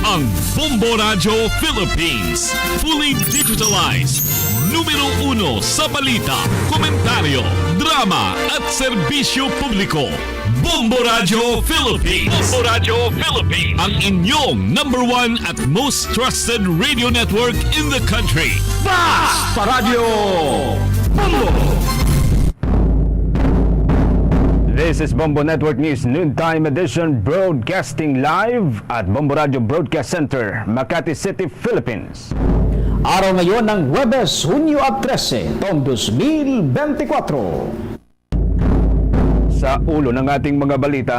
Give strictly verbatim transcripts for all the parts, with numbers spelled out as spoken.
Ang Bombo Radyo Philippines, fully digitalized. Numero uno sa balita, komentaryo, drama, at serbisyo publiko. Bombo Radyo Philippines. Bombo Radyo Philippines. Ang inyong number one at most trusted radio network in the country. Fast Paradio Bombo! This is Bombo Network News Noontime Edition, broadcasting live at Bombo Radyo Broadcast Center, Makati City, Philippines. Araw ngayon ng Huwebes, Hunyo at trese, taong dos mil bente kwatro. Sa ulo ng ating mga balita,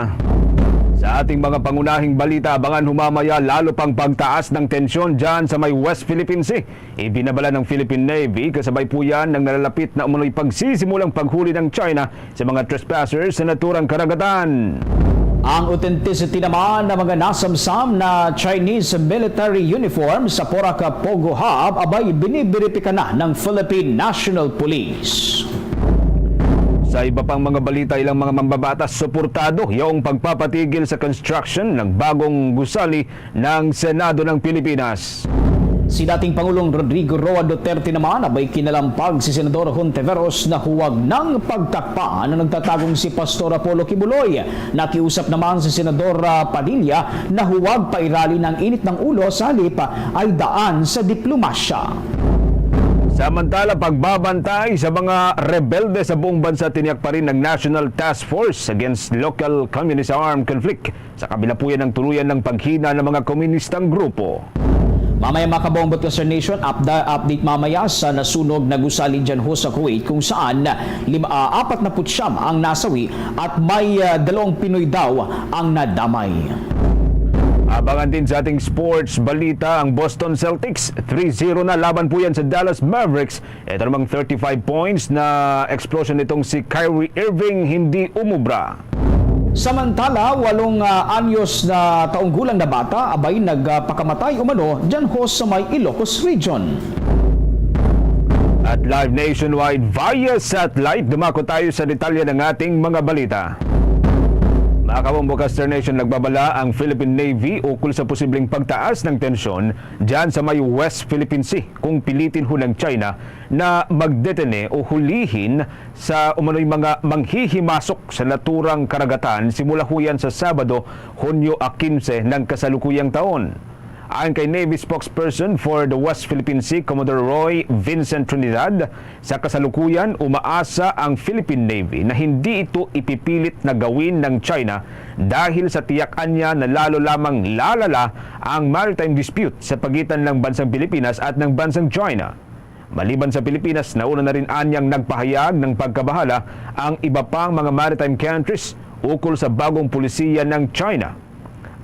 sa ating mga pangunahing balita, abangan humamaya lalo pang pagtaas ng tensyon dyan sa may West Philippine Sea. Ibinabala ng Philippine Navy kasabay po yan ng nalalapit na umano'y pagsisimulang paghuli ng China sa mga trespassers sa naturang karagatan. Ang authenticity naman ng mga nasamsam na Chinese military uniform sa Porac Pogo Hub abay binibiripika na ng Philippine National Police. Sa iba pang mga balita, ilang mga mambabatas suportado yaong pagpapatigil sa construction ng bagong gusali ng Senado ng Pilipinas. Si dating Pangulong Rodrigo Roa Duterte naman abay kinalampag si Senador Hontiveros na huwag nang pagtakpan ang nagtatagong si Pastor Apollo Quiboloy. Nakiusap naman si Senador, ah, Padilla na huwag pairalin ang init ng ulo sa halip ay daan sa diplomasya. Samantala, pagbabantay sa mga rebelde sa buong bansa tiniyak pa rin ng National Task Force Against Local Communist Armed Conflict. Sa kabila po yan ng tuluyan ng paghina ng mga komunistang grupo. Mamaya, mga kabombo at Western Nation, upda-, update mamaya sa nasunog na gusali dyan ho sa Kuwait, kung saan lima, ah, apat na put siyam ang nasawi at may, ah, dalawang Pinoy daw ang nadamay. Abangan din sa ating sports balita ang Boston Celtics. Three zero na laban po yan sa Dallas Mavericks. Ito namang thirty-five points na explosion nitong si Kyrie Irving hindi umubra. Samantala, walong, ah, anyos na taong gulang na bata abay nagpakamatay umano dyan ho sa may Ilocos Region. At live nationwide via satellite, dumako tayo sa detalye ng ating mga balita. Mga kabombo, Caster Nation, nagbabala ang Philippine Navy ukol sa posibleng pagtaas ng tensyon dyan sa may West Philippine Sea kung pilitin ho ng China na magdetene o hulihin sa umano'y mga manghihimasok sa naturang karagatan simula ho yan sa Sabado, Hunyo a kinse ng kasalukuyang taon. Ayon kay Navy spokesperson for the West Philippine Sea, Commodore Roy Vincent Trinidad, sa kasalukuyan, umaasa ang Philippine Navy na hindi ito ipipilit na gawin ng China dahil sa tiyak-an niya na lalo lamang lalala ang maritime dispute sa pagitan ng bansang Pilipinas at ng bansang China. Maliban sa Pilipinas, nauna na rin anyang nagpahayag ng pagkabahala ang iba pang mga maritime countries ukol sa bagong polisiya ng China.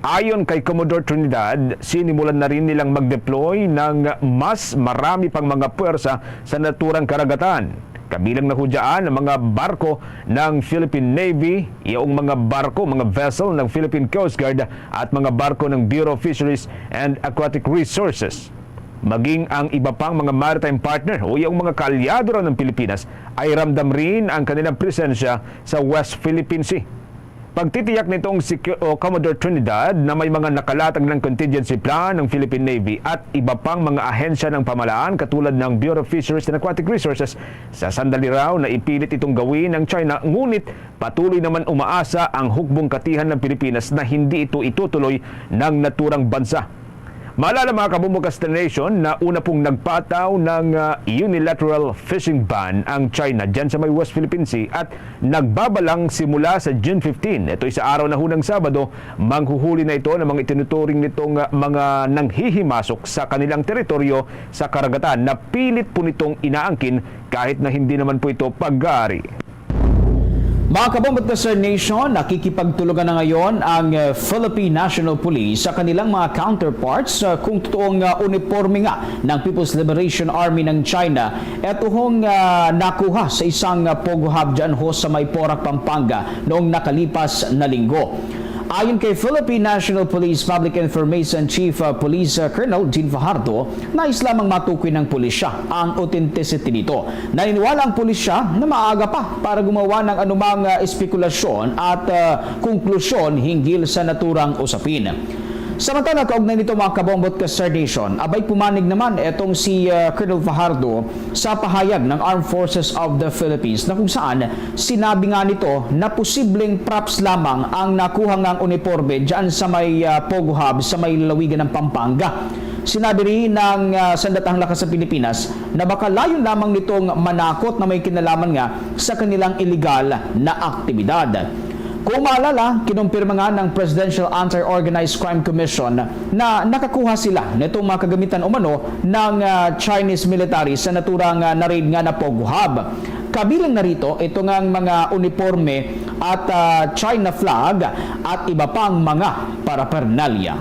Ayon kay Commodore Trinidad, sinimulan na rin nilang mag-deploy ng mas marami pang mga puwersa sa naturang karagatan. Kabilang na ho dyan ang mga barko ng Philippine Navy, yaong mga barko, mga vessel ng Philippine Coast Guard at mga barko ng Bureau of Fisheries and Aquatic Resources. Maging ang iba pang mga maritime partner o yaong mga kaalyado raw ng Pilipinas ay ramdam rin ang kanilang presensya sa West Philippine Sea. Pagtitiyak nitong si K-, o Commodore Trinidad na may mga nakalatag ng contingency plan ng Philippine Navy at iba pang mga ahensya ng pamahalaan katulad ng Bureau of Fisheries and Aquatic Resources sa sandali raw na ipilit itong gawin ng China, ngunit patuloy naman umaasa ang hukbong katihan ng Pilipinas na hindi ito itutuloy ng naturang bansa. Maalala, mga kabumbukas na nation, na una pong nagpataw ng, ah, unilateral fishing ban ang China dyan sa may West Philippine Sea at nagbabalang simula sa June fifteen, ito'y sa araw na hunang Sabado, manghuhuli na ito ng mga itinuturing nitong, ah, mga nanghihimasok sa kanilang teritoryo sa karagatan na pilit po nitong inaangkin kahit na hindi naman po ito pag-aari. Mga kabombo at Sir Nation, nakikipagtulungan na ngayon ang, eh, Philippine National Police sa kanilang mga counterparts, eh, kung totoong, ah, uniporme nga ng People's Liberation Army ng China. Ito hong, ah, nakuha sa isang, ah, Pogo Hub dyan ho sa may Porac, Pampanga noong nakalipas na linggo. Ayon kay Philippine National Police Public Information Chief, ah, Police, ah, Colonel Jean Fajardo, nais lamang matukoy ng pulisya ang authenticity nito. Naniniwala ang pulisya na maaga pa para gumawa ng anumang, ah, espekulasyon at, ah, konklusyon hinggil sa naturang usapin. Samantala, kaugnay nito, mga kabombo at ka-Star Nation, abay pumanig naman etong si, ah, Colonel Fajardo sa pahayag ng Armed Forces of the Philippines, na kung saan sinabi nga nito na posibleng props lamang ang nakuha ngang uniporme dyan sa may, ah, Pogo Hub sa may lalawigan ng Pampanga. Sinabi rin ng, ah, Sandatahang Lakas sa Pilipinas na baka layon lamang nitong manakot na may kinalaman nga sa kanilang iligal na aktibidad. Kung maalala, kinumpirma nga ng Presidential Anti-Organized Crime Commission na nakakuha sila nitong mga kagamitan umano ng, ah, Chinese military sa naturang, ah, na-raid nga na Pogo Hub. Kabilang na rito ito ngang mga uniporme at, ah, China flag at iba pang mga paraphernalia.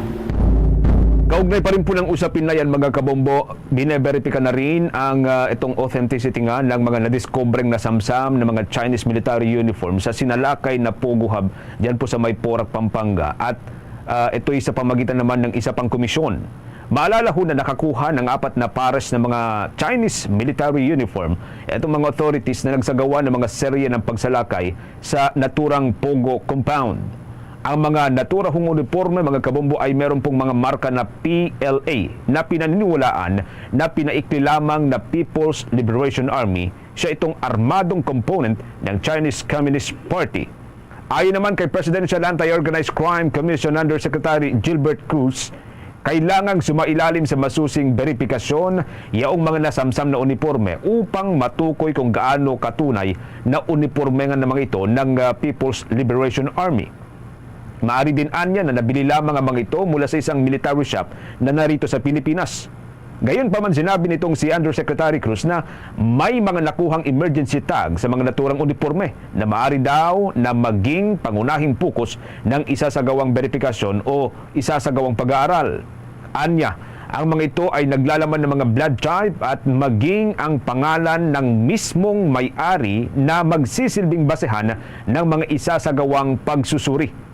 Kaugnay pa rin po ng usapin na yan, mga kabombo, bineberipika na rin ang, ah, itong authenticity nga ng mga nadiskubreng nasamsam ng mga Chinese military uniform sa sinalakay na Pogo Hub dyan po sa may Porac, Pampanga. At, ah, ito'y sa pamagitan naman ng isa pang komisyon. Maalala ho na nakakuha ng apat na pares ng mga Chinese military uniform itong mga authorities na nagsagawa ng mga serye ng pagsalakay sa naturang Pogo compound. Ang mga naturang uniporme, mga kabombo, ay meron pong mga marka na P L A na pinaniniwalaan na pinaikli lamang na People's Liberation Army, siya itong armadong component ng Chinese Communist Party. Ayon naman kay Presidential Anti-Organized Crime Commission Undersecretary Gilbert Cruz, kailangang sumailalim sa masusing beripikasyon yaong mga nasamsam na uniporme upang matukoy kung gaano katunay na uniporme nga na mga ito ng, ah, People's Liberation Army. Maari din anya na nabili lamang ang mga ito mula sa isang military shop na narito sa Pilipinas. Gayon pa man, sinabi nitong si Undersecretary Cruz na may mga nakuhang emergency tag sa mga naturang uniporme na maari daw na maging pangunahing focus ng isasagawang beripikasyon o isasagawang pag-aaral. Anya, ang mga ito ay naglalaman ng mga blood type at maging ang pangalan ng mismong may-ari na magsisilbing basehan ng mga isasagawang pagsusuri.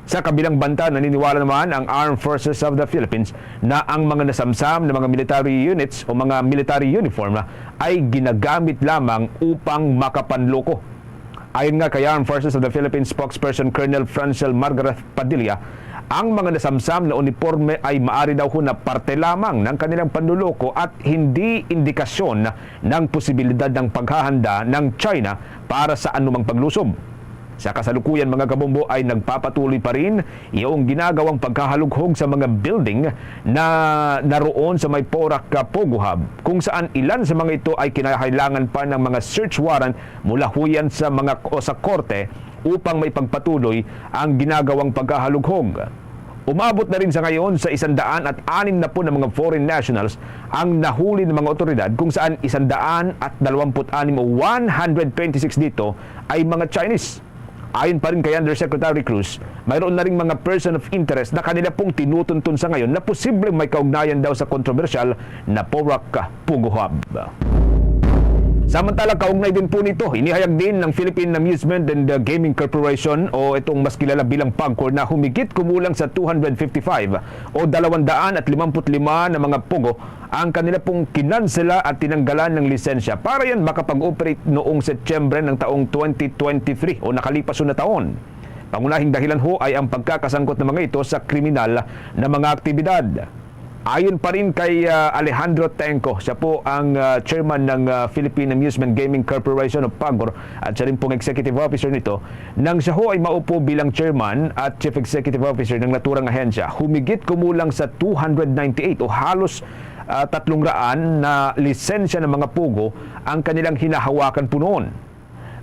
Sa kabilang banta, naniniwala naman ang Armed Forces of the Philippines na ang mga nasamsam na mga military units o mga military uniform ay ginagamit lamang upang makapanloko. Ayon nga kay Armed Forces of the Philippines spokesperson Colonel Francel Margareth Padilla, ang mga nasamsam na uniporme ay maari daw ho na parte lamang ng kanilang panluloko at hindi indikasyon ng posibilidad ng paghahanda ng China para sa anumang paglusob. Sa kasalukuyan, mga kabombo, ay nagpapatuloy pa rin yung ginagawang pagkahalughog sa mga building na naroon sa may Porac, Pogo Hub, kung saan ilan sa mga ito ay kinahailangan pa ng mga search warrant mula huyan sa mga o sa korte upang maipagpatuloy ang ginagawang pagkahalughog. Umabot na rin sa ngayon sa isang daan at anim na po na mga foreign nationals ang nahuli ng mga otoridad, kung saan isang daan at dalawampu't anim o one hundred twenty-six dito ay mga Chinese. Ayon pa rin kay Undersecretary Cruz, mayroon na ring mga person of interest na kanila pong tinutuntun sa ngayon na posibleng may kaugnayan daw sa kontrobersyal na Porac, Pogo Hub. Samantala, kaugnay din po nito, inihayag din ng Philippine Amusement and, uh, Gaming Corporation o itong mas kilala bilang PAGCOR na humigit kumulang sa two hundred fifty-five o dalawang daan at limampu't lima na mga Pogo ang kanila pong kinansela at tinanggalan ng lisensya para yan makapag-operate noong Setyembre ng taong twenty twenty-three o nakalipas na taon. Pangunahing dahilan ho ay ang pagkakasangkot ng mga ito sa kriminal na mga aktibidad. Ayon pa rin kay, ah, Alejandro Tengco, siya po ang, ah, chairman ng, ah, Philippine Amusement Gaming Corporation o PAGCOR at siya rin pong executive officer nito, nang siya ho ay maupo bilang chairman at chief executive officer ng naturang ahensya, humigit kumulang sa two hundred ninety-eight o halos, ah, tatlong raan na lisensya ng mga Pogo ang kanilang hinahawakan po noon.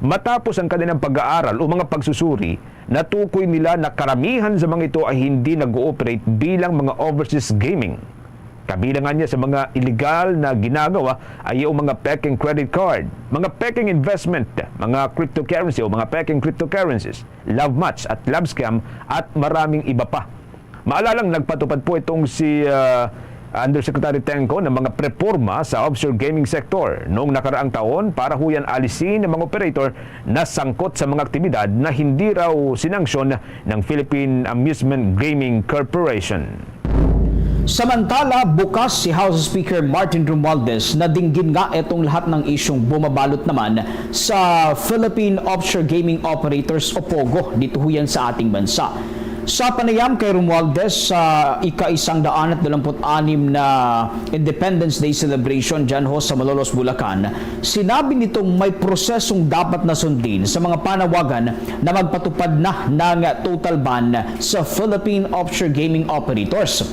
Matapos ang kanilang pag-aaral o mga pagsusuri, natukoy nila na karamihan sa mga ito ay hindi nag-ooperate bilang mga overseas gaming. Kabilangan niya sa mga illegal na ginagawa ay yung mga peking credit card, mga peking investment, mga cryptocurrency o mga peking cryptocurrencies, love match at love scam, at maraming iba pa. Maalalang nagpatupad po itong si, ah, Undersecretary Tengco ng mga preporma sa offshore gaming sector noong nakaraang taon para huyan alisin ang mga operator na sangkot sa mga aktibidad na hindi raw sinanksyon ng Philippine Amusement Gaming Corporation. Samantala, bukas si House Speaker Martin Romualdez na dinggin nga itong lahat ng isyung bumabalot naman sa Philippine Offshore Gaming Operators o POGO dito huyan sa ating bansa. Sa panayam kay Romualdez sa ika-isang daan at dalamput-anim na Independence Day celebration dyan ho sa Malolos, Bulacan, sinabi nitong may prosesong dapat na sundin sa mga panawagan na magpatupad na ng total ban sa Philippine offshore gaming operators.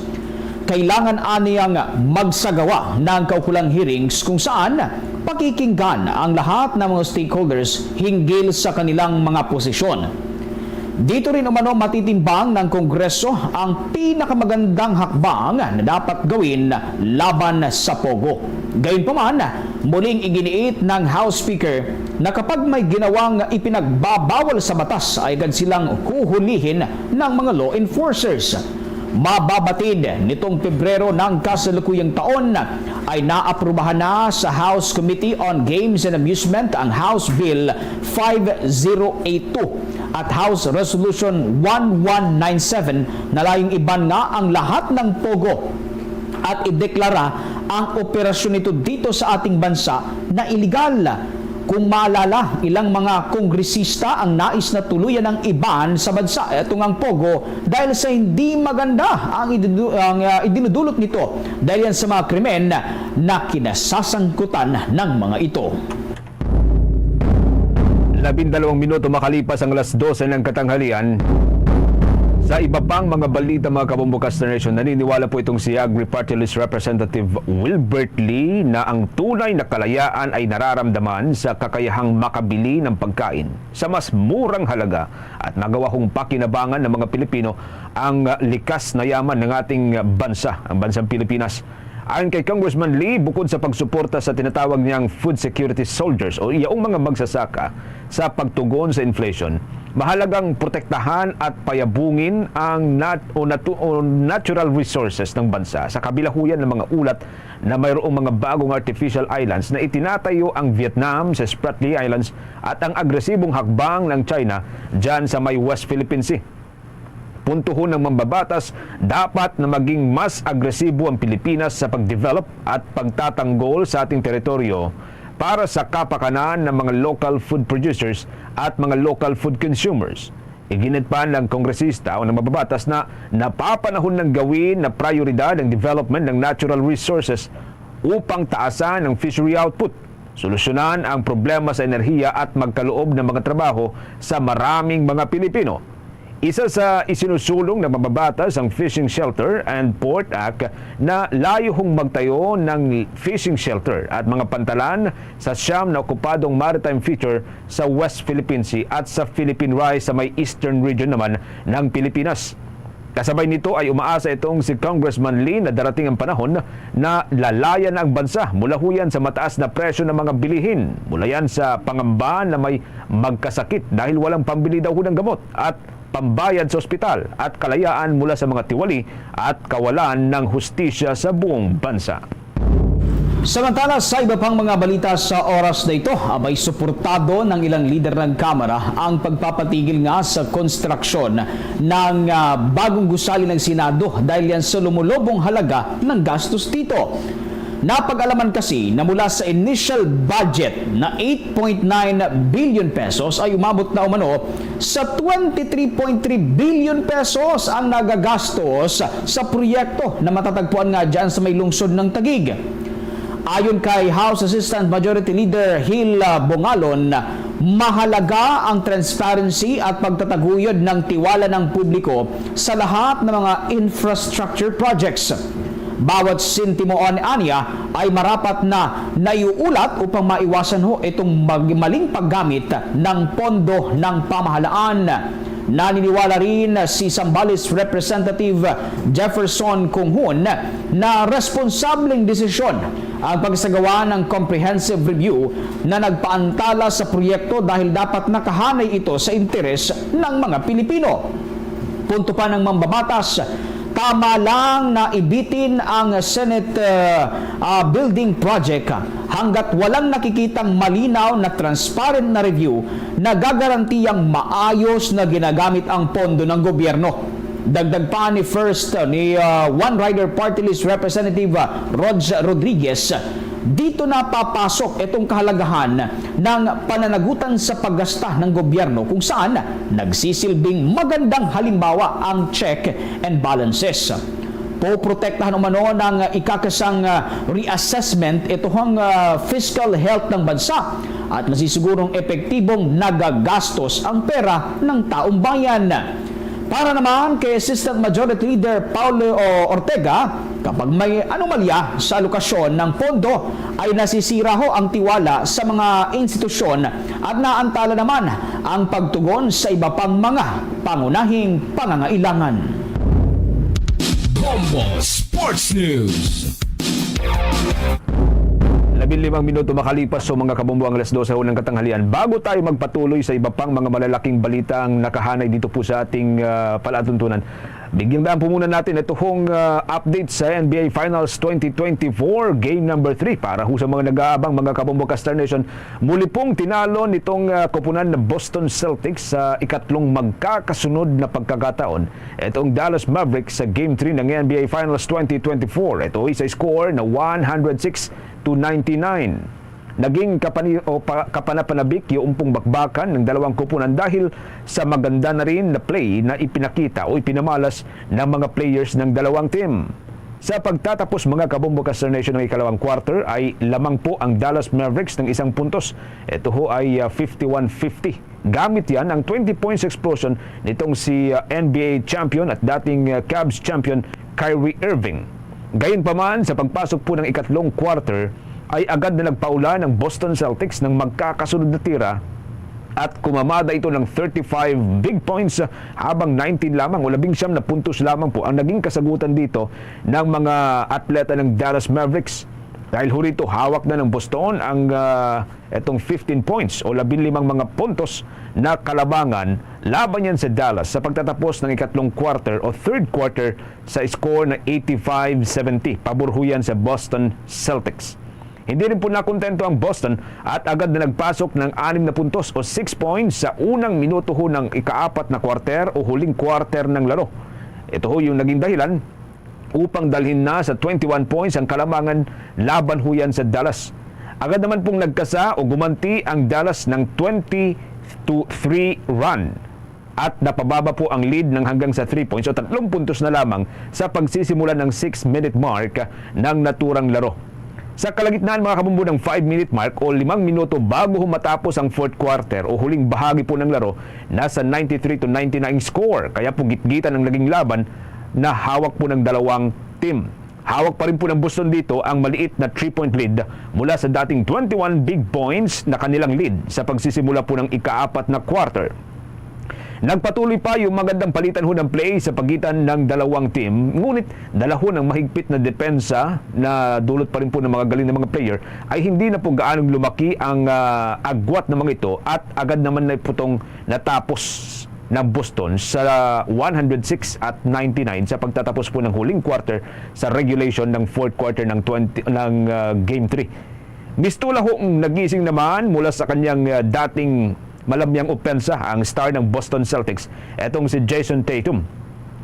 Kailangan aniyang magsagawa ng kaukulang hearings kung saan pakikinggan ang lahat ng mga stakeholders hinggil sa kanilang mga posisyon. Dito rin umano matitimbang ng Kongreso ang pinakamagandang hakbang na dapat gawin laban sa POGO. Gayunpaman, muling iginiit ng House Speaker na kapag may ginawang ipinagbabawal sa batas ay agad silang huhulihin ng mga law enforcers. Mababatid nitong Pebrero ng kasalukuyang taon ay naaprubahan na sa House Committee on Games and Amusement ang House Bill five zero eight two at House Resolution one one nine seven na layong iban nga ang lahat ng POGO at ideklara ang operasyon nito dito sa ating bansa na iligal. Kung maalala, ilang mga kongresista ang nais na tuluyan ng iban sa bansa itong ang POGO dahil sa hindi maganda ang ididu-, ang, ah, idinudulot nito dahil yan sa mga krimen na kinasasangkutan ng mga ito. Labindalawang minuto makalipas ang alas dose ng katanghalian. Sa iba pang mga balita, mga kabombo, Kastner Nation, naniniwala po itong si Agri Party List Representative Wilbert Lee na ang tunay na kalayaan ay nararamdaman sa kakayahang makabili ng pagkain sa mas murang halaga at magawahong pakinabangan ng mga Pilipino ang likas na yaman ng ating bansa, ang bansang Pilipinas. Ayon kay Congressman Lee, bukod sa pagsuporta sa tinatawag niyang food security soldiers o iyaong mga magsasaka sa pagtugon sa inflation, mahalagang protektahan at payabungin ang nat-, o natu-, o natural resources ng bansa sa kabilahuyan ng mga ulat na mayroong mga bagong artificial islands na itinatayo ang Vietnam sa Spratly Islands at ang agresibong hakbang ng China dyan sa may West Philippine Sea. Puntuhon ng mambabatas, dapat na maging mas agresibo ang Pilipinas sa pag-develop at pagtatanggol sa ating teritoryo para sa kapakanan ng mga local food producers at mga local food consumers. Iginit pa ng kongresista o ng mambabatas na napapanahon ng gawin na prioridad ang development ng natural resources upang taasan ang fishery output, solusyonan ang problema sa enerhiya at magkaloob ng mga trabaho sa maraming mga Pilipino. Isa sa isinusulong ng mambabatas ang Fishing Shelter and Port Act na layuhong magtayo ng fishing shelter at mga pantalan sa siyam na okupadong maritime feature sa West Philippine Sea at sa Philippine Rise sa may eastern region naman ng Pilipinas. Kasabay nito ay umaasa itong si Congressman Lee na darating ang panahon na lalayan na ang bansa mula huyan sa mataas na presyo ng mga bilihin, mula yan sa pangamba na may magkasakit dahil walang pambili daw ho ng gamot at pambayad sa ospital at kalayaan mula sa mga tiwali at kawalan ng hustisya sa buong bansa. Samantala, sa iba pang mga balita sa oras na ito, abay suportado ng ilang lider ng Kamara ang pagpapatigil nga sa konstruksyon ng, ah, bagong gusali ng Senado dahil yan sa lumulubong halaga ng gastos dito. Napag-alaman kasi na mula sa initial budget na eight point nine billion pesos ay umabot na umano sa twenty-three point three billion pesos ang nagagastos sa proyekto na matatagpuan nga dyan sa may lungsod ng Taguig. Ayon kay House Assistant Majority Leader Hil, ah, Bongalon, mahalaga ang transparency at pagtataguyod ng tiwala ng publiko sa lahat ng mga infrastructure projects. Bawat sentimo ania ay marapat na naiuulat upang maiwasan ho itong mag-, maling paggamit ng pondo ng pamahalaan. Naniniwala rin si Zambales Representative Jefferson Conghon na responsableng desisyon ang pagsagawa ng comprehensive review na nagpaantala sa proyekto dahil dapat nakahanay ito sa interes ng mga Pilipino. Punto pa ng mambabatas, tama lang na ibitin ang Senate, uh, uh, building project hanggat walang nakikitang malinaw na transparent na review na gagarantiyang maayos na ginagamit ang pondo ng gobyerno. Dagdag pa ni First, uh, ni, uh, One Rider Party List Representative, uh, Rog Rodriguez, Dito na papasok itong kahalagahan ng pananagutan sa paggasta ng gobyerno, kung saan nagsisilbing magandang halimbawa ang check and balances. Poprotektahan umano ng ikakasang, ah, reassessment ito ang, ah, fiscal health ng bansa at masisigurong epektibong nagagastos ang pera ng taong bayan. Para naman kay Assistant Majority Leader Paulo Ortega, kapag may anomalya sa alokasyon ng pondo, ay nasisira ho ang tiwala sa mga institusyon at naantala naman ang pagtugon sa iba pang mga pangunahing pangangailangan. Bombo Sports News. Labing limang minuto makalipas sa mga kabombo ang alas dose ho ng katanghalian. Bago tayo magpatuloy sa iba pang mga malalaking balitang nakahanay dito po sa ating, ah, palatuntunan, bigyan daan po muna natin ito hong, ah, update sa N B A Finals twenty twenty-four Game number three. Para ho sa mga nag-aabang, mga kabombo ka Star Nation, muli pong tinalo nitong, ah, koponan na Boston Celtics sa ikatlong magkakasunod na pagkakataon itong Dallas Mavericks sa Game three ng N B A Finals twenty twenty-four. Ito ay sa score na one hundred six to ninety-nine. Naging kapani-, o pa-, kapanapanabik yung umpong bakbakan ng dalawang koponan dahil sa maganda na rin na play na ipinakita o ipinamalas ng mga players ng dalawang team. Sa pagtatapos, mga kabombo ka Star Nation, ng ikalawang quarter ay lamang po ang Dallas Mavericks ng isang puntos. Ito ho ay, ah, fifty-one fifty. Gamit yan ang twenty points explosion nitong si, ah, N B A champion at dating, ah, Cavs champion Kyrie Irving. Gayunpaman, sa pagpasok po ng ikatlong quarter, ay agad na nagpaulan ang Boston Celtics ng magkakasunod na tira at kumamada ito ng thirty-five big points, ah, habang nineteen lamang o labing siyam na puntos lamang po ang naging kasagutan dito ng mga atleta ng Dallas Mavericks. Dahil ho rito, hawak na ng Boston ang, ah, itong fifteen points o labing limang mga puntos na kalabangan laban yan sa Dallas sa pagtatapos ng ikatlong quarter o third quarter sa score na eighty-five seventy. Pabor ho yan sa Boston Celtics. Hindi rin po nakontento ang Boston at agad na nagpasok ng anim na puntos o six points sa unang minuto ho ng ikaapat na quarter o huling quarter ng laro. Ito ho yung naging dahilan upang dalhin na sa twenty-one points ang kalamangan laban ho yan sa Dallas. Agad naman pong nagkasa o gumanti ang Dallas ng twenty to three run at napababa po ang lead ng hanggang sa three points o tatlong puntos na lamang sa pagsisimula ng six-minute mark ng naturang laro. Sa kalagitnaan, mga kabumbo, ng five-minute mark o limang minuto bago matapos ang fourth quarter o huling bahagi po ng laro, nasa ninety-three to ninety-nine score. Kaya po gitgitan ang naging laban na hawak po ng dalawang team. Hawak pa rin po ng Boston dito ang maliit na three-point lead mula sa dating twenty-one big points na kanilang lead sa pagsisimula po ng ikaapat na quarter. Nagpatuloy pa yung magandang palitan ho ng play sa pagitan ng dalawang team, ngunit dala ho ng mahigpit na depensa na dulot pa rin po ng mga galing na mga player, ay hindi na po gaanong lumaki ang, ah, agwat ng mga ito at agad naman na po itong natapos ng Boston sa one hundred six at ninety-nine sa pagtatapos po ng huling quarter sa regulation ng fourth quarter ng twenty, ng, ah, Game three. Mistula ho ang nagising naman mula sa kanyang, ah, dating malamyang opensa ang star ng Boston Celtics, etong si Jayson Tatum.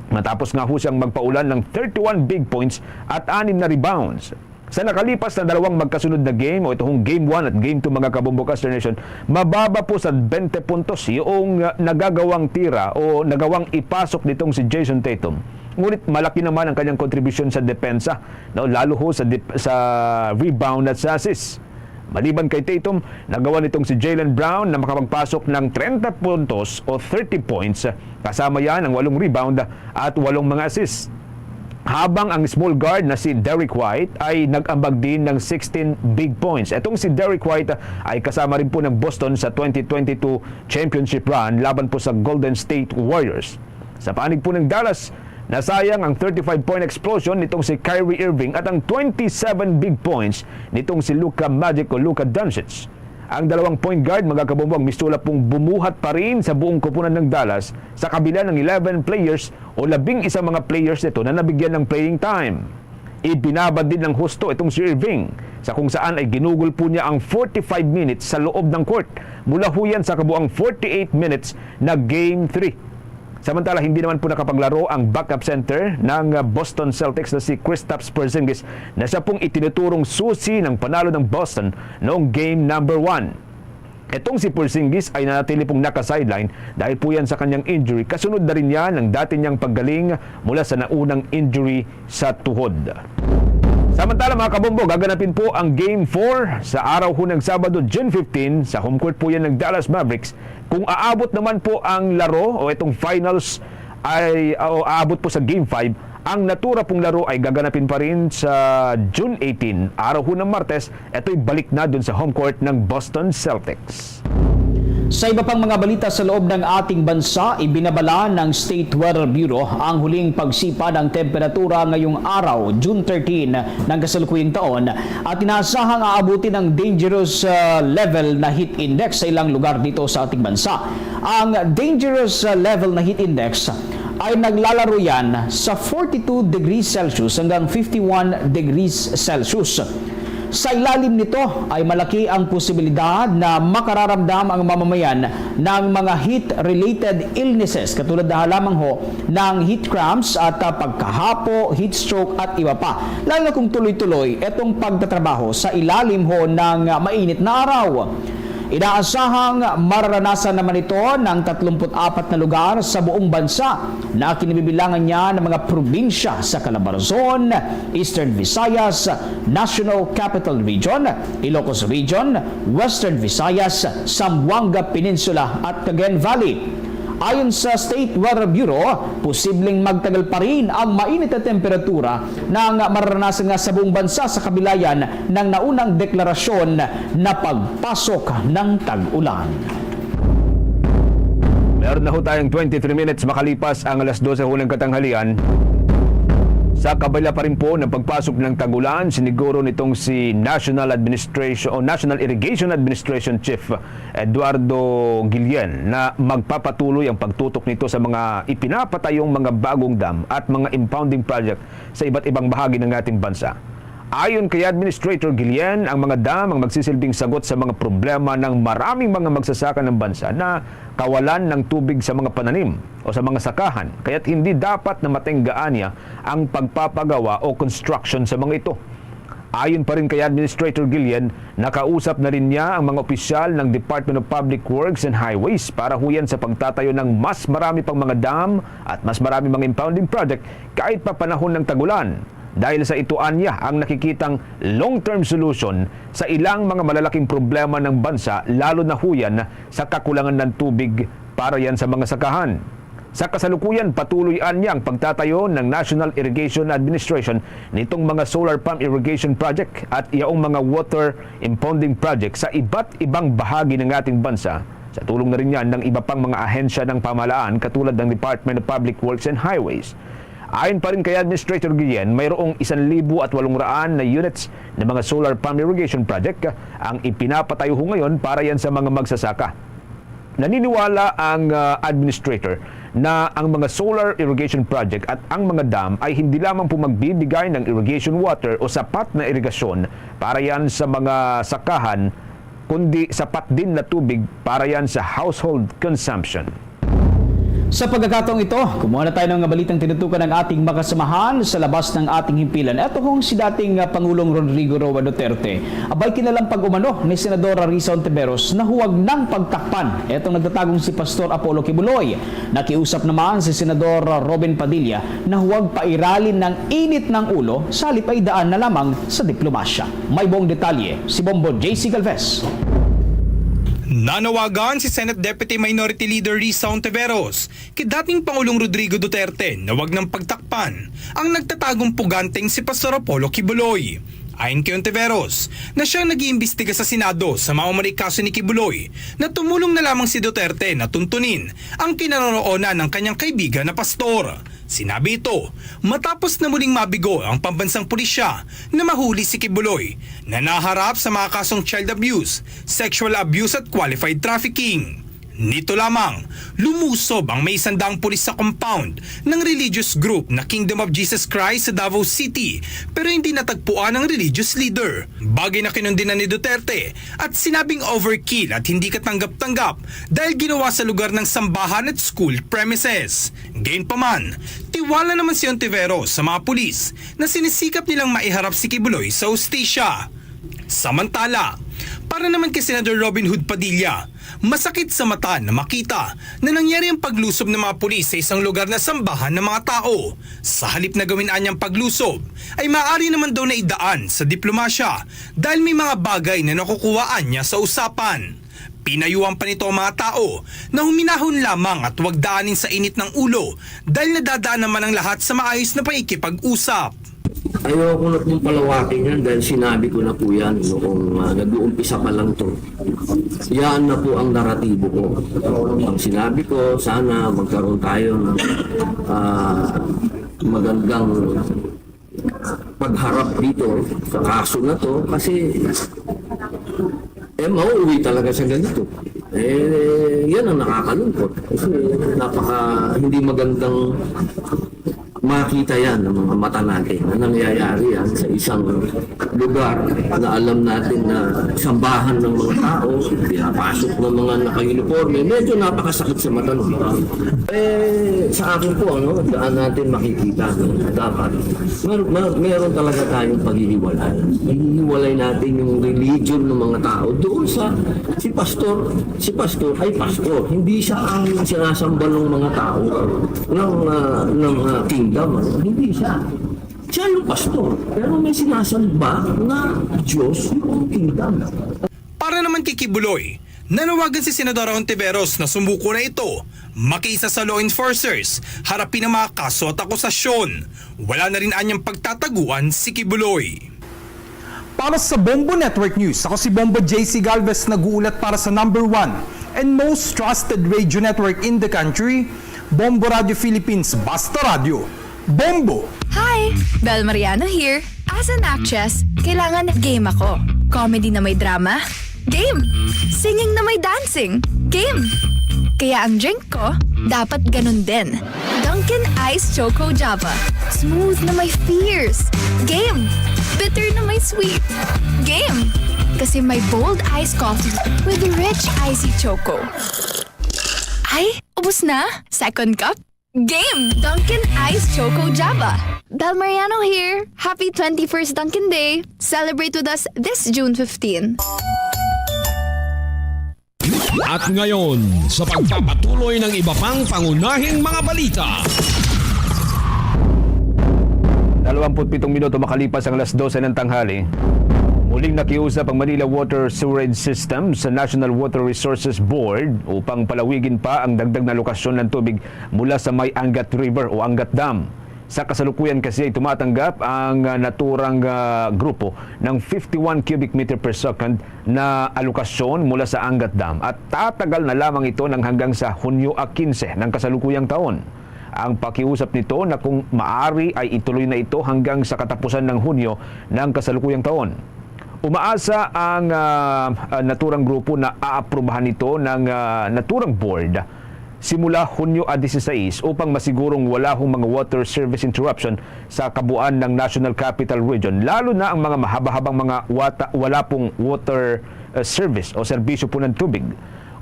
Matapos nga ho siyang magpaulan ng thirty-one big points at anim na rebounds. Sa nakalipas na dalawang magkasunod na game, o ito hong Game one at Game two, mga kabombo ka Star Nation, mababa po sa twenty puntos yung, ah, nagagawang tira o nagawang ipasok nitong si Jayson Tatum. Ngunit malaki naman ang kanyang kontribusyon sa depensa, no? Lalo ho sa dep-, sa rebound at sa assist. Maliban kay Tatum, nagawa nitong si Jaylen Brown na makapagpasok ng treinta puntos o thirty points. Kasama yan ang walong rebound at walong mga assist. Habang ang small guard na si Derrick White ay nag-ambag din ng sixteen big points. Itong si Derrick White ay kasama rin po ng Boston sa twenty twenty-two championship run laban po sa Golden State Warriors. Sa panig po ng Dallas, nasayang ang thirty-five point explosion nitong si Kyrie Irving at ang twenty-seven big points nitong si Luka Magic o Luka Doncic. Ang dalawang point guard, mga kabombo, ang mistula pong bumuhat pa rin sa buong koponan ng Dallas sa kabila ng eleven players o labing isa mga players nito na nabigyan ng playing time. Ibinabad din ng husto itong si Irving, sa kung saan ay ginugol po niya ang forty-five minutes sa loob ng court. Mula ho yan sa kabuang forty-eight minutes na Game three. Samantala, hindi naman po nakapaglaro ang backup center ng, uh, Boston Celtics na si Kristaps Porzingis, na siya pong itinuturong susi ng panalo ng Boston noong game number one. Itong si Porzingis ay nanatili pong naka-sideline dahil po yan sa kanyang injury. Kasunod na rin yan ng dati niyang paggaling mula sa naunang injury sa tuhod. Samantala, mga kabombo, gaganapin po ang Game four sa araw ho ng Sabado, June fifteen, sa home court po yan ng Dallas Mavericks. Kung aabot naman po ang laro o itong finals ay, o aabot po sa Game five, ang natura pong laro ay gaganapin pa rin sa June eighteen, araw ho ng Martes. Ito'y balik na dun sa home court ng Boston Celtics. Sa iba pang mga balita sa loob ng ating bansa, ibinabala ng State Weather Bureau ang huling pagsipa ng temperatura ngayong araw, June thirteen, ng kasalukuyang taon, at inaasahang aabutin ang dangerous, uh, level na heat index sa ilang lugar dito sa ating bansa. Ang dangerous, uh, level na heat index ay naglalaro yan sa forty-two degrees Celsius hanggang fifty-one degrees Celsius. Sa ilalim nito ay malaki ang posibilidad na makararamdam ang mamamayan ng mga heat-related illnesses, katulad na lamang ho ng heat cramps at, ah, pagkahapo, heat stroke at iba pa, lalo na kung tuloy-tuloy itong pagtatrabaho sa ilalim ho ng mainit na araw. Inaasahang mararanasan naman ito ng tatlumpu't apat na lugar sa buong bansa na kinabibilangan niya ng mga probinsya sa Calabarzon, Eastern Visayas, National Capital Region, Ilocos Region, Western Visayas, Zamboanga Peninsula at Cagayan Valley. Ayon sa State Weather Bureau, posibleng magtagal pa rin ang mainit na temperatura na mararanasan nga sa buong bansa sa kabilayan ng naunang deklarasyon na pagpasok ng tag-ulan. Meron na ho tayong twenty-three minutes makalipas ang alas dose ho ng katanghalian. Sa kabila pa rin po ng pagpasok ng tag-ulan, siniguro nitong si National Administration o National Irrigation Administration Chief Eduardo Guillen na magpapatuloy ang pagtutok nito sa mga ipinapatayong mga bagong dam at mga impounding project sa iba't ibang bahagi ng ating bansa. Ayon kay Administrator Guillen, ang mga dam ang magsisilbing sagot sa mga problema ng maraming mga magsasaka ng bansa na kawalan ng tubig sa mga pananim o sa mga sakahan, kaya't hindi dapat na matenggaan niya ang pagpapagawa o construction sa mga ito. Ayon pa rin kay Administrator Guillen, nakausap na rin niya ang mga opisyal ng Department of Public Works and Highways para huyan sa pagtatayo ng mas marami pang mga dam at mas marami mga impounding project kahit pa panahon ng tag-ulan. Dahil sa ito, anya ang nakikitang long-term solution sa ilang mga malalaking problema ng bansa, lalo na huyan sa kakulangan ng tubig para yan sa mga sakahan. Sa kasalukuyan, patuloy anya ang pagtatayo ng National Irrigation Administration nitong mga solar pump irrigation project at yaong mga water impounding project sa iba't ibang bahagi ng ating bansa, sa tulong na rin yan ng iba pang mga ahensya ng pamahalaan katulad ng Department of Public Works and Highways. Ayon pa rin kay Administrator Guillen, mayroong isang libo at walong raan na units ng mga solar pump irrigation project ang ipinapatayo ho ngayon para yan sa mga magsasaka. Naniniwala ang, ah, administrator na ang mga solar irrigation project at ang mga dam ay hindi lamang po magbibigay ng irrigation water o sapat na irigasyon para yan sa mga sakahan, kundi sapat din na tubig para yan sa household consumption. Sa pagkakataong ito, kumuha na tayo ng mga balitang tinutukan ng ating makasamahan sa labas ng ating himpilan. Eto hong si dating, ah, Pangulong Rodrigo Roa Duterte. Abay, kinalampag umano ni Senadora Risa Ontiveros na huwag nang pagtakpan etong nagtatagong si Pastor Apollo Quiboloy. Nakiusap naman si Senador Robin Padilla na huwag pairalin ng init ng ulo, sa halip ay daan na lamang sa diplomasya. May buong detalye si Bombo J C Galvez. Nanawagan si Senate Deputy Minority Leader Risa Ontiveros kay dating Pangulong Rodrigo Duterte na wag nang pagtakpan ang nagtatagong puganteng si Pastor Apollo Quiboloy. Ayon kay Ontiveros, na siyang nag-iimbestiga sa Senado sa mga umano'y kaso ni Quiboloy, na tumulong na lamang si Duterte na tuntunin ang kinaroroonan ng kanyang kaibigan na pastor. Sinabi ito matapos na muling mabigo ang pambansang pulisya na mahuli si Quiboloy na naharap sa mga kasong child abuse, sexual abuse at qualified trafficking. Nito lamang, lumusob ang may isang daang pulis sa compound ng religious group na Kingdom of Jesus Christ sa Davao City, pero hindi natagpuan ang religious leader. Bagay na kinundinan ni Duterte at sinabing overkill at hindi katanggap-tanggap dahil ginawa sa lugar ng sambahan at school premises. Gayunpaman, tiwala naman si Ontiveros sa mga pulis na sinisikap nilang maiharap si Quiboloy sa hustisya. Samantala, para naman kay Senador Robin Hood Padilla, masakit sa mata na makita na nangyari ang paglusob ng mga pulis sa isang lugar na sambahan ng mga tao. Sa halip na gawin anyang paglusob, ay maaari naman daw na idaan sa diplomasya dahil may mga bagay na nakukuhaan niya sa usapan. Pinayuhan pa nito ang mga tao na huminahon lamang at huwag daanin sa init ng ulo dahil nadadaan naman ang lahat sa maayos na pakikipag-usap. Ayoko na pong palawakin yan dahil sinabi ko na po yan noong ah, nag-uumpisa pa lang to. Yan na po ang naratibo ko. Ang sinabi ko, sana magkaroon tayo ng ah, magandang pagharap dito sa kaso na to kasi eh, mauuwi talaga sa ganito. Eh, yan ang nakakalungkot. Kasi napaka hindi magandang makita yan ng mga mata natin na nangyayari yan sa isang lugar na alam natin na sambahan ng mga tao, pinapasok ng mga naka-uniforme, medyo napakasakit sa mata ng tao. Eh, sa akin po, ano, daan natin makikita, no, dapat mer- mer- meron talaga tayong paghihiwalay. Hihiwalay natin yung religion ng mga tao doon sa si pastor, si pastor ay pastor. Hindi siya ang sinasamba ng mga tao ng ah, ng ah, kingdom. Ano? Hindi siya. Siya yung pastor, pero may sinasamba na Diyos yung kingdom. Para naman kay Quiboloy, nanawagan si Senadora Ontiveros na sumuko na ito, makiisa sa law enforcers, harapin ang mga kaso at akusasyon. Wala na rin anyang pagtataguan si Quiboloy. Para sa Bombo Network News, ako si Bombo J C Galvez, nag-uulat para sa number one and most trusted radio network in the country, Bombo Radio Philippines, Basta Radio. Bombo! Hi! Bel Mariano here. As an actress, kailangan game ako. Comedy na may drama? Game! Singing na may dancing? Game! Kaya ang drink ko, dapat ganun din. Dunkin' Ice Choco Java. Smooth na may fierce. Game! Bitter na may sweet. Game! Kasi may bold ice coffee with rich icy choco. Ay, ubos na? Second cup? Game! Dunkin' Ice Choco Java. Bel Mariano here. Happy twenty-first Dunkin' Day. Celebrate with us this June fifteen. At ngayon, sa pagpapatuloy ng iba pang pangunahing mga balita. Dalawampu't pitong minuto makalipas ang alas dose ng tanghali, muling nakiusap ang Manila Water Sewerage System sa National Water Resources Board upang palawigin pa ang dagdag na alokasyon ng tubig mula sa may Angat River o Angat Dam. Sa kasalukuyan kasi ay tumatanggap ang ah, naturang ah, grupo ng fifty-one cubic meter per second na alokasyon mula sa Angat Dam at tatagal na lamang ito ng hanggang sa Hunyo a quince ng kasalukuyang taon. Ang pakiusap nito na kung maari ay ituloy na ito hanggang sa katapusan ng Hunyo ng kasalukuyang taon. Umaasa ang ah, ah, naturang grupo na aaprubahan ito ng ah, naturang board simula Hunyo a dieciséis upang masigurong wala hong mga water service interruption sa kabuuan ng National Capital Region, lalo na ang mga mahaba-habang mga wata, wala pong water uh, service o serbisyo po ng tubig.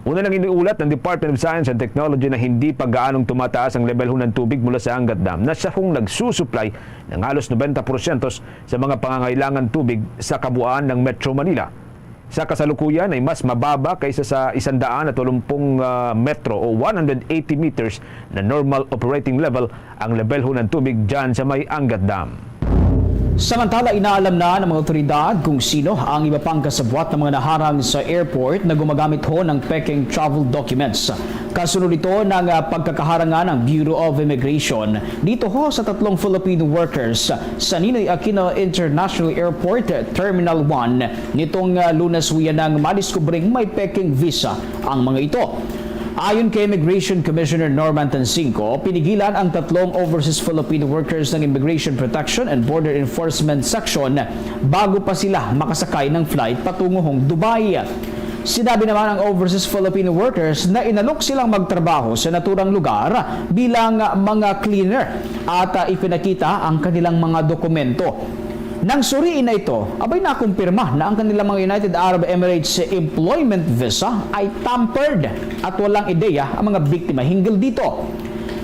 Una nang iniulat ng Department of Science and Technology na hindi pa gaanong tumataas ang level ho ng tubig mula sa Angat Dam na siya hong nagsusuplay ng halos nobenta porsyento sa mga pangangailangan tubig sa kabuuan ng Metro Manila. Sa kasalukuyan ay mas mababa kaysa sa isandaan at walumpung ah, metro o one hundred eighty meters na normal operating level ang level ho ng tubig dyan sa may Angat Dam. Samantala, inaalam na ng mga otoridad kung sino ang iba pang kasabwat ng mga naharang sa airport na gumagamit ho ng pekeng travel documents. Kasunod ito ng ah, pagkakaharangan ng Bureau of Immigration dito ho sa tatlong Filipino workers sa Ninoy Aquino International Airport Terminal one nitong ah, Lunes, huya nang madiskubring may pekeng visa ang mga ito. Ayon kay Immigration Commissioner Norman Tansinco, pinigilan ang tatlong overseas Filipino workers ng Immigration Protection and Border Enforcement Section bago pa sila makasakay ng flight patungo hong Dubai. Sinabi naman ng overseas Filipino workers na inalok silang magtrabaho sa naturang lugar bilang mga cleaner at, ah, ipinakita ang kanilang mga dokumento. Nang suriin na ito, abay, nakumpirma na ang kanilang mga United Arab Emirates employment visa ay tampered at walang ideya ang mga biktima hinggil dito.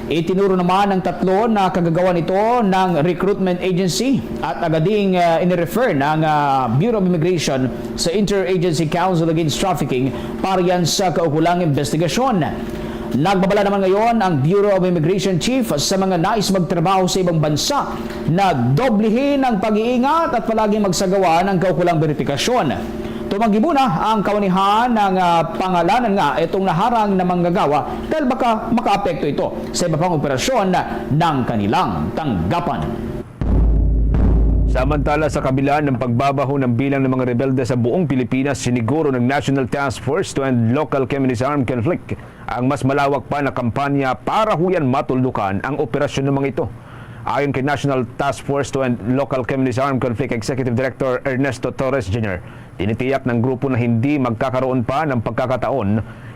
Itinuro naman ng tatlo na kagagawan ito ng recruitment agency at agad ding, ah, inirefer ng, ah, Bureau of Immigration sa Interagency Council Against Trafficking para yan sa kaukulang investigasyon. Nagbabala naman ngayon ang Bureau of Immigration Chief sa mga nais magtrabaho sa ibang bansa na doblehin ang pag-iingat at palaging magsagawa ng kaukulang beripikasyon. Tumanggi muna ang kawanihan ng, ah, pangalanan nga itong naharang na manggagawa dahil baka makaapekto ito sa iba pang operasyon ng kanilang tanggapan. Samantala, sa kabila ng pagbabaho ng bilang ng mga rebelde sa buong Pilipinas, siniguro ng National Task Force to End Local Communist Armed Conflict ang mas malawak pa na kampanya para huyan matuldukan ang operasyon ng mga ito. Ayon kay National Task Force to End Local Communist Armed Conflict Executive Director Ernesto Torres Junior, tinitiyak ng grupo na hindi magkakaroon pa ng pagkakataon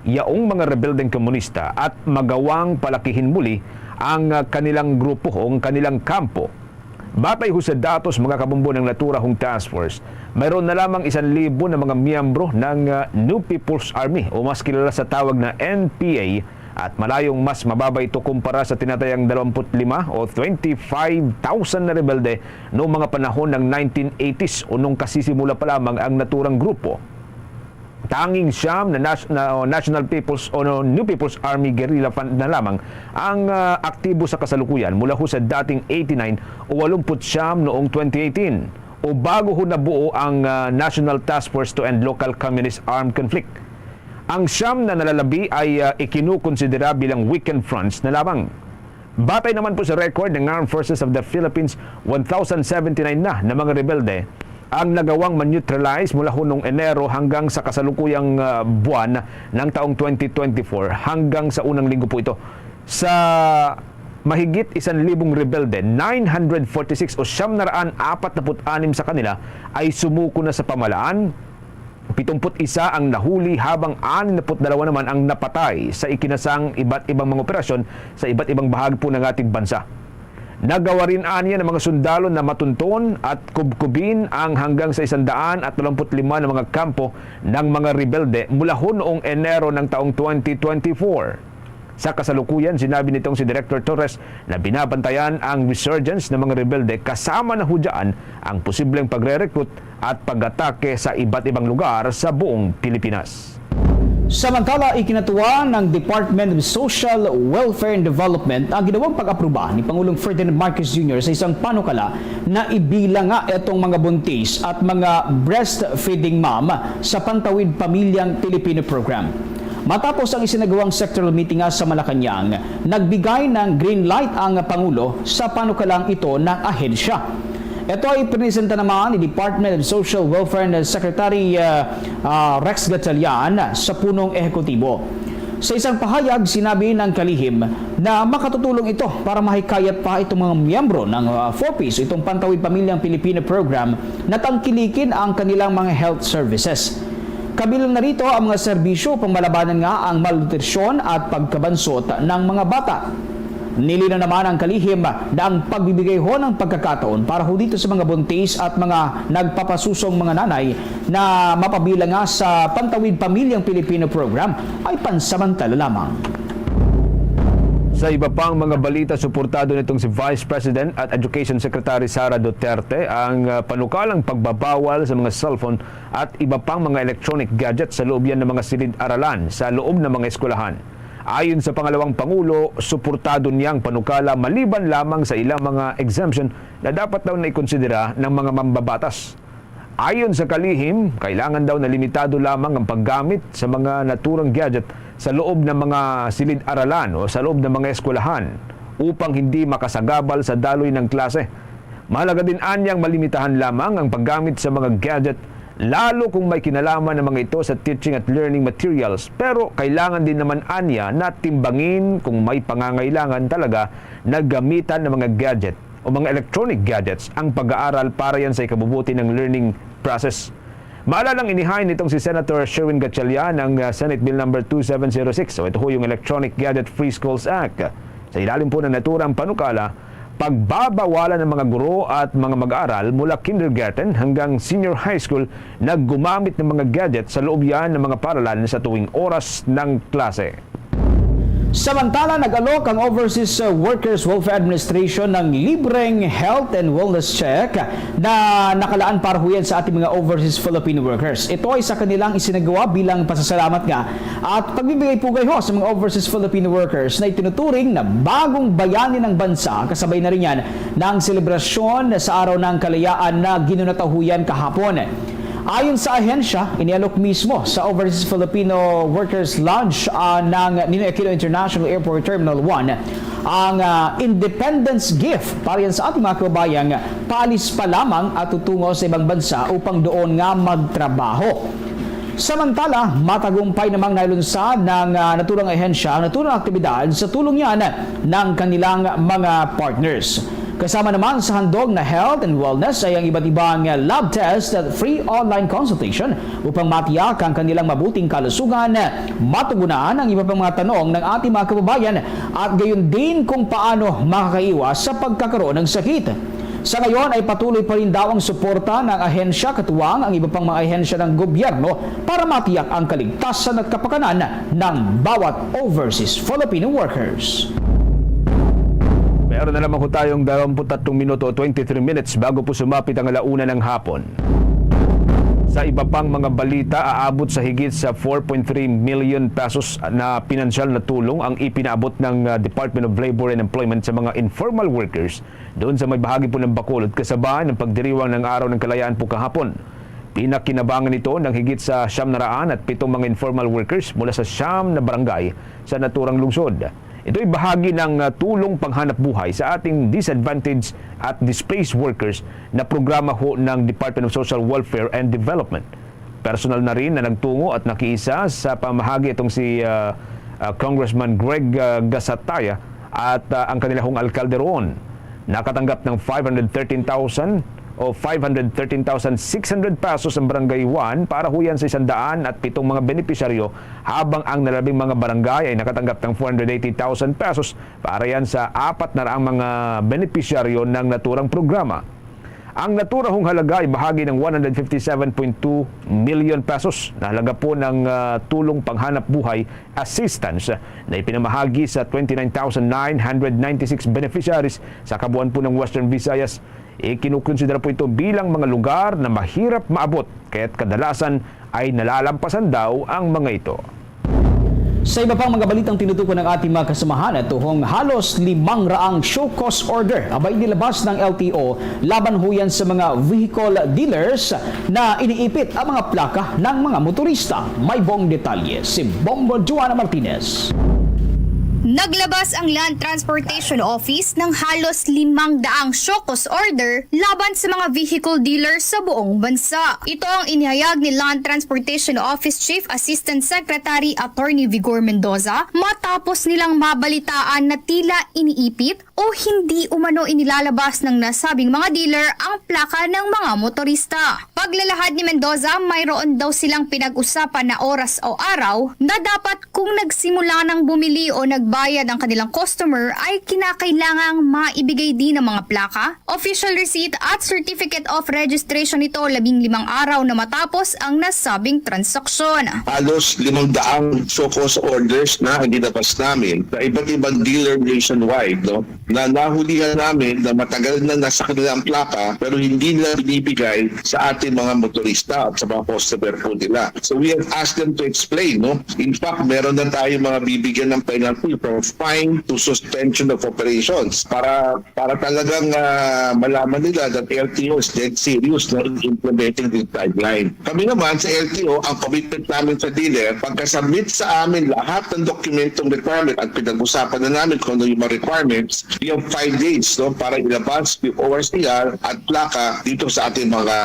yaong mga rebeldeng komunista at magawang palakihin muli ang, ah, kanilang grupo o ang kanilang kampo. Batay ho sa datos, mga kabombo, ng naturang task force, mayroon na lamang isang libo na mga miyembro ng, ah, New People's Army o mas kilala sa tawag na N P A, at malayong mas mababa ito kumpara sa tinatayang dalawampu't lima o twenty-five thousand na rebelde noong mga panahon ng nineteen eighties o nung kasisimula pa lamang ang naturang grupo. Tanging siyam na nas-, na, o National People's o no, New People's Army Guerrilla Fund na lamang ang, ah, aktibo sa kasalukuyan, mula ho sa dating eighty-nine o walumput siyam noong twenty eighteen, o bago ho nabuo ang, ah, National Task Force to End Local Communist Armed Conflict. Ang siyam na nalalabi ay, ah, ikinukonsidera bilang weakened fronts na lamang. Batay naman po sa record ng Armed Forces of the Philippines, one thousand seventy-nine na na mga rebelde ang nagawang ma-neutralize mula ho nung Enero hanggang sa kasalukuyang, ah, buwan ng taong twenty twenty-four, hanggang sa unang linggo po ito. Sa mahigit isang libong rebelde, nine hundred forty-six o siyam na raan apat na put anim sa kanila ay sumuko na sa pamalaan, pitumput isa ang nahuli, habang anim na put dalawa naman ang napatay sa ikinasang iba't ibang mga operasyon sa iba't ibang bahagi po ng ating bansa. Nagawa rin aniya ng mga sundalo na matunton at kubkubin ang hanggang sa isang daan at dalawampu't lima na mga kampo ng mga rebelde mula ho noong Enero ng taong twenty twenty-four. Sa kasalukuyan, sinabi nitong si Director Torres na binabantayan ang resurgence ng mga rebelde, kasama na ho dyan ang posibleng pagre-recruit at pag-atake sa iba't ibang lugar sa buong Pilipinas. Samantala, ikinatuwa ng Department of Social Welfare and Development ang ginawang pag-aproba ni Pangulong Ferdinand Marcos Junior sa isang panukala na ibilang nga itong mga buntis at mga breastfeeding mom sa Pantawid Pamilyang Pilipino Program. Matapos ang isinagawang sectoral meeting nga sa Malacañang, nagbigay ng green light ang Pangulo sa panukalang ito ng ahensya. Ito ay ipresenta naman ni Department of Social Welfare Secretary, ah, ah, Rex Gatchalian sa punong ehekutibo. Sa isang pahayag, sinabi ng kalihim na makatutulong ito para mahikayat pa itong mga miyembro ng, ah, four Ps, itong Pantawid Pamilyang Pilipino Program, na tangkilikin ang kanilang mga health services. Kabilang na rito ang mga serbisyo upang malabanan nga ang malnutrisyon at pagkabansot ng mga bata. Nilinaw naman ang kalihim na ang pagbibigay ho ng pagkakataon para ho dito sa mga buntis at mga nagpapasusong mga nanay na mapabilang nga sa Pantawid Pamilyang Pilipino Program ay pansamantala lamang. Sa iba pang mga balita, suportado nitong si Vice President at Education Secretary Sara Duterte ang, ah, panukalang pagbabawal sa mga cellphone at iba pang mga electronic gadget sa loob yan ng mga silid-aralan sa loob ng mga eskwelahan. Ayon sa pangalawang pangulo, suportado niya ang panukala maliban lamang sa ilang mga exemption na dapat daw na ikonsidera ng mga mambabatas. Ayon sa kalihim, kailangan daw na limitado lamang ang paggamit sa mga naturang gadget sa loob ng mga silid-aralan o sa loob ng mga eskwelahan upang hindi makasagabal sa daloy ng klase. Mahalaga din anyang malimitahan lamang ang paggamit sa mga gadget, lalo kung may kinalaman ang mga ito sa teaching at learning materials. Pero kailangan din naman anya na timbangin kung may pangangailangan talaga na gamitan ng mga gadget o mga electronic gadgets ang pag-aaral para yan sa ikabubuti ng learning process. Maalalang inihain nitong si Senator Sherwin Gatchalian ang, ah, Senate Bill Number two seven zero six, o ito ho yung Electronic Gadget Free Schools Act. Sa ilalim po ng naturang panukala, pagbabawalan ng mga guro at mga mag-aaral mula kindergarten hanggang senior high school na gumamit ng mga gadget sa loob yan ng mga paralan sa tuwing oras ng klase. Samantala, nag-alok ang Overseas, uh, Workers Welfare Administration ng libreng health and wellness check na nakalaan para ho yan sa ating mga overseas Filipino workers. Ito ay sa kanilang isinagawa bilang pasasalamat nga at pagbibigay pugay ho sa mga overseas Filipino workers na itinuturing na bagong bayani ng bansa, kasabay na rin yan ng selebrasyon sa Araw ng Kalayaan na ginunatahuyan kahapon. Ayon sa ahensya, inialok mismo sa Overseas Filipino Workers Lounge, ah, ng Ninoy Aquino International Airport Terminal one ang, ah, Independence Gift para yan sa ating mga kababayang paalis pa lamang at tutungo sa ibang bansa upang doon nga magtrabaho. Samantala, matagumpay namang nailunsad ng, ah, naturang ahensya ang naturang aktibidad sa tulong yan ng kanilang mga partners. Kasama naman sa handog na health and wellness ay ang iba't ibang lab test at free online consultation upang matiyak ang kanilang mabuting kalusugan, matugunan ang iba pang mga tanong ng ating mga kababayan at gayon din kung paano makakaiwas sa pagkakaroon ng sakit. Sa ngayon ay patuloy pa rin daw ang suporta ng ahensya, katuwang ang iba pang mga ahensya ng gobyerno, para matiyak ang kaligtasan at kapakanan ng bawat overseas Filipino workers. Meron na lamang po tayong dalawampu't tatlong minuto, twenty-three minutes, bago po sumapit ang alauna ng hapon. Sa iba pang mga balita, aabot sa higit sa four point three million pesos na pinansyal na tulong ang ipinaabot ng, ah, Department of Labor and Employment sa mga informal workers doon sa may bahagi po ng Bacolod, kasabay ng pagdiriwang ng Araw ng Kalayaan po kahapon. Pinakinabangan ito ng higit sa siyam na raan at pitong mga informal workers mula sa siyam na barangay sa naturang lungsod. Ito'y bahagi ng, ah, tulong panghanap buhay sa ating disadvantaged at displaced workers na programa ho ng Department of Social Welfare and Development. Personal na rin na nagtungo at nakiisa sa pamahagi itong si, ah, ah, Congressman Greg, ah, Gasataya at, ah, ang kanila hong alkalde roon. Nakatanggap ng five hundred thirteen thousand o five hundred thirteen thousand six hundred pesos ang Barangay one para ho yan sa isang daan at pitong mga benepisyaryo, habang ang nalabing mga barangay ay nakatanggap ng four hundred eighty thousand pesos para yan sa apat na raang mga benepisyaryo ng naturang programa. Ang naturang halaga ay bahagi ng one hundred fifty-seven point two million pesos na halaga po ng, ah, tulong panghanap buhay assistance na ipinamahagi sa twenty-nine thousand nine hundred ninety-six beneficiaries sa kabuuan po ng Western Visayas. Ikinukonsidera po ito bilang mga lugar na mahirap maabot, kaya't kadalasan ay nalalampasan daw ang mga ito. Sa iba pang mga balitang tinutukan ng ating mga kasamahan, tuhong halos limang raang show cause order abay nilabas ng L T O laban ho yan sa mga vehicle dealers na iniipit ang mga plaka ng mga motorista. May buong detalye si Bombo Joanna Martinez. Naglabas ang Land Transportation Office ng halos limang daang show cause order laban sa mga vehicle dealers sa buong bansa. Ito ang inihayag ni Land Transportation Office Chief Assistant Secretary Attorney Vigor Mendoza matapos nilang mabalitaan na tila iniipit o hindi umano inilalabas ng nasabing mga dealer ang plaka ng mga motorista. Paglalahad ni Mendoza, mayroon daw silang pinag-usapan na oras o araw na dapat kung nagsimula nang bumili o nagbayad ang kanilang customer ay kinakailangang maibigay din ang mga plaka, official receipt at certificate of registration nito labing limang araw na matapos ang nasabing transaksyon. Halos limang daang show cause orders na ang ginabas namin sa iba't ibang dealer nationwide, no? Na nahulihan namin na matagal na nasa kanila ang plaka pero hindi nila binibigay sa ating mga motorista at sa mga customer po nila. So we have asked them to explain, no? In fact, meron na tayong mga bibigyan ng penalty from fine to suspension of operations para para talagang, ah, malaman nila that L T O is dead serious, no, in implementing the guideline. Kami naman sa L T O, ang commitment namin sa dealer, pagka-submit sa amin lahat ng dokumentong requirement at pinag-usapan na namin kung ano yung mga requirements, we have five days, no, para ilabas yung O R C R at plaka dito sa ating mga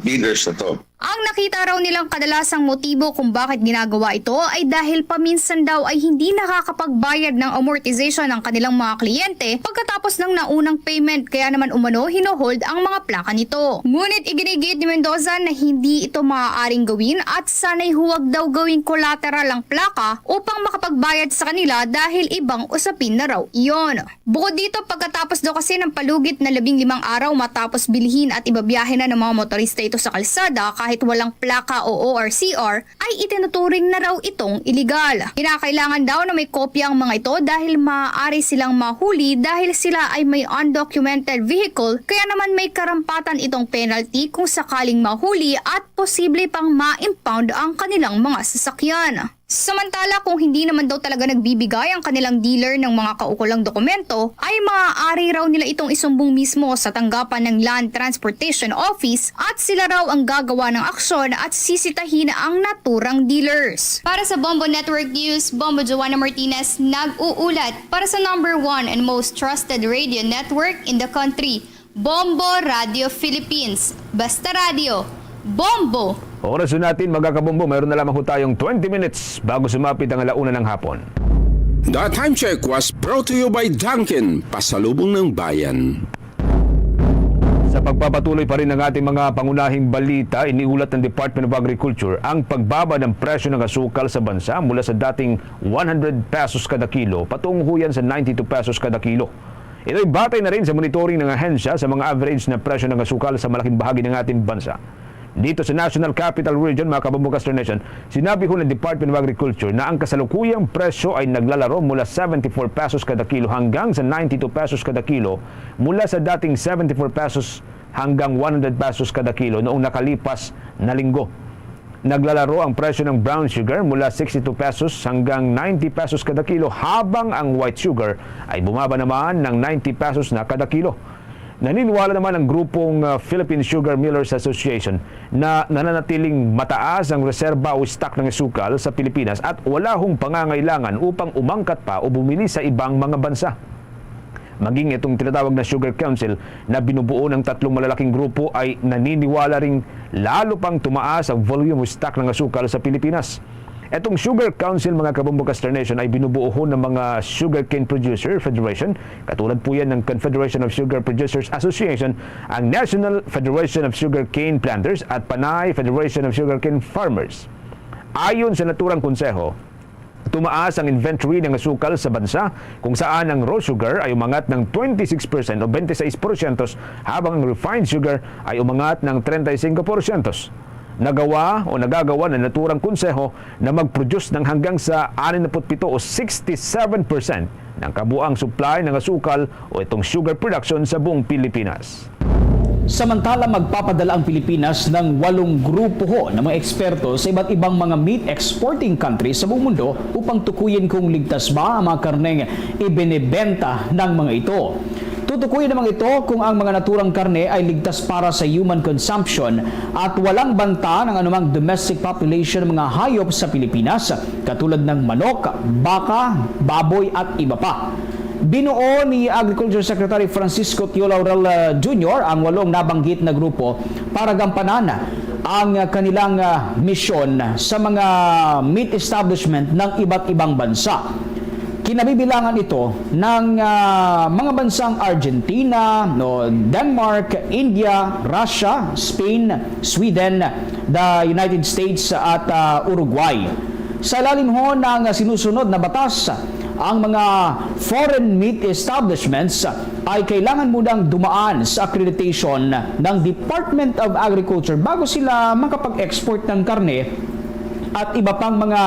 dealers na to. Ang nakita raw nilang kadalasang motibo kung bakit ginagawa ito ay dahil paminsan daw ay hindi nakakapagbayad ng amortization ang kanilang mga kliyente pagkatapos ng naunang payment, kaya naman umano hinohold ang mga plaka nito. Ngunit iginigiit ni Mendoza na hindi ito maaaring gawin at sana'y huwag daw gawing collateral ang plaka upang makapagbayad sa kanila dahil ibang usapin na raw iyon. Bukod dito, pagkatapos daw kasi ng palugit na labing limang araw matapos bilhin at ibabiyahe na ng mga motorista ito sa kalsada kahit walang plaka o O R C R, ay itinuturing na raw itong iligal. Kinakailangan daw na may kopya ang mga ito dahil maaari silang mahuli dahil sila ay may undocumented vehicle, kaya naman may karampatan itong penalty kung sakaling mahuli at posible pang ma-impound ang kanilang mga sasakyan. Samantala, kung hindi naman daw talaga nagbibigay ang kanilang dealer ng mga kaukulang dokumento, ay maaari raw nila itong isumbong mismo sa tanggapan ng Land Transportation Office at sila raw ang gagawa ng aksyon at sisitahin ang naturang dealers. Para sa Bombo Network News, Bombo Joanna Martinez nag-uulat. Para sa number one and most trusted radio network in the country, Bombo Radio Philippines. Basta Radio, Bombo! Oras na natin, mga kabombo. Mayroon na lamang ho tayong twenty minutes bago sumapit ang alauna ng hapon. The Time Check was brought to you by Dunkin, Pasalubong ng Bayan. Sa pagpapatuloy pa rin ng ating mga pangunahing balita, iniulat ng Department of Agriculture ang pagbaba ng presyo ng asukal sa bansa mula sa dating one hundred pesos kada kilo patungo yan sa ninety-two pesos kada kilo. Ito'y batay na rin sa monitoring ng ahensya sa mga average na presyo ng asukal sa malaking bahagi ng ating bansa. Dito sa National Capital Region, mga kabombo, Kasternation, sinabi ho ng Department of Agriculture na ang kasalukuyang presyo ay naglalaro mula seventy-four pesos kada kilo hanggang sa ninety-two pesos kada kilo, mula sa dating seventy-four pesos hanggang one hundred pesos kada kilo noong nakalipas na linggo. Naglalaro ang presyo ng brown sugar mula sixty-two pesos hanggang ninety pesos kada kilo, habang ang white sugar ay bumaba naman ng ninety pesos na kada kilo. Naniniwala naman ang grupong, ah, Philippine Sugar Millers Association na nananatiling mataas ang reserba o stock ng asukal sa Pilipinas at wala hong pangangailangan upang umangkat pa o bumili sa ibang mga bansa. Maging itong tinatawag na Sugar Council na binubuo ng tatlong malalaking grupo ay naniniwala ring lalo pang tumaas ang volume o stock ng asukal sa Pilipinas. Itong Sugar Council, mga kabombo, Kasternation, ay binubuo ho ng mga Sugarcane Producer Federation, katulad po yan ng Confederation of Sugar Producers Association, ang National Federation of Sugarcane Planters at Panay Federation of Sugarcane Farmers. Ayon sa naturang konseho, tumaas ang inventory ng asukal sa bansa, kung saan ang raw sugar ay umangat ng twenty-six percent o twenty-six porsyento, habang ang refined sugar ay umangat ng treinta y cinco porsyento. Nagawa o nagagawa ng naturang konseho na mag-produce ng hanggang sa anim na put pito o sixty-seven percent ng kabuang supply ng asukal o itong sugar production sa buong Pilipinas. Samantala, magpapadala ang Pilipinas ng walong grupo ho ng mga eksperto sa iba't ibang mga meat exporting countries sa buong mundo upang tukuyin kung ligtas ba ang mga karneng ibinebenta ng mga ito. Tutukuyin naman ito kung ang mga naturang karne ay ligtas para sa human consumption at walang banta ng anumang domestic population ng mga hayop sa Pilipinas, katulad ng manok, baka, baboy at iba pa. Binuo ni Agriculture Secretary Francisco Tio Laurel, uh, Junior ang walong nabanggit na grupo para gampanan ang, uh, kanilang, uh, misyon sa mga meat establishment ng iba't ibang bansa. Kinabibilangan ito ng, ah, mga bansang Argentina, no, Denmark, India, Russia, Spain, Sweden, the United States, at, ah, Uruguay. Sa ilalim ho ng sinusunod na batas, ang mga foreign meat establishments ay kailangan munang dumaan sa accreditation ng Department of Agriculture bago sila makapag-export ng karne at iba pang mga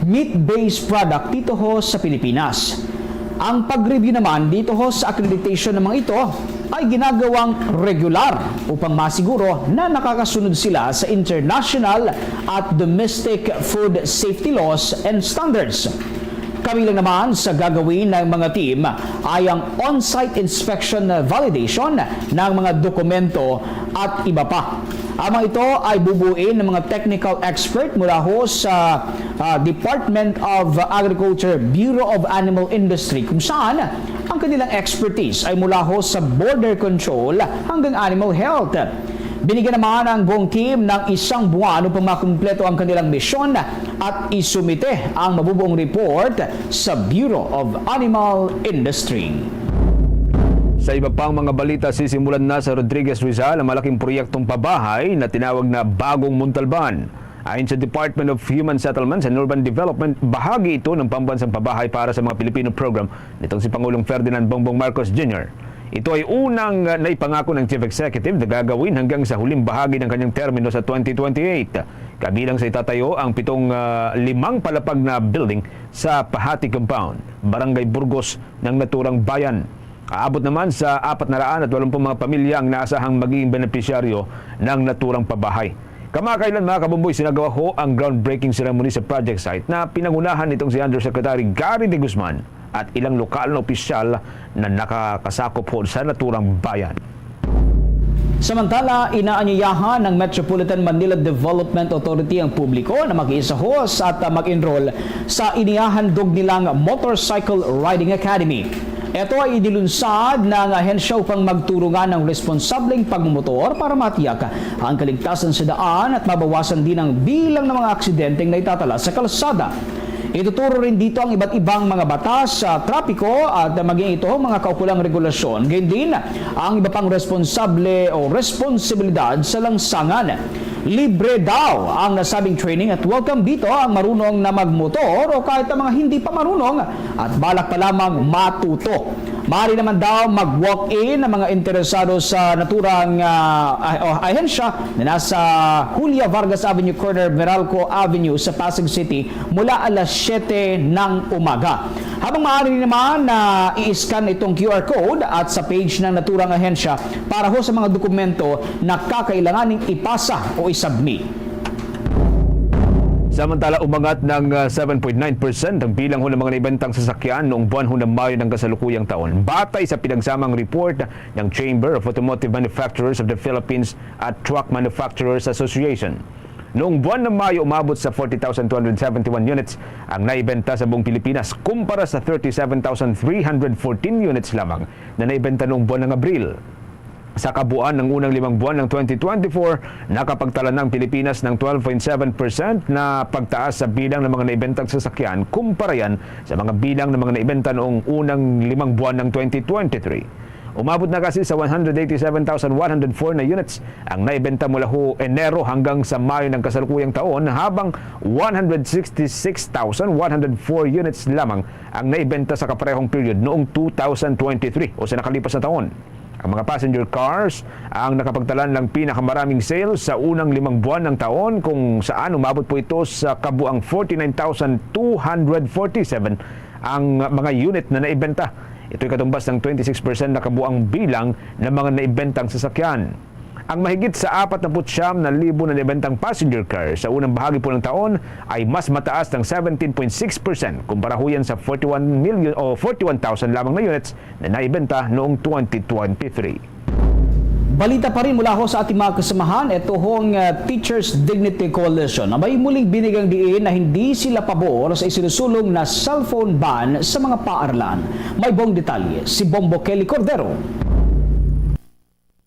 meat-based product dito ho sa Pilipinas. Ang pag-review naman dito ho sa accreditation ng mga ito ay ginagawang regular upang masiguro na nakakasunod sila sa international at domestic food safety laws and standards. Kabilang naman sa gagawin ng mga team ay ang on-site inspection validation ng mga dokumento at iba pa. Ang mga ito ay bubuin ng mga technical expert mula ho sa, ah, Department of Agriculture, Bureau of Animal Industry, kung saan ang kanilang expertise ay mula ho sa border control hanggang animal health. Binigyan naman ang buong team ng isang buwan upang makumpleto ang kanilang misyon at isumite ang mabubuong report sa Bureau of Animal Industry. Sa iba pang mga balita, sisimulan na sa Rodriguez, Rizal ang malaking proyektong pabahay na tinawag na Bagong Montalban. Ayon sa Department of Human Settlements and Urban Development, bahagi ito ng pambansang pabahay para sa mga Pilipino program nitong si Pangulong Ferdinand Bongbong Marcos Junior. Ito ay unang, uh, naipangako ng Chief Executive na gagawin hanggang sa huling bahagi ng kanyang termino sa twenty twenty-eight. Kabilang sa itatayo ang pitong, uh, limang palapag na building sa Pahati Compound, Barangay Burgos ng naturang bayan. Aabot naman sa apat na raan at walumpung mga pamilya ang naasahang magiging benepisyaryo ng naturang pabahay. Kamakailan, mga kabumboy, sinagawa ho ang groundbreaking ceremony sa project site na pinangunahan nitong si Undersecretary Gary De Guzman at ilang lokal na opisyal na nakakasakop ho sa naturang bayan. Samantala, inaanyayahan ng Metropolitan Manila Development Authority ang publiko na makiisa ho sa at mag-enroll sa inihahandog nilang Motorcycle Riding Academy. Ito ay inilunsad ng ahensya upang magtulungan ng responsableng pagmumotor para matiyak ang kaligtasan sa daan at mabawasan din ang bilang ng mga aksidenteng naitatala sa kalsada. Ituturo rin dito ang iba't ibang mga batas sa trapiko at maging ito ang mga kaukulang regulasyon, gayon din ang iba pang responsable o responsibilidad sa langsangan. Libre daw ang nasabing training at welcome dito ang marunong na magmotor o kahit ang mga hindi pa marunong at balak pa lamang matuto. Maaari naman daw mag-walk-in ang mga interesado sa naturang, ah, ah, oh, ahensya na nasa Julia Vargas Avenue, corner Meralco Avenue sa Pasig City mula alas siyete ng umaga. Habang maaari naman na i-scan itong Q R code at sa page ng naturang ahensya para ho sa mga dokumento na kakailanganing ipasa o isubmit. Samantala, umangat ng, ah, seven point nine percent ang bilang ho ng mga naibentang sasakyan noong buwan ho ng Mayo ng kasalukuyang taon, batay sa pinagsamang report ng Chamber of Automotive Manufacturers of the Philippines at Truck Manufacturers Association. Noong buwan ng Mayo, umabot sa forty thousand two hundred seventy-one units ang naibenta sa buong Pilipinas, kumpara sa thirty-seven thousand three hundred fourteen units lamang na naibenta noong buwan ng Abril. Sa kabuuan ng unang limang buwan ng twenty twenty-four, nakapagtala na ang Pilipinas ng twelve point seven percent na pagtaas sa bilang ng mga naibentang sasakyan kumpara yan sa mga bilang ng mga naibenta noong unang limang buwan ng twenty twenty-three. Umabot na kasi sa one hundred eighty-seven thousand one hundred four na units ang naibenta mula ho Enero hanggang sa Mayo ng kasalukuyang taon, habang one hundred sixty-six thousand one hundred four units lamang ang naibenta sa kaparehong period noong two thousand twenty-three o sa nakalipas na taon. Ang mga passenger cars ang nakapagtala ng pinakamaraming sales sa unang limang buwan ng taon, kung saan umabot po ito sa kabuang forty-nine thousand two hundred forty-seven ang mga unit na naibenta. Ito'y katumbas ng twenty-six percent na kabuang bilang ng mga naibentang sasakyan. Ang mahigit sa apat na put siyam na libo na naibentang passenger car sa unang bahagi po ng taon ay mas mataas ng seventeen point six percent kumpara ho yan sa forty-one million o forty-one thousand lamang na units na naibenta noong twenty twenty-three. Balita pa rin mula ho sa ating mga kasamahan, ito hong, ah, Teachers Dignity Coalition. Abay, muling binigyang diin na hindi sila pabor sa isinusulong na cellphone ban sa mga paaralan. May buong detalye si Bombo Kelly Cordero.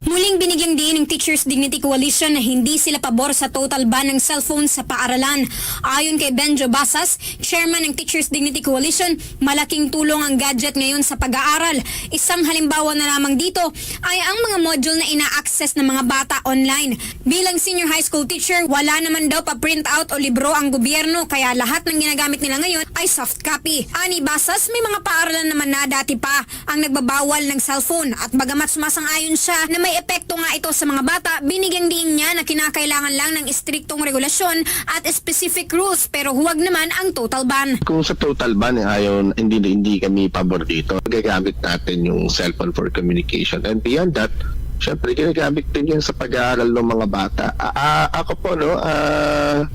Muling binigyang diin ng Teachers Dignity Coalition na hindi sila pabor sa total ban ng cellphone sa paaralan. Ayon kay Benjo Basas, chairman ng Teachers Dignity Coalition, malaking tulong ang gadget ngayon sa pag-aaral. Isang halimbawa na lamang dito ay ang mga module na ina-access ng mga bata online. Bilang senior high school teacher, wala naman daw pa-print out o libro ang gobyerno, kaya lahat ng ginagamit nila ngayon ay soft copy. Ani Basas, may mga paaralan naman na dati pa ang nagbabawal ng cellphone, at bagamat sumasang-ayon siya na may epekto nga ito sa mga bata, binigyang diin niya na kinakailangan lang ng istriktong regulasyon at specific rules, pero huwag naman ang total ban. Kung sa total ban, eh, ayaw, hindi, hindi kami pabor dito. Gagamit natin yung cellphone for communication. And beyond that, syempre, ginagamit din yan sa pag-aaral ng mga bata. Ah, ah, ako po, no, ah,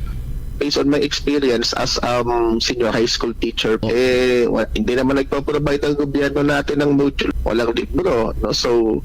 based on my experience as, um, senior high school teacher, eh, wa-, hindi naman nagpo-provide ang gobyerno natin ng module. Walang libro, no? So,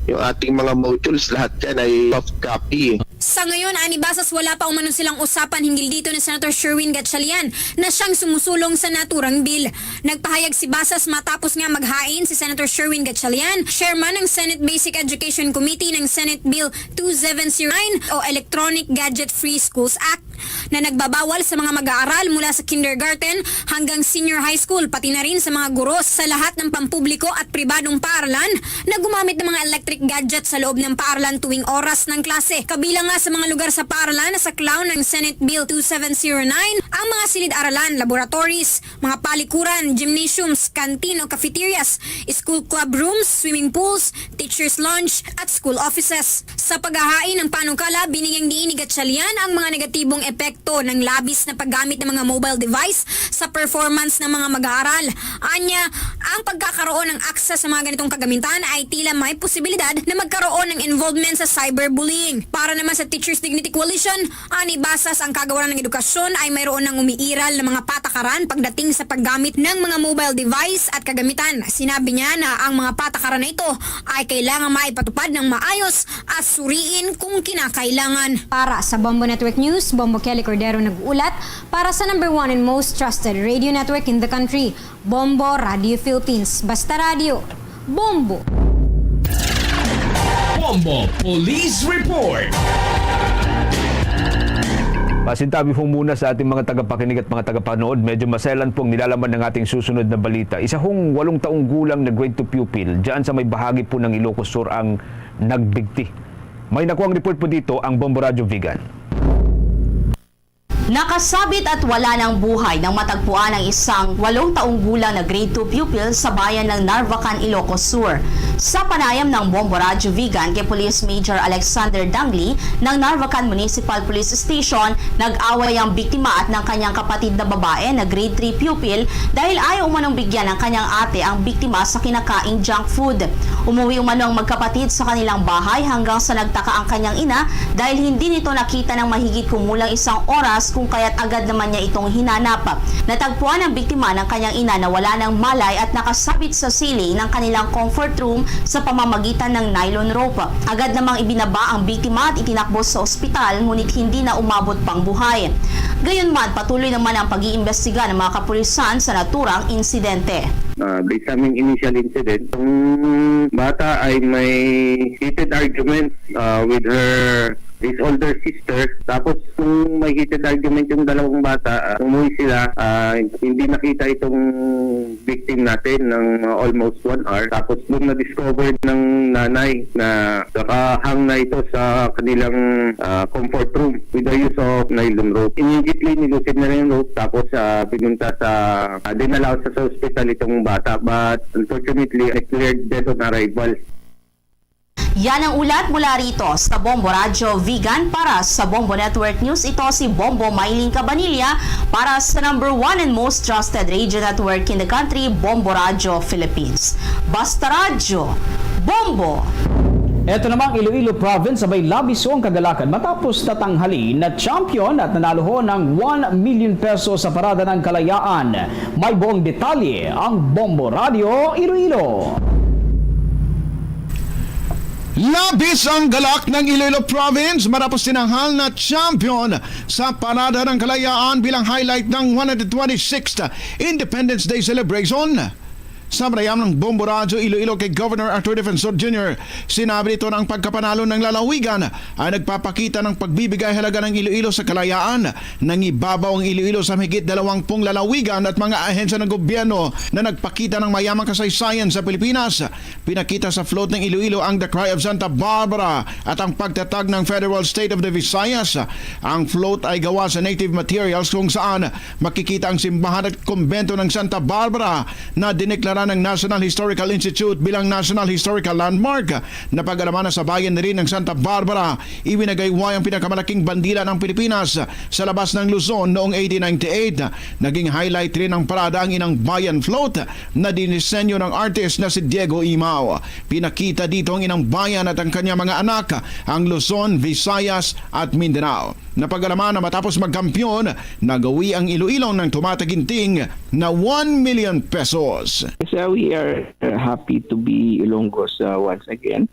yung ating mga modules, lahat yan ay soft copy. Sa ngayon, ani Basas, wala pa umano silang usapan hinggil dito ni Senator Sherwin Gatchalian na siyang sumusulong sa naturang bill. Nagpahayag si Basas matapos nga maghain si Senator Sherwin Gatchalian, chairman ng Senate Basic Education Committee, ng Senate Bill two seven zero nine o Electronic Gadget Free Schools Act, na nagbabawal sa mga mag-aaral mula sa kindergarten hanggang senior high school, pati na rin sa mga guro sa lahat ng pampubliko at pribadong paaralan na gumamit ng mga electric gadget sa loob ng paaralan tuwing oras ng klase. Kabilang nga sa mga lugar sa paaralan na saklaw ng Senate Bill two seven zero nine ang mga silid-aralan, laboratories, mga palikuran, gymnasiums, canteen o cafeterias, school club rooms, swimming pools, teachers' lounge, at school offices. Sa paghahain ng panukala, binigyang diin ni Gatchalian ang mga negatibong epekto ng labis na paggamit ng mga mobile device sa performance ng mga mag-aaral. Anya, ang pagkakaroon ng access sa mga ganitong kagamitan ay tila may posibilidad na magkaroon ng involvement sa cyberbullying. Para naman sa Teachers Dignity Coalition, ani Basas, ang kagawaran ng edukasyon ay mayroon ng umiiral na mga patakaran pagdating sa paggamit ng mga mobile device at kagamitan. Sinabi niya na ang mga patakaran na ito ay kailangan maipatupad ng maayos at suriin kung kinakailangan. Para sa Bombo Network News, Bombo Kelly Cordero nag-uulat para sa number one and most trusted radio network in the country, Bombo Radio Philippines. Basta Radio, Bombo! Bombo Police Report. Pasintabi po muna sa ating mga tagapakinig at mga tagapanood, medyo maselan pong nilalaman ng ating susunod na balita. Isa hong walong taong gulang na grade two pupil dyan sa may bahagi po ng Ilocos Sur ang nagbigti. May nakuhang report po dito ang Bombo Radyo Vigan. Nakasabit at wala ng buhay nang matagpuan ang isang walong taong gulang na grade two pupil sa bayan ng Narvacan, Ilocos Sur. Sa panayam ng Bombo Radyo Vigan kay Police Major Alexander Dangli ng Narvacan Municipal Police Station, nag-away ang biktima at ng kanyang kapatid na babae na grade three pupil dahil ayaw umanong bigyan ng kanyang ate ang biktima sa kinakaing junk food. Umuwi umano ang magkapatid sa kanilang bahay hanggang sa nagtaka ang kanyang ina dahil hindi nito nakita ng mahigit kumulang isang oras, kung kaya't agad naman niya itong hinanap. Natagpuan ang biktima ng kanyang ina na wala ng malay at nakasabit sa ceiling ng kanilang comfort room sa pamamagitan ng nylon rope. Agad namang ibinaba ang biktima at itinakbo sa ospital, ngunit hindi na umabot pang buhay. Gayunman, patuloy naman ang pag-iimbestiga ng mga kapulisan sa naturang insidente. Ah, based sa aming initial incident, ang bata ay may heated argument, ah, with her, his older sister. Tapos, nung may heated argument yung dalawang bata, ah, umuwi sila. Ah, hindi nakita itong victim natin ng, ah, almost one hour. Tapos, doon na-discovered ng nanay na nakahang na ito sa kanilang, ah, comfort room with the use of nylon rope. Immediately, nilusid na yung rope, tapos, ah, pinunta sa, ah, dinala sa, sa hospital itong bata. But unfortunately, declared dead on arrival. Yan ang ulat mula rito sa Bombo Radyo Vigan. Para sa Bombo Network News, ito si Bombo Mylene Cabanilla para sa number one and most trusted radio network in the country, Bombo Radyo Philippines. Basta Radyo, Bombo! Eto namang Iloilo Province, sabay labis ang kagalakan matapos na tanghali na champion at nanalo ho ng one million pesos sa Parada ng Kalayaan. May buong detalye ang Bombo Radyo Iloilo. Labis ang galak ng Iloilo Province matapos tinanghal na champion sa Parada ng Kalayaan bilang highlight ng one hundred twenty-sixth Independence Day Celebration. Sa panayam ng Bombo Radyo Iloilo kay Governor Arthur Defensor Junior, sinabi nito na ang pagkapanalo ng lalawigan ay nagpapakita ng pagbibigay halaga ng Iloilo sa kalayaan. Nangibabaw ang Iloilo sa mahigit dalawang pung lalawigan at mga ahensya ng gobyerno na nagpakita ng mayamang kasaysayan sa Pilipinas. Pinakita sa float ng Iloilo ang The Cry of Santa Barbara at ang pagtatag ng Federal State of the Visayas. Ang float ay gawa sa native materials kung saan makikita ang simbahan at kumbento ng Santa Barbara na dineklara ng National Historical Institute bilang National Historical Landmark. Napag-alaman na sa bayan na rin ng Santa Barbara, iwinagayway ang pinakamalaking bandila ng Pilipinas sa labas ng Luzon noong eighteen ninety-eight. Naging highlight rin ng parada ang Inang Bayan Float na dinisenyo ng artist na si Diego Imao. Pinakita dito ang Inang Bayan at ang kanyang mga anak, ang Luzon, Visayas, at Mindanao. Napag-alaman na matapos magkampiyon, nagawi ang Iloilo ng tumataginting na one million pesos. So we are, uh, happy to be Ilonggos, uh, once again.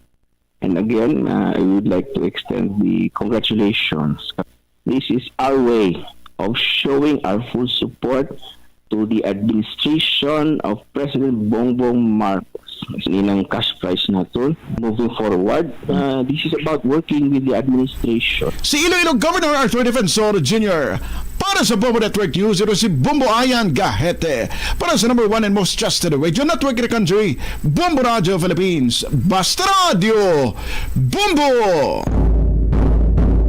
And again, uh, I would like to extend the congratulations. This is our way of showing our full support to the administration of President Bongbong Marcos. Ining cash prize naton. Moving forward, uh, this is about working with the administration. Si Iloilo Governor Arthur Defensor Junior Para sa Bombo Network News, ito si Bombo Ayan Gahete. Para sa number one and most trusted radio network in the country, Bombo Radio Philippines. Basta Radio, Bombo!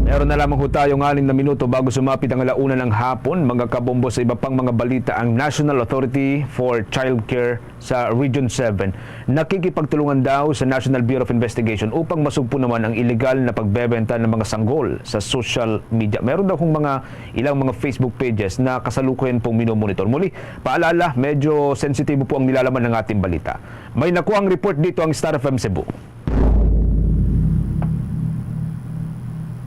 Meron na lamang ho tayong anim na minuto bago sumapit ang alauna ng hapon. Mga kabombo, sa iba pang mga balita, ang National Authority for Childcare sa Region seven nakikipagtulungan daw sa National Bureau of Investigation upang masugpo naman ang illegal na pagbebenta ng mga sanggol sa social media. Meron daw kung mga ilang mga Facebook pages na kasalukuyan pong minomonitor. Muli, paalala, medyo sensitibo po ang nilalaman ng ating balita. May nakuhang report dito ang Star F M Cebu.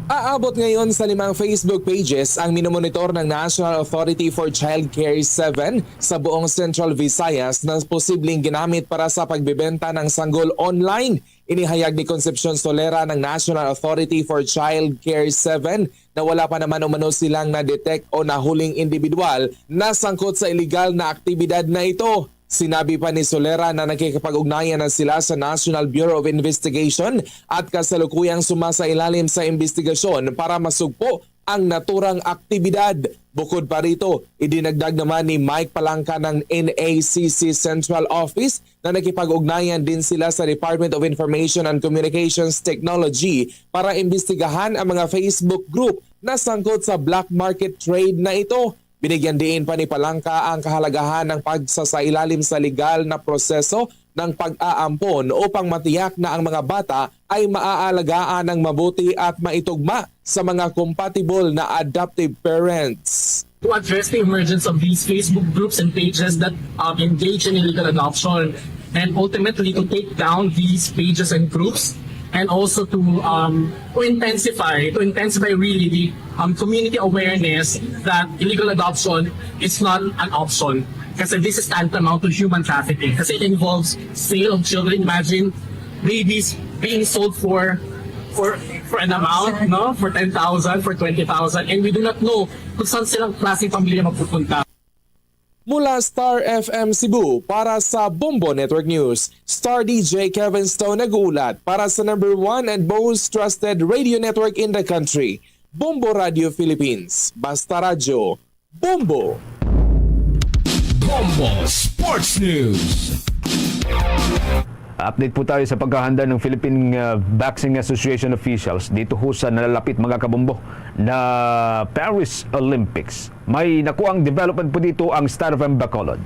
Aabot ngayon sa limang Facebook pages ang minomonitor ng National Authority for Child Care seven sa buong Central Visayas na posibleng ginamit para sa pagbebenta ng sanggol online. Inihayag ni Concepcion Solera ng National Authority for Child Care seven na wala pa naman umano silang na-detect o nahuling individual na sangkot sa iligal na aktibidad na ito. Sinabi pa ni Solera na nakikipag-ugnayan na sila sa National Bureau of Investigation at kasalukuyang sumasailalim sa investigasyon para masugpo ang naturang aktibidad. Bukod pa rito, idinagdag naman ni Mike Palangka ng N A C C Central Office na nakipag-ugnayan din sila sa Department of Information and Communications Technology para imbestigahan ang mga Facebook group na sangkot sa black market trade na ito. Binigyan diin pa ni Palangka ang kahalagahan ng pagsasailalim sa legal na proseso ng pag-aampon upang matiyak na ang mga bata ay maaalagaan ng mabuti at maitugma sa mga compatible na adoptive parents. To address the emergence of these Facebook groups and pages that um, engage in illegal adoption, and ultimately to take down these pages and groups, and also to um, to intensify to intensify really the um, community awareness that illegal adoption is not an option, kasi this is tantamount to human trafficking kasi it involves sale of children. Imagine babies being sold for for for an amount, no, for ten thousand, for twenty thousand, and we do not know kung saan silang klaseng pamilya mapupunta. Mula Star F M Cebu para sa Bombo Network News, Star D J Kevin Stone nag-uulat para sa number one and most trusted radio network in the country, Bombo Radio Philippines. Basta Radyo, Bombo! Bombo Sports News. Update po tayo sa paghahanda ng Philippine uh, Boxing Association officials dito ho sa nalalapit, mga kabombo, na Paris Olympics. May nakuang development po dito ang Star F M Bacolod.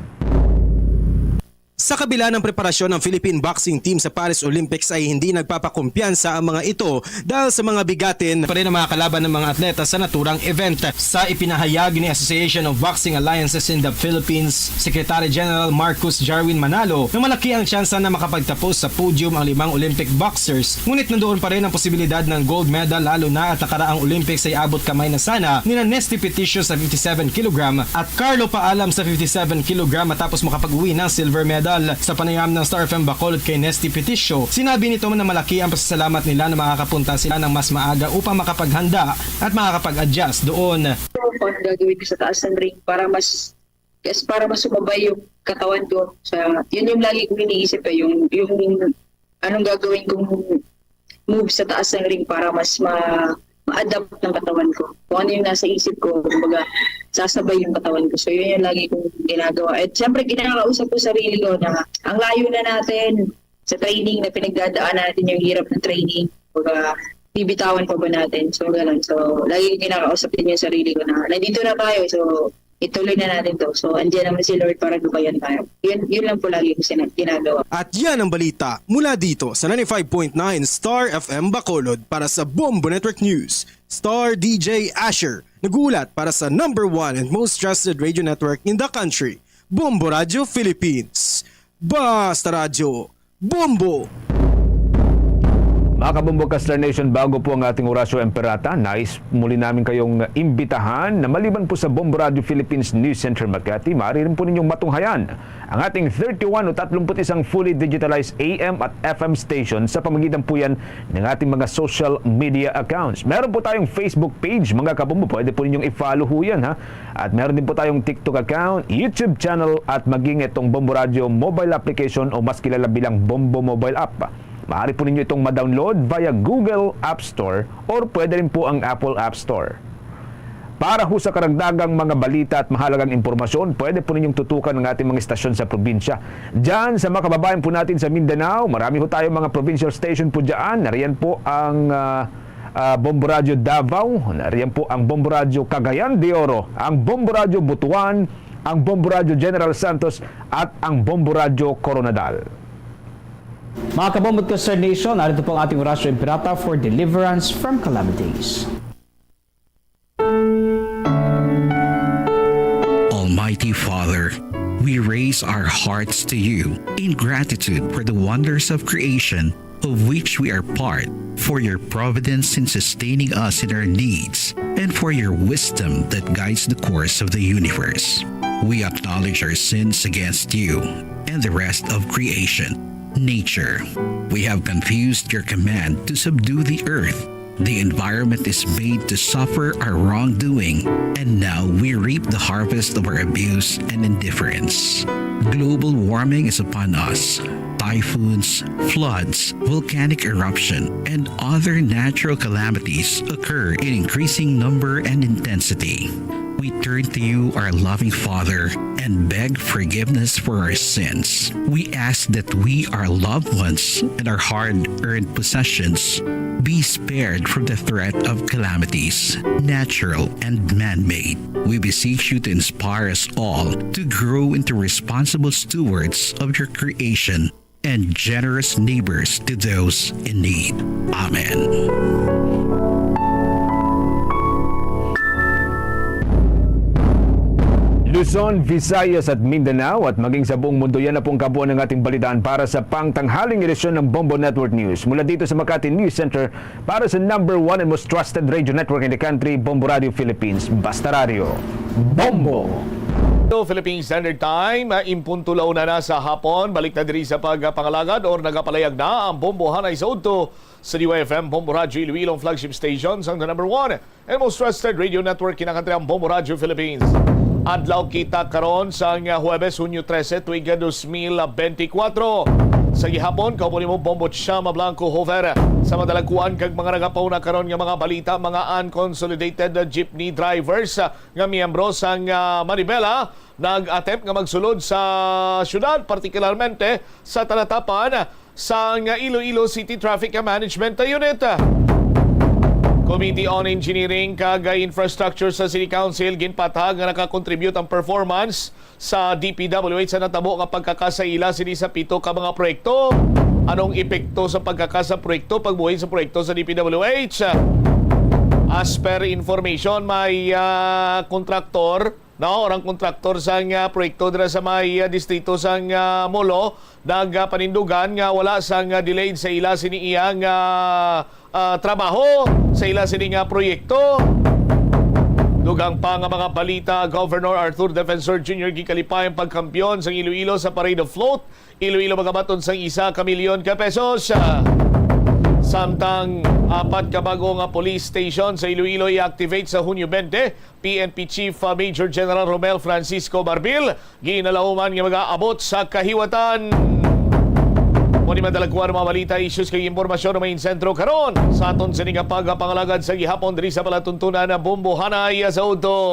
Sa kabila ng preparasyon ng Philippine Boxing Team sa Paris Olympics ay hindi nagpapakumpiyansa ang mga ito dahil sa mga bigatin pa rin ang mga kalaban ng mga atleta sa naturang event. Sa ipinahayag ni Association of Boxing Alliances in the Philippines Secretary General Marcus Jarwin Manalo na malaki ang tsansa na makapagtapos sa podium ang limang Olympic boxers, ngunit nandoon pa rin ang posibilidad ng gold medal lalo na at nakaraang Olympics ay abot kamay na sana nina Nesty Peticio sa fifty-seven kilogram at Carlo Paalam sa fifty-seven kilogram matapos makapag-uwi ng silver medal. Sa panayam ng Star F M Bacolod kay Nesty Peticio, sinabi nito na malaki ang pasasalamat nila na makakapunta sila ng mas maaga upang makapaghanda at makakapag-adjust doon. Ano ang gagawin ko sa taas ng ring para mas yes, para mas sumabay yung katawan ko sa yun yung lagi kong iniisip eh, yung yung anong gagawin kong move sa taas ng ring para mas ma ma-adapt ng katawan ko. Kung ano yung nasa isip ko, kumbaga, sasabay yung katawan ko. So, yun yung lagi kong ginagawa. At syempre, kinakausap ko sarili ko na ang layo na natin sa training na pinagdadaan natin yung hirap ng training. Kumbaga, bibitawan pa ba natin? So, ganun. So, lagi kong kinakausap din yung sarili ko na nandito na tayo. So, ituloy na natin to. So, andiyan naman si Lord para gabayan tayo. Yun, yun lang po lagi ko sina- ginagawa. At yan ang balita mula dito sa ninety-five point nine Star F M Bacolod para sa Bombo Network News. Star D J Asher, nag-uulat para sa number one and most trusted radio network in the country, Bombo Radio Philippines. Basta Radyo, Bombo! Mga kabombo ka Star Nation, bago po ang ating Orasyo Imperata, nais muli namin kayong imbitahan na maliban po sa Bombo Radio Philippines News Center Makati, maaari rin po ninyong matunghayan ang ating thirty-one o thirty-one fully digitalized A M at F M station sa pamagitan po yan ng ating mga social media accounts. Meron po tayong Facebook page, mga kabombo, pwede po ninyong i-follow ho yan, ha. At meron din po tayong TikTok account, YouTube channel, at maging itong Bombo Radio mobile application o mas kilala bilang Bombo Mobile App. Maaari po ninyo itong ma-download via Google App Store or pwede rin po ang Apple App Store. Para ho sa karagdagang mga balita at mahalagang impormasyon, pwede po ninyong tutukan ang ating mga istasyon sa probinsya. Diyan sa mga kababayan po natin sa Mindanao, marami ho tayo mga provincial station po diyan. Nariyan po ang ah, ah, Bombo Radyo Davao, nariyan po ang Bombo Radyo Cagayan de Oro, ang Bombo Radyo Butuan, ang Bombo Radyo General Santos, at ang Bombo Radyo Koronadal. Mga kabombo at ka-Star Nation, narito po ang ating Orasyo Imperata for deliverance from calamities. Almighty Father, we raise our hearts to you in gratitude for the wonders of creation of which we are part, for your providence in sustaining us in our needs, and for your wisdom that guides the course of the universe. We acknowledge our sins against you and the rest of creation. Nature. We have confused your command to subdue the earth. The environment is made to suffer our wrongdoing, and now we reap the harvest of our abuse and indifference. Global warming is upon us. Typhoons, floods, volcanic eruption, and other natural calamities occur in increasing number and intensity. We turn to you, our loving Father, and beg forgiveness for our sins. We ask that we, our loved ones, and our hard earned possessions be spared from the threat of calamities, natural and man made. We beseech you to inspire us all to grow into responsible stewards of your creation and generous neighbors to those in need. Amen. Luzon, Visayas at Mindanao at maging sa buong mundo, yan na pong kabuuan ng ating balitaan para sa pangtanghaling edisyon ng Bombo Network News. Mula dito sa Makati News Center, para sa number one and most trusted radio network in the country, Bombo Radio Philippines, Basta Radio. Bombo! Ito, Philippine Standard Time, ah, impunto la una na sa hapon. Balik na diri sa pagpangalagad or nagapalayag na ang Bombo Hanay sa udto sa D Y F M Bombo Radyo Iloilo, ang flagship station sang the number one and most trusted radio network in the country, ang Bombo Radyo Philippines. Adlaw kita karon sang Huwebes, Hunyo trese, tuig dos mil benti kwatro. Sa gihapon, kauban nimo Bombo Chama Blanco Hover. Sa madalagkuan kag mga nagapauna karon nga mga balita, mga unconsolidated jeepney drivers, ah, nga miyembro sang, ah, Manibela nag-attempt nga magsulod sa syudad, partikularmente sa Talatapan sang Iloilo City Traffic Management Unit. Committee on Engineering kag Infrastructure sa City Council ginpatag nga nakakontribute ang performance sa D P W H sa natabo nga pagkakas sa ila sini sa pito ka mga proyekto. Anong epekto sa pagkakas sa proyekto, pagbuhi sa proyekto sa D P W H? As per information, may, ah, kontraktor, no, orang kontraktor sang, ah, proyekto dira sa may, ah, distrito sang, ah, Molo, nagapanindugan nga wala sang, ah, delayed sa ila sini iyang, ah, ah, trabaho, sa ila sini nga proyekto. Dugang pa nga mga balita, Governor Arthur Defensor Junior ginkalipay ang pagkampiyon sang Iloilo sa Parade of Float, Iloilo magabaton sang isa ka milyon ka pesos. Samtang apat ka bag-o nga police station sa Iloilo i-activate sa Hunyo twenty, P N P Chief, ah, Major General Romel Francisco Barbil, ginalauman nga mag-aabot sa kahiwatan. Mo ni madalagkuan ang mga balita, issues kag impormasyon nga may sentro karon sa aton sini nga pagpangalagad sa gihapon diri sa palatuntunan na Bombo Hanay sa udto.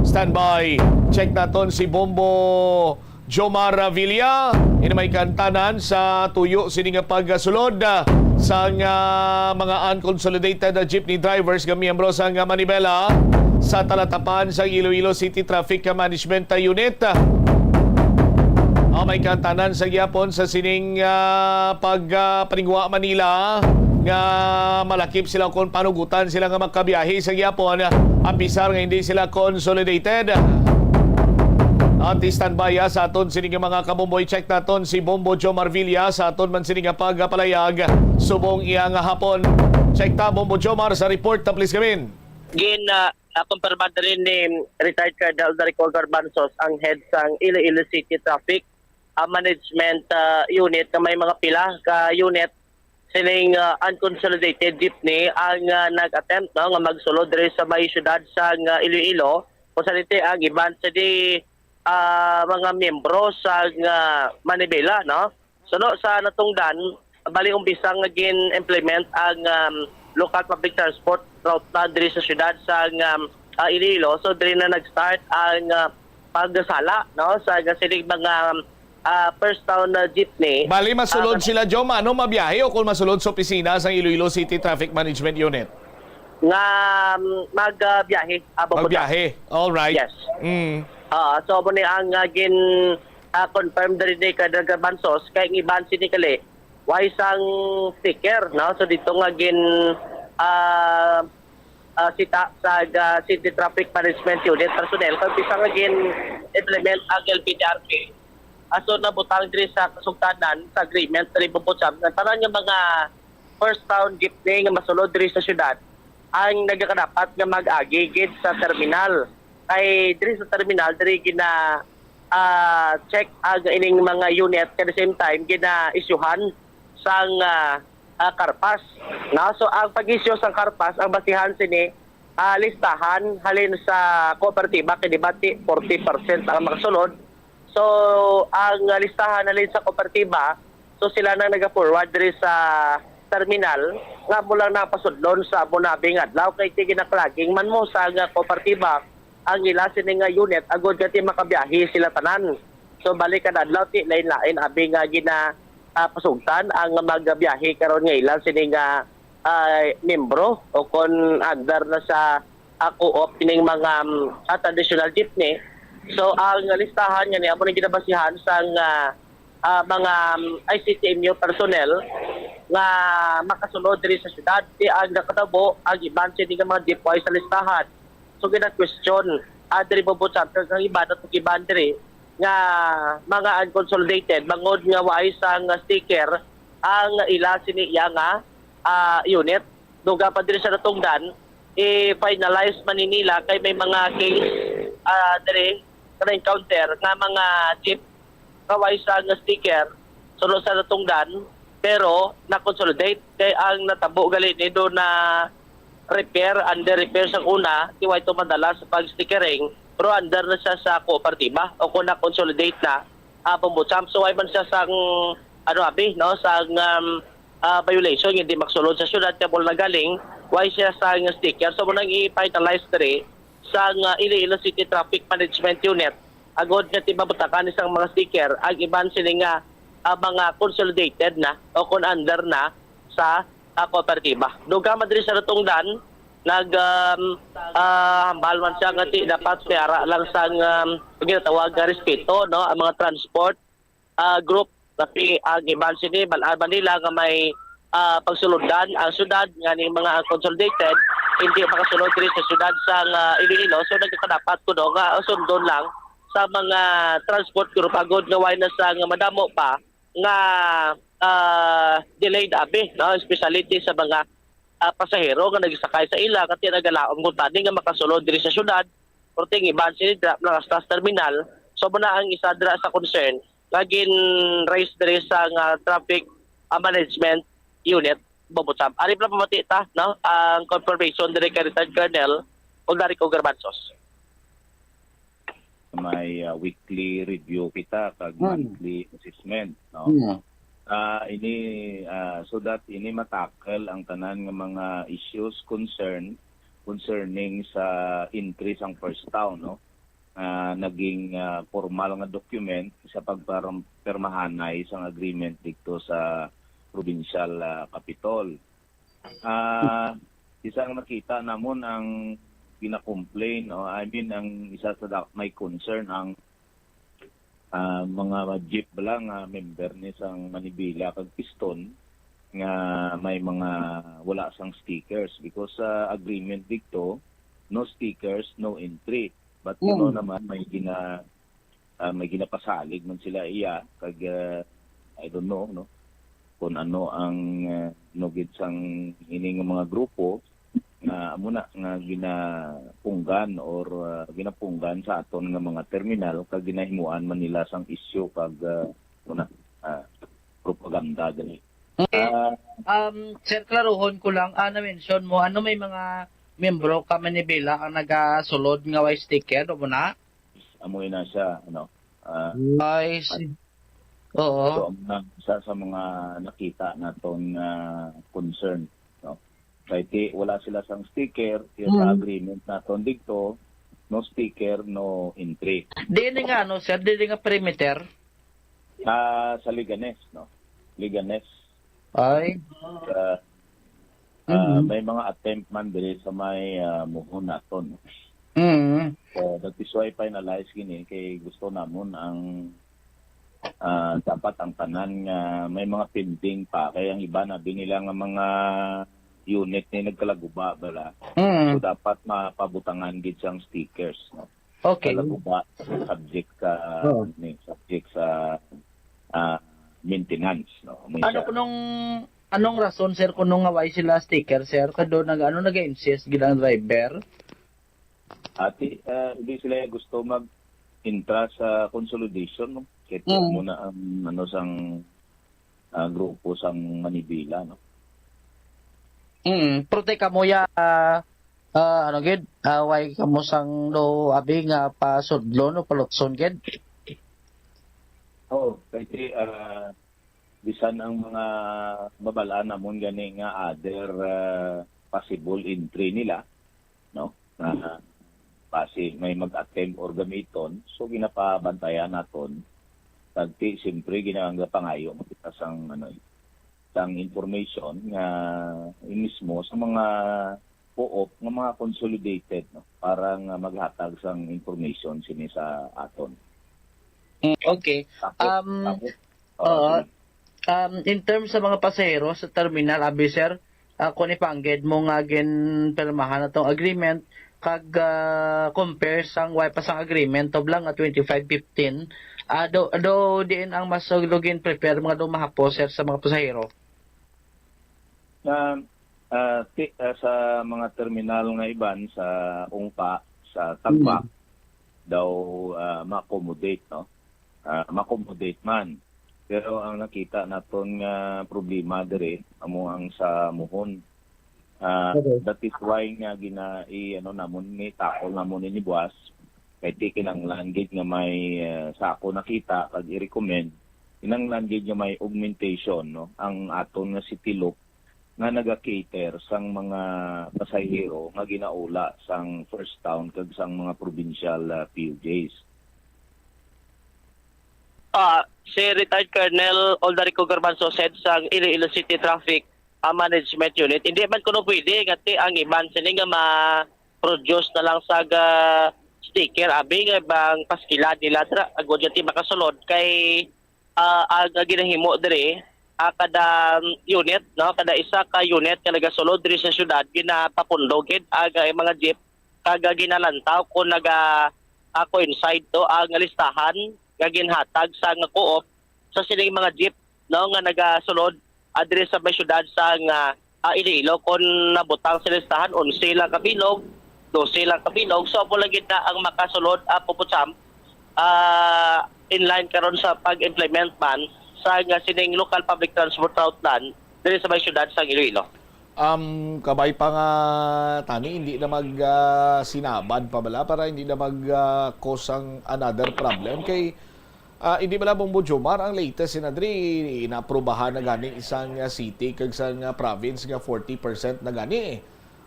Standby. Check naton si Bombo Jomar Villa, ini may kantanan sa tuyo sini nga pagsulod, ah, sang, ah, mga unconsolidated, ah, jeepney drivers nga miyembro sang, ah, Manibela sa Talatapan sa Iloilo City Traffic Management, ah, Unit. Ah, may kantanan sa gihapon sa sining, ah, pag, ah, paningwa Manila nga malakip sila kon panugutan sila nga makabiyahe sa gihapon, ah, apisar nga hindi sila consolidated. At standby, ah, sa aton sini nga mga kabomboy. Check naton si Bombo Jomar Villa sa aton man sini nga pagpalayag subong iya nga hapon. Check ta, Bombo Jomar, sa report ta, please, gamin. Gin, ah, ah, kumpirma na rin ni retired Colonel Darico Garbanzos, ang head sang Iloilo City Traffic, ah, Management, ah, Unit, na may mga pila ka unit sining, ah, unconsolidated jeepney ang, ah, nag-attempt, no, nga magsulod diri sa may siyudad sang, ah, Iloilo, kung saan iti ang iban sa di, ah, mga miyembro sang, ah, manibela, no? Suno sa natungdan, bali umpisa nga gin-implement ang, um, local public transport route na diri sa siyudad sang, um, ah, Iloilo. So diri na nag-start ang, ah, pagsala, no, sa sining mga, um, ah, first town na jeepney. Bali, masulod Ah, sila, Jom, ano, mabiyahe o kung masulod sa opisina sa Iloilo City Traffic Management Unit? Nga, um, magbiyahe, ah, Bombo Jam. Magbiyahe. All right. Yes. Mm. Ah, so, amo ni ang, ah, gin, ah, confirm diri ni Colonel Garbanzos, kay ang iban sini kali, way sang sticker, no? So, dito nga gin, ah, ah, sita sa, ah, City Traffic Management Unit personnel, kay umpisa nga gin-implement ang L P T R P. Aso nabutang diri sa kasugtanan sa agreement diri, Bombo Jam, nga tanan nga mga first town jeepney nga masulod diri sa syudad ang nagakadapat nga mag-agi gid sa terminal. Kay diri sa terminal, diri gina, ah, check ang ining mga unit, at the same time gina-isyuhan sang, ah, ah, carpass. No? So, ang pag-issue sang carpass, ang basihan sini, ah, listahan halin sa kooperatiba, kay di ba ti forty percent ang makasulod. So, ang, ah, listahan halin sa kooperatiba, so sila nang naga-forward diri sa terminal nga amo lang napasudlon sa amo na abi nga adlaw, kay ti ginaklaging man mo sa nga kooperatiba ang ila sini nga unit agod nga ti makabiyahe sila tanan. So, bali kada adlaw ti lain-lain abi nga gina, ah, pasugtan ang magabiyahe karon nga ila sini nga, ah, membro o kon under na sa, ah, co-op kining mga, um, ah, traditional jeepney. So, ang listahan nga ni amo ni ginabasihan sang, ah, ah, mga, um, I C T M U personnel nga makasulod diri sa syudad. Ti ang nakatabo, ang iban sini nga mga jeep way sa listahan. So, gina-question, ah, diri, Bombo Jam, kag ang iban at ang iban diri nga mga unconsolidated, bangod nga way sang sticker ang ila sini iya nga, ah, unit. Dugang pa diri sa natungdan, i-finalize man ni nila kay may mga case, ah, diri na encounter nga mga jeep nga way sang sticker, suno sa natungdan, pero na-consolidate. Kay ang natabo gali ni do na repair, under repair sa una, ti way to madala sa pag-stickering, pero under na siya sa kooperatiba o kung na-consolidate na, ah, Bombo Jam. So, way man siya sang, ano, abi, no, sang, um, ah, violation, hindi makasulod sa syudad, kay amo na galing, way siya sang sticker. So, amo nang i-finalize diri sang, ah, Iloilo City Traffic Management Unit, agod nga ti mabutakan ni sang mga sticker ang iban sini nga, ah, mga consolidated na o kon under na sa, ah, kooperatiba. Dugang man diri sa natungdan, nag, um, ah, hambal man siya nga ti dapat may ara lang sang, um, ginatawag nga respeto, no, ang mga transport, ah, group, tapi ang iban sini, bal-an man nila nga may, ah, pagsulundan ang syudad nga ning mga unconsolidated, hindi makasulod diri sa syudad sang, ah, Iloilo. So, nagkakadapat kuno nga sundon lang sa mga transport group agod nga way na sang madamo pa nga, ah, delayed abi, no? Especially ti sa mga, ah, pasahero nga nagsakay sa ila, nga ti nagalaom kuntani nga makasulod diri sa syudad, pero ti ang iban sini dira lang hasta sa terminal. So, amo na ang isa dira sa concern nga gin-raise diri sa nga traffic, ah, management unit, Bombo Jam. Ari pa pamati ta, no? Ang confirmation diri kay retired Colonel Darico Garbanzos. May, ah, weekly review kita kag Hmm. monthly assessment, no? Hmm. Ah, ini, ah, so that ini matakal ang tanan nga mga issues, concern concerning sa entry sang first town, no? Ah, naging, ah, formal nga document sa pagparm-, pirmahanay sang agreement didto sa provincial, ah, capitol. Ah, isa nga nakita namon ang gina-complain, o, I mean, ang isa sa da-, may concern ang, ah, mga jeep bala nga member ni sang Manibela kag Piston nga may mga wala sang stickers because sa agreement didto, no stickers, no entry. But you know Mm. naman, may gina-, ah, may ginapasalig man sila iya, kag, ah, I don't know, no, kung ano ang, ah, nugid sang ini nga mga grupo nga amo na nga ginapunggan or, ah, ginapunggan sa aton nga mga terminal, kag ginahimuan man nila sang isyu kag, ah, ano na, ah, propaganda dali. Okay. Ah, um, sir, klaruhon ko lang, ah, na-mention mo, ano, may mga miyembro ka Manibela ang nagasulod nga way sticker, do mo na? Amo na siya, ano. Ah, I see. Oo. So, ang mga, isa sa mga nakita naton nga concern, no? Kay ti, wala sila sang sticker, yung sa Mm. agreement naton dito, no sticker, no entry. Di ni nga, ano, sir, di ni nga perimeter? Ah, sa Leganes, no? Leganes. Ay. Ah, ah, Mhm. May mga attempt man diri sa may, ah, Muhon naton. Mm. So, that is why finalize gini kay gusto namon ang, ah, dapat ang tanan nga may mga pending pa, kay ang iba na nila nga mga unit ni nagkalaguba bala. Mm. So dapat mapabutangan gid sang stickers, no? Okay. Kalaguba, subject sa, Oo. ni, subject sa, ah, maintenance, no? May Ano siya. Kunong, anong rason, sir, kuno nga way sila sticker, sir? Kado nag, ano, nag-insist gid ang driver? Ati, ah, hindi sila gusto mag-intra sa consolidation, no? Kaya Mm. Muna ang, ano, sang, ah, grupo sang Manibela, no? Mm, pero teka mo ya, ah, ah, ano gid, ah, way kamo sang do abi nga pasudlon o palutson gid? Oo, kasi, ah, bisan ang mga mabal-an namon gani nga other, ah, possible entry nila, no? Nga basi may mag-attempt or gamiton, so ginapabantayan naton. Kag ti, siyempre, ginagapangayo mo kita sang, ano, eh, sang information nga mismo sa mga co-op nga mga consolidated, no, para nga maghatag sang information sini sa aton. Mm, okay. Tapos, Um, tapos, oo. oh, sige. Um, in terms sa mga pasahero sa terminal, abi, sir, ah, kung ipanggid mo nga ginpirmahan atong agreement, kag, ah, compare sang way pa sang agreement, tublang nga twenty-five fifteen, ah, do, do diin ang mas lugin prepare mga do mahapos, sir, sa mga pasahero? Na, ah, ti-, ah, sa mga terminal nga iban sa Ungpa, sa Tagba, Mm. daw, ah, ma-accommodate, no? Ah, ma-accommodate man. Pero ang nakita naton nga problema diri amo ang sa Muhon. Ah, Okay. That is why nga gina i-, ano namon ni, tackle namon ni buwas. Kay ti kinahanglan gid nga may, ah, sa ako nakita kag i-recommend, kinahanglan gid nga may augmentation, no, ang aton nga City Loop nga naga-cater sang mga pasahero nga ginaula sang First Town kag sang mga provincial, ah, P U Js. Ah, si Retired Colonel Aldarico Garbanzo said sang Iloilo City Traffic, ah, Management Unit, hindi man kuno pwede nga ti ang iban sini nga ma-produce na lang sa ga sticker, abi nga bang paskilan nila dira, agod nga ti makasulod kay, ah, ang ginahimo diri, ah, kada unit, no, kada isa ka unit nga nagasulod diri sa syudad, ginapapundo gid ang, ah, mga jeep, kag, ah, ginalantaw kung naga, ah, coincide to ang listahan nga ginhatag sa nga co-op sa sining mga jeep, no, nga nagasulod, ah, diri sa may syudad sa nga, ah, Iloilo, kung nabutang sa listahan, onse lang ka bilog, dose lang ka bilog. So, amo lang gid na ang makasulod, ah, Popo Cham, ah, in line karon sa pag-implement man sa nga sining local public transport route plan diri sa may syudad sa Iloilo. Um, kabay pa nga tani, hindi na mag, ah, sinabad pa bala para hindi na mag, ah, cause ang another problem. Kay, ah, hindi bala, Bombo Jomar, ang latest sinadri, inaaprobahan na gani isang, ah, city kag isang, ah, province nga forty percent na gani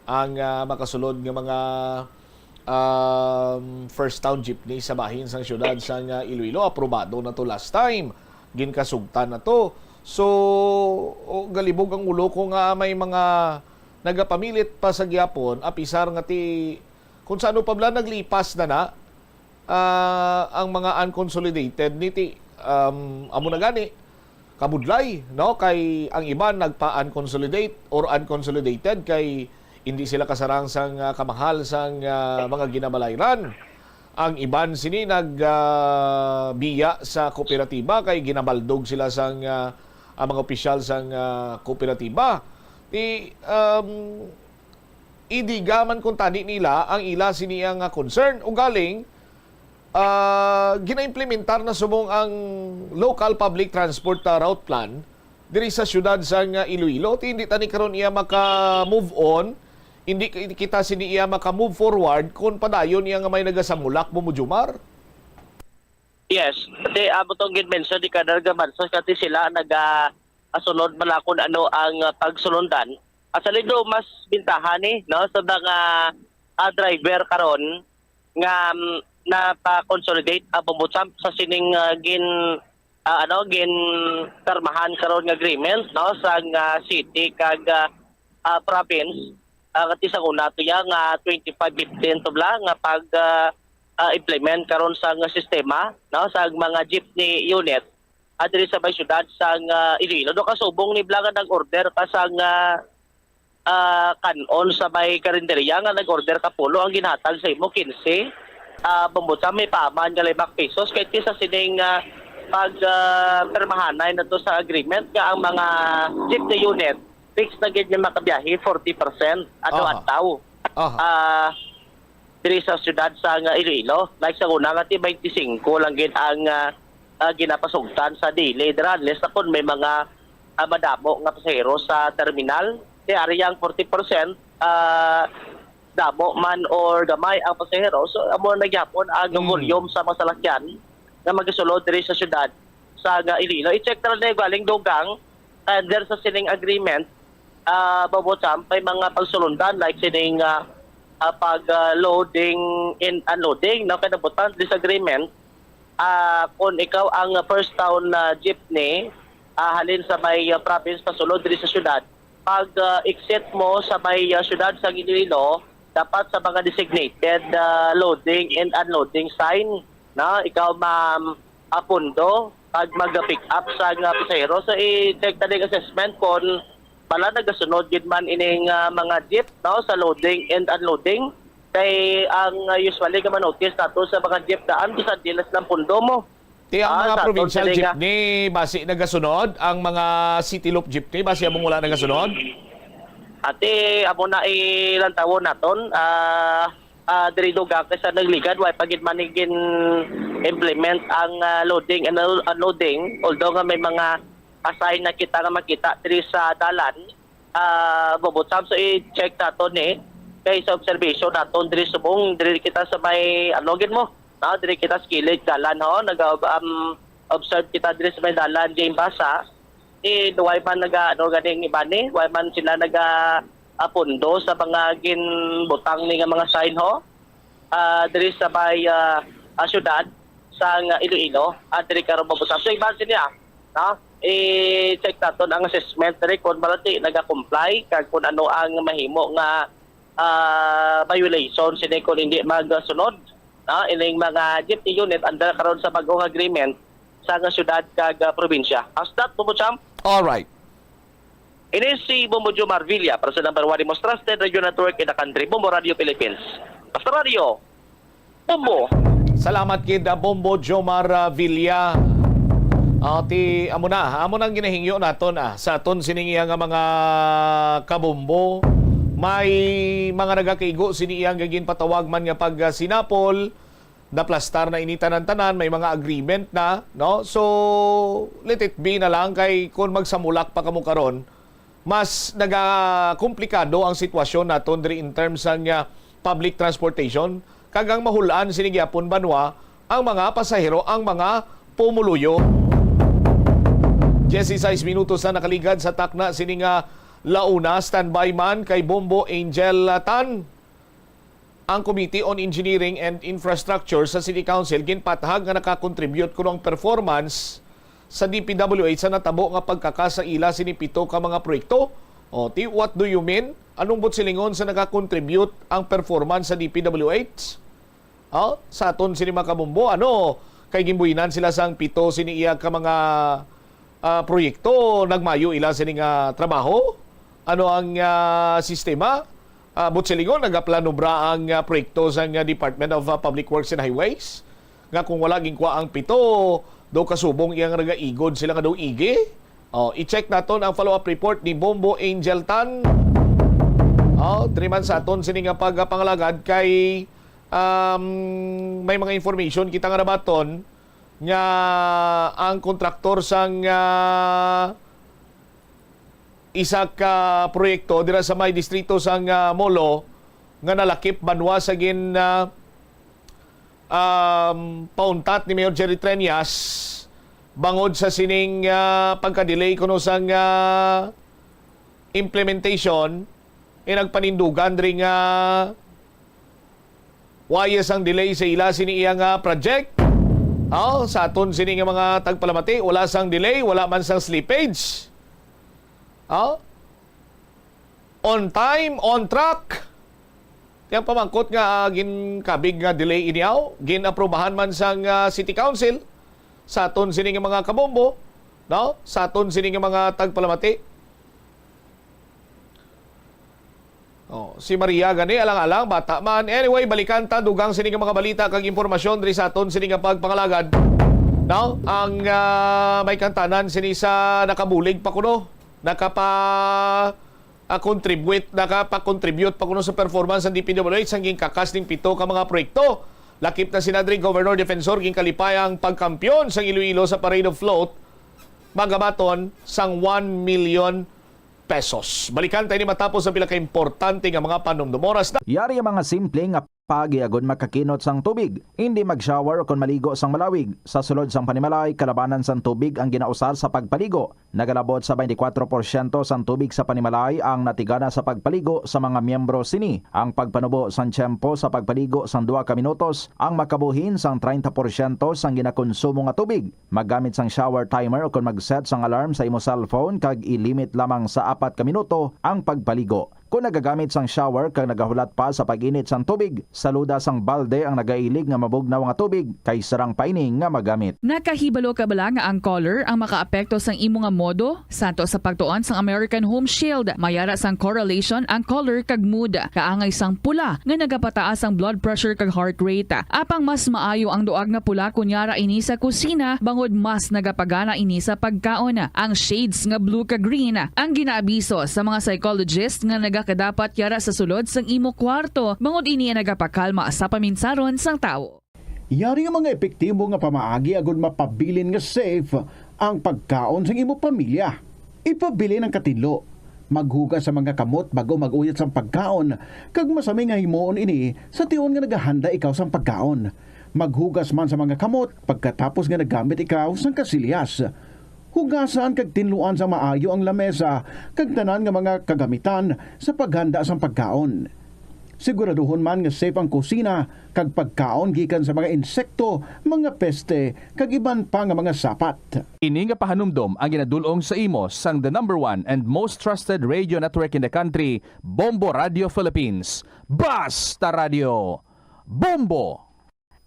ang, ah, makasulod nga mga, um, first town jeepney sa bahin sang syudad sang, ah, Iloilo. Aprobado na to last time. Ginkasugtan na to. So, o, galibog ang ulo ko nga may mga nagapamilit pa sa gyapon, apisar nga ti, kung sa ano pa bala naglipas na na, ah, ang mga unconsolidated ni ti, um, amo na gani, kabudlay, no? Kay ang iban nagpa-unconsolidate or unconsolidated kay hindi sila kasarang sang, ah, kamahal sang, ah, mga ginamalayran. Ang iban sini nag, ah, biya sa kooperatiba kay ginabaldog sila sang, ah, ang mga opisyal sang, ah, kooperatiba. Ti, um, idiga man kuntani nila ang ila sini nga concern. Ugaling, ah, ginaimplementar na subong ang local public transport, ah, route plan diri sa siyudad sang, ah, Iloilo. Ti hindi tani karon iya maka-move on, hindi ki-, kita sini iya maka-move forward kung padayon iya nga may nagasamulak, Bombo Jomar. Yes. Ti amo tong gin-mention ni Colonel Gamansos, kati sila naga asunod man lang kung ano ang, ah, pagsulundan. At sa lindo, mas bintahan ni, no, sa mga, ah, driver karon nga, mm, napa-consolidate ang Bombo Champ sa sining, ah, gin, ah, ano, gin-pirmahan karon nga agreement, no, sa nga city kag, ah, ah, province. Ah, kati sa una to ya nga twenty-five fifteen to bla nga pag, ah, ah, implement karon sa nga sistema, no, sa mga jeepney unit, ah, diri sa may siyudad sa nga Iloilo. Do kasubong ni bla nga nag-order ka sa nga, ah, kan-on sa may karinderya nga nag-order ka pulo, ang ginhatag sa imo quince, ah, Bombo Champ, may paaman nga lima ka pesos. Kay ti sa sining, ah, pag, ah, pirmahanay na to sa agreement nga ang mga jeepney unit, fix na gid nga makabiyahe forty percent adlaw-adlaw. Aha. Ah, diri sa siyudad sa nga Iloilo. Like sa una nga ti twenty-five lang gid ang, ah, ah, ginapasugtan sa daily dira, unless na kun may mga, ah, madamo nga pasahero sa terminal. Ti ari ang forty percent, ah, damo man or gamay ang pasahero. So amo na gyapon ang Mm. volume sa mga salakyan nga magasulod diri sa siyudad sa nga Iloilo. I-check na lang galing dugang under sa sining agreement, ah, Bombo Champ, may mga pagsulundan like sining, ah, ah, pag, ah, loading and unloading, no, kay nabutan this agreement, ah, kung ikaw ang first town na jeepney, ah, halin sa may, ah, province pasulod diri sa syudad, pag, ah, exit mo sa may, ah, syudad sa Iloilo, dapat sa mga designated, ah, loading and unloading sign, no, ikaw ma-, apundo pag mag-pick up sa nga pasahero. So i-check ta ding assessment kung pala nagasunod gid man ining, ah, mga jeep, no, sa loading and unloading. Kay ang, ah, usually nga ma-notice nato sa mga jeep daan, bisan dilas lang pundo mo. Ti ang Ah, mga sa provincial aton sini nga jeepney, basi nagasunod? Ang mga city loop jeepney, basi among wala nagasunod? Ati, amo na ilantawon naton. Ah, ah, diri dugang kay sa nagligad, way pa gid man gin-implement ang, ah, loading and unloading. Although nga may mga assign na kita nga makita diri sa dalan, ah, Bombo Champ, so i-check naton ni. Kay sa observation naton diri subong, diri kita sa may, ano gid mo, no? Diri kita sa kilid dalan, ho. Nag, um, observe kita diri sa may dalan, Jane Basa. Eh, way man naga, ano, ganing iban ni, way man sila naga, ah, pundo sa mga ginbutang ni nga mga sign, ho. Ah, diri sa may, ah, ah, syudad sa nga Iloilo, ah, diri karon Bombo Champ. So imagine niya, no? I-check naton ang assessment diri kung balati naga-comply kag kung ano ang mahimo nga, ah, violation sini kung hindi magsunod, no, ining mga jeepney unit under karon sa bag-ong agreement sa nga syudad kag, ah, probinsya. As that, Bombo Champ. Alright. Ini si Bombo Jomar Villa para sa number one, the most trusted radio network in the country, Bombo Radio Philippines. Basta Radio, Bombo. Salamat gid, ah, Bombo Jomar, ah, Villa. Ah, ti amo na, amo nang ginahingyo naton, ah, sa aton sining iya nga mga kabombo. May mga nagakaigo sini iya nga ginpatawag man nga pag, ah, sinapol. Naplastar na ini tanan-tanan, may mga agreement na, no? So, let it be na lang kay kung magsamulak pa kamo karon, mas nagakomplikado ang sitwasyon naton diri in terms sang, ah, public transportation, kag ang mahul-an sini gyapon banwa ang mga pasahero, ang mga pumuluyo. Diyesisais minutos na nakaligad sa takna sini nga launa. Standby man kay Bombo Angel, ah, Tan. Ang Committee on Engineering and Infrastructure sa City Council ginpathag nga nakakontribute kuno ang performance sa D P W H sa natabo nga pagkaka sa ila sini pito ka mga proyekto. O, ti, what do you mean? Anong buot silingon sa nakakontribute ang performance sa D P W H? O, sa aton sini mga kabombo, ano? Kay ginbuhinan sila sang pito sini iya ka mga, ah, proyekto, nagmayo ila sini nga trabaho? Ano ang, ah, sistema? Ah, buot silingon, nagaplano bra ang, ah, proyekto sang, ah, Department of, ah, Public Works and Highways nga kung wala ginkuha ang pito, daw kasubong iyang nagaigod sila nga daw igi. Oh, i-check naton ang follow-up report ni Bombo Angel Tan. Oh, diri man sa aton sini nga pagpangalagad kay, um, may mga information kita nga nabaton nga ang kontraktor sang, ah, isa ka proyekto dira sa may distrito sang, ah, Molo nga nalakip banwa sa gin, ah, um, pauntat ni Mayor Jerry Treñas bangod sa sining, ah, pagka-delay kuno sang, ah, implementation, eh, nagpanindugan diri nga wala sang delay sa ila sini iya nga project. Oh, sa aton sini nga mga tagpalamati, wala sang delay, wala man sang slippage. Oh? On time, on track. Yang pamangkot nga, ah, ginkabig nga delay inyaw, gin-aprobahan man sang, ah, City Council sa aton sini nga mga kabombo, no? Sa aton sini nga mga tagpalamati. Oh, si Maria gani, alang-alang, bata man. Anyway, balikan ta dugang sini nga mga balita kag impormasyon diri sa aton sini nga pagpangalagad. No? Ang, ah, may kantanan sini sa nakabulig pa kuno, nakapa, ah, contribute, nakapa-contribute pa kuno sa performance sang D P W H sang ginkakas ning pito ka mga proyekto. Lakip na sina diri, Governor Defensor, ginkalipay ang pagkampiyon sang Iloilo sa Parade of Float, magabaton sang one million pesos. Balikan tayo ni matapos ang pila ka importante nga mga panumdum. Oras na. Yari ang mga simple nga pagi agud makakinot sang tubig. Hindi mag-shower o kon maligo sang malawig. Sa sulod sang panimalay, kalabanan sang tubig ang ginausar sa pagpaligo. Nagalabot sa twenty-four porsyento sang tubig sa panimalay ang natigana sa pagpaligo sa mga miyembro sini. Ang pagpanubo sang tiyempo sa pagpaligo sang duha ka minutos ang makabuhin sang treinta porsyento sang ginakonsumo nga tubig. Maggamit sang shower timer o kon mag-set sang alarm sa imo cellphone kag i-limit lamang sa apat ka minuto ang pagpaligo. Kon nagagamit sang shower kag nagahulat pa sa pag-init sang tubig, saluda sang balde ang nagailig nga mabugnaw nga tubig kay sarang pa ini nga magamit. Nakahibalo ka bala nga ang color ang makaapekto sang imo nga modo? Santo sa pagtuon sang American Home Shield, may ara sang correlation ang color kag mood. Kaangay sang pula nga nagapataas ang blood pressure kag heart rate. Apang mas maayo ang duag nga pula kon yara ini sa kusina, bangod mas nagapagana ini sa pagkaon. Ang shades nga blue kag green ang ginaabiso sa mga psychologist nga nagakadapat yara sa sulod sang imo kwarto, bangod ini ang nagapakalma sa paminsaron sang tawo. Yari nga mga epektibo nga pamaagi agud mapabilin nga safe ang pagkaon sang imo pamilya. Ipabilin ang katinlo. Maghugas sa mga kamot bag-o mag-uyat sang pagkaon, kag masami nga himuon ini sa tion nga nagahanda ikaw sang pagkaon. Maghugas man sa mga kamot pagkatapos nga naggamit ikaw sang kasilyas. Hugasan kag tinluan sa maayo ang lamesa kag tanan nga mga kagamitan sa paghanda sang pagkaon. Siguraduhon man nga safe ang kusina kag pagkaon gikan sa mga insekto, mga peste, kag iban pa nga mga sapat. Ini nga pahanumdom ang ginadul-ong sa imo sang the number one and most trusted radio network in the country, Bombo Radio Philippines. Basta Radio, Bombo!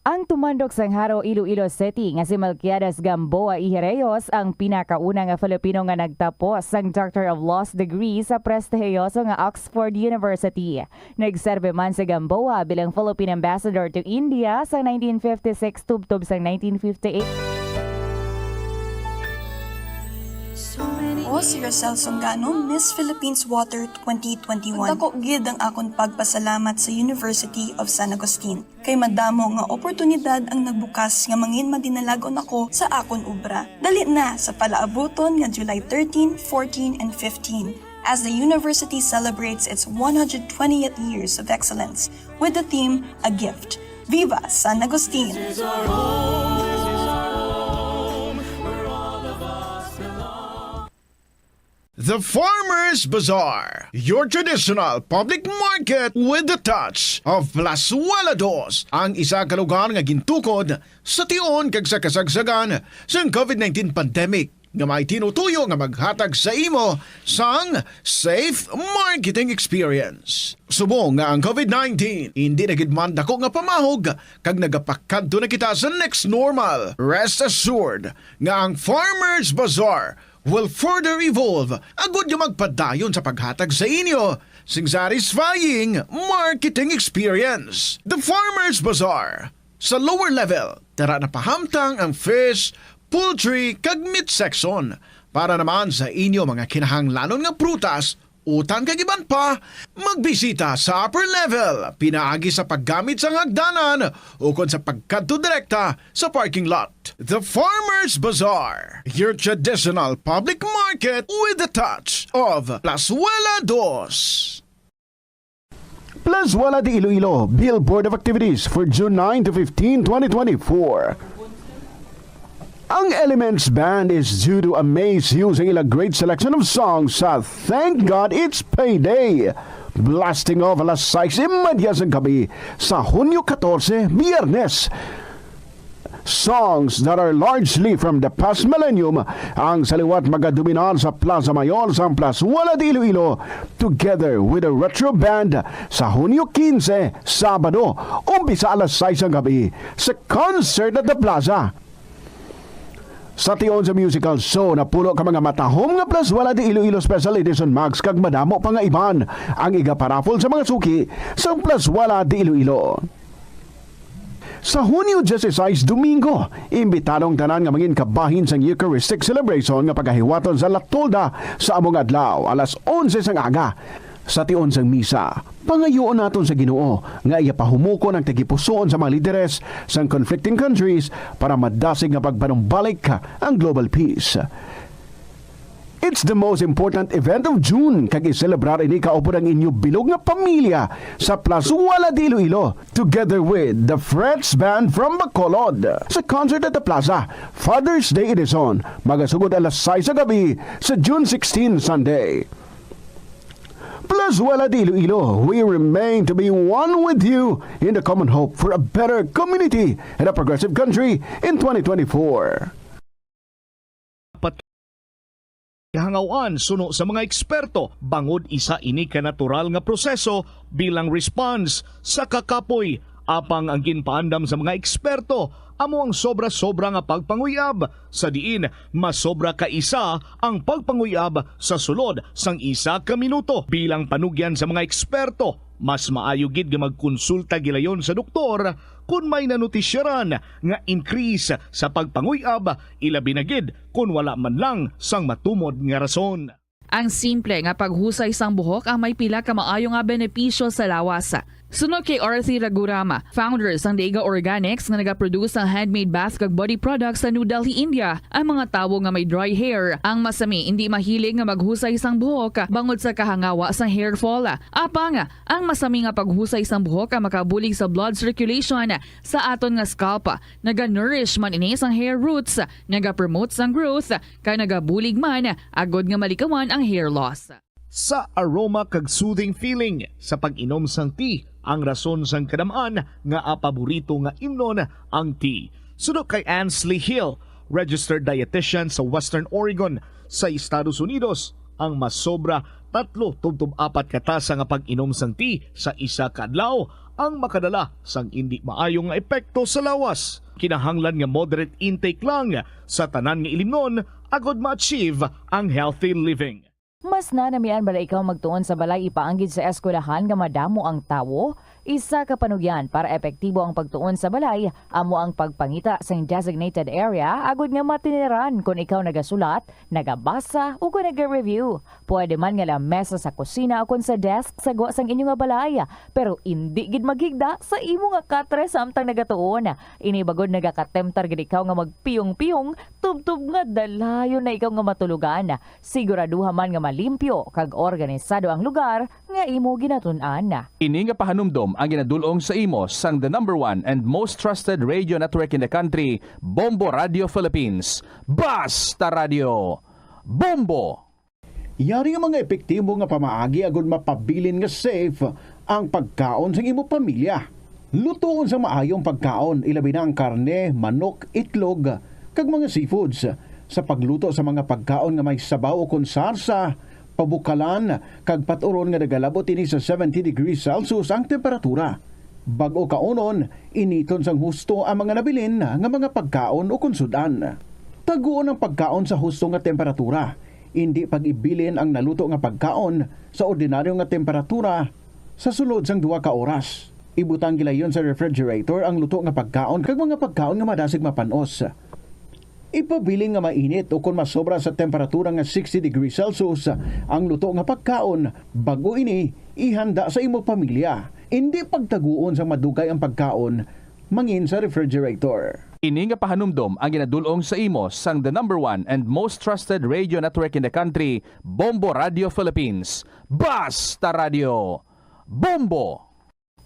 Ang tumandok sang Jaro, Iloilo City nga si Melquiades Gamboa y Reyes ang pinakauna nga Filipino nga nagtapos sang Doctor of Laws degree sa prestihiyoso nga Oxford University. Nagserbi man si Gamboa bilang Philippine Ambassador to India sa nineteen fifty-six tubtob sa nineteen fifty-eight. Ako si Rosel Songano, Miss Philippines Water twenty twenty-one. Dako gid ang akon pagpasalamat sa University of San Agustin. Kay madamo nga oportunidad ang nagbukas nga mangin madinalagon ako sa akon obra. Dali na sa palaabuton nga July thirteen, fourteen, and fifteen, as the university celebrates its one hundred twentieth years of excellence with the theme A Gift. Viva San Agustin! The Farmers Bazaar, your traditional public market with the touch of Plazuela Dos, ang isa ka lugar nga gintukod sa tion kag sa kasagsagan sang COVID nineteen pandemic, nga may tinutuyo nga maghatag sa imo sang safe marketing experience. Subong nga ang COVID nineteen hindi na gid man dako nga pamahog kag nagapakadto na kita sa next normal, rest assured nga ang Farmers Bazaar will further evolve agud nga magpadayon sa paghatag sa inyo sing satisfying marketing experience. The Farmers Bazaar. Sa lower level, tara na pahamtang ang fish, poultry, kag meat section. Para naman sa inyo mga kinahanglanon nga prutas, utan kag iban pa, magbisita sa upper level, pinaagi sa paggamit sang hagdanan ukon sa pagkadto direkta sa parking lot. The Farmers Bazaar, your traditional public market with a touch of Plazuela Dos. Plazuela de Iloilo, Billboard of Activities for June nine to fifteen, twenty twenty-four. Ang Elements Band is due to amaze you sa ila great selection of songs sa Thank God It's Payday, blasting off alas sais y media sang gabi sa Hunyo katorse, Biyernes. Songs that are largely from the past millennium ang sa liwat magadominar sa Plaza Mayor sang Plazuela de Iloilo, together with the Retro Band sa Hunyo kinse, Sabado, umpisa alas sais sang gabi sa Concert at the Plaza. Sa tion sa musical show, napulo ka mga matahom nga Plazuela de Iloilo Special Edition mugs kag madamo pa nga iban ang igaparaffle sa mga suki sang Plazuela de Iloilo. Sa Hunyo dieciséis, Domingo, imbitado ang tanan nga mangin kabahin sang Eucharistic Celebration nga pagahiwaton sa La Tolda sa amo nga adlaw, alas onse sang aga. Sa tion sang misa, pangayoon naton sa Ginoo nga iya pahumukon ang tagipusoon sa mga lideres sang conflicting countries para madasig nga pagpanumbalik ang global peace. It's the most important event of June, kag i-celebrar ini kaupod ang inyo bilog nga pamilya sa Plazuela de Iloilo, together with the Frets Band from Bacolod. Sa Concert at the Plaza, Father's Day Edition, magasugod alas sais sa gabi sa June sixteen, Sunday. Plazuela de Iloilo, we remain to be one with you in the common hope for a better community and a progressive country in twenty twenty-four. Pat-, kahangawan suno sa mga eksperto, bangod isa ini ka natural nga proseso bilang response sa kakapoy. Apang ang ginpaandam sa mga eksperto amo ang sobra-sobra nga pagpanguyab, sa diin masobra ka isa ang pagpanguyab sa sulod sang isa ka minuto. Bilang panugyan sa mga eksperto, mas maayo gid nga magkonsulta gilayon sa doktor kon may nanotisyaran nga increase sa pagpanguyab, ilabi na gid kon wala man lang sang matumod nga rason. Ang simple nga paghusay sang buhok ang may pila ka maayo nga benepisyo sa lawas. Suno kay Arthi Raghuram, founder sang Daiga Organics nga nagaproduce sang handmade bath kag body products sa New Delhi, India, ang mga tawo nga may dry hair ang masami indi mahilig nga maghusay sang buhok bangod sa kahangawa sang hair fall. Apang, ang masami nga paghusay sang buhok ang makabulig sa blood circulation sa aton nga scalp. Naga-nourish man ini sang hair roots, nagapromote sang growth, kag nagabulig man agod nga malikawan ang hair loss. Sa aroma kag soothing feeling sa pag-inom sang tea ang rason sang kadam-an nga paborito nga imnon ang tea. Suno kay Ansley Hill, registered dietitian sa Western Oregon sa Estados Unidos, ang masobra tatlo tubtob apat ka tasa nga pag-inom sang tea sa isa ka adlaw ang makadala sang indi maayo nga epekto sa lawas. Kinahanglan nga moderate intake lang sa tanan nga ilimnon agod ma-achieve ang healthy living. Mas nanamian bala ikaw magtuon sa balay ipaanggid sa eskwelahan nga madamo ang tawo? Isa ka panugyan para epektibo ang pagtuon sa balay amo ang pagpangita sing designated area agud nga matiniran kon ikaw nagasulat, nagabasa, ukon naga-review. Pwede man nga lamesa sa kusina ukon sa desk sa gwa sang inyo nga balay, pero indi gid maghigda sa imo nga katre samtang nagatuon. Ini bangod nagakatemptar gid ikaw nga magpiyong-piyong tubtob nga dalayon na ikaw nga matulogan. Siguraduha man nga malimpyo kag organisado ang lugar nga imo ginatun-an. Ini nga pahanumdom ang ginadul-ong sa imo sang the number one and most trusted radio network in the country, Bombo Radio Philippines. Basta Radio, Bombo! Yari nga mga epektibo nga pamaagi agud mapabilin nga safe ang pagkaon sang imo pamilya. Lutoon sang maayo ang pagkaon, ilabi na ang karne, manok, itlog, kag mga seafoods. Sa pagluto sa mga pagkaon nga may sabaw ukon sarsa, pabukalan, kag pat-uron nga nagalabot ini sa seventy degrees Celsius ang temperatura. Bag-o kaunon, initon sang husto ang mga nabilin nga mga pagkaon ukon sud-an. Taguon ang pagkaon sa husto nga temperatura. Indi pag-ibilin ang naluto nga pagkaon sa ordinaryo nga temperatura sa sulod sang duha ka oras. Ibutang gilayon sa refrigerator ang luto nga pagkaon kag mga pagkaon nga madasig mapan-os. Ipabilin nga mainit o kon masobra sa temperatura nga sixty degrees Celsius ang luto nga pagkaon bag-o ini ihanda sa imo pamilya. Indi pagtaguon sang madugay ang pagkaon mangin sa refrigerator. Ini nga pahanumdom ang ginadul-ong sa imo sang the number one and most trusted radio network in the country, Bombo Radio Philippines. Basta Radio, Bombo!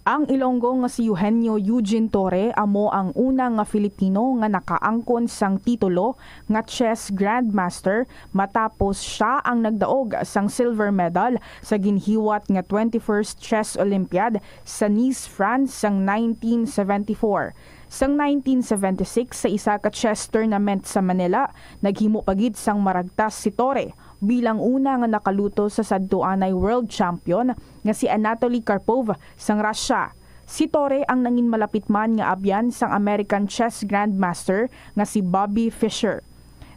Ang Ilonggo nga si Eugenio Eugene Torre amo ang una nga Filipino nga nakaangkon sang titulo nga chess grandmaster, matapos sia ang nagdaog sang silver medal sa ginhiwat nga twenty-first Chess Olympiad sa Nice, France, sang nineteen seventy-four. Sang nineteen seventy-six, sa isa ka chess tournament sa Manila, naghimo pa gid sang maragtas si Torre bilang una nga nakaluto sa sadtuanay world champion nga si Anatoly Karpov sang Russia. Si Torre ang nangin malapit man nga abyan sang American chess grandmaster nga si Bobby Fischer.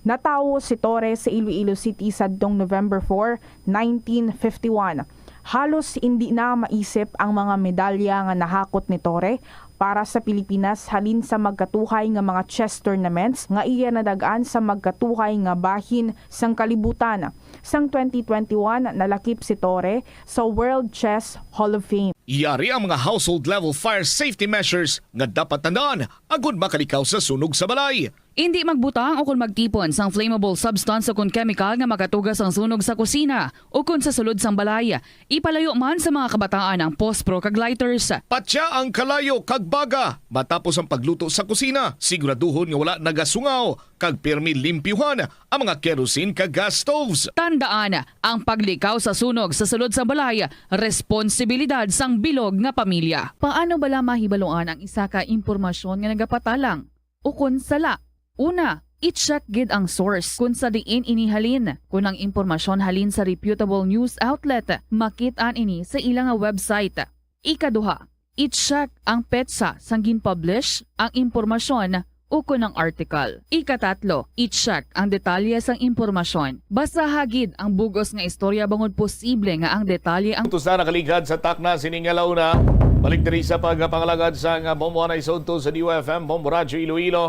Natawo si Torre sa Iloilo City sadtong November four, nineteen fifty-one. Halos indi na maisip ang mga medalya nga nahakot ni Torre para sa Pilipinas halin sa magkatuhay nga mga chess tournaments nga iya nadag-an sa magkatuhay nga bahin sang kalibutan. Sang twenty twenty-one, nalakip si Torre sa World Chess Hall of Fame. Yari ang mga household level fire safety measures nga dapat tandaan agud makalikaw sa sunog sa balay. Indi magbutang o kon magtipon sang flammable substance o kon kemikal nga makatuga sang sunog sa kusina o kon sa sulod sang balay. Ipalayo man sa mga kabataan ang pospro kag lighters. Patya ang kalayo kag baga matapos ang pagluto sa kusina. Siguraduhon nga wala nagasungaw kag pirmi limpyuhan ang mga kerosene kag gas stoves. Tandaan, ang paglikaw sa sunog sa sulod sang balay, responsibilidad sang bilog nga pamilya. Paano bala mahibaluan ang isa ka impormasyon nga nagapatalang ukon sala? Una, i-check gid ang source kon sa diin ini halin. Kon ang impormasyon halin sa reputable news outlet, makit-an ini sa ila nga website. Ikaduha, i-check ang petsa sang gin-publish ang impormasyon ukon ang article. Ikatatlo, i-check ang detalye sang impormasyon. Basaha gid ang bug-os nga istorya bangod posible nga ang detalye ang Tus na nakaligad sa takna sining alauna. Balik diri sa pagpangalagad sang Bombo Anay Sodto sa D U F M, Bombo Radyo Iloilo.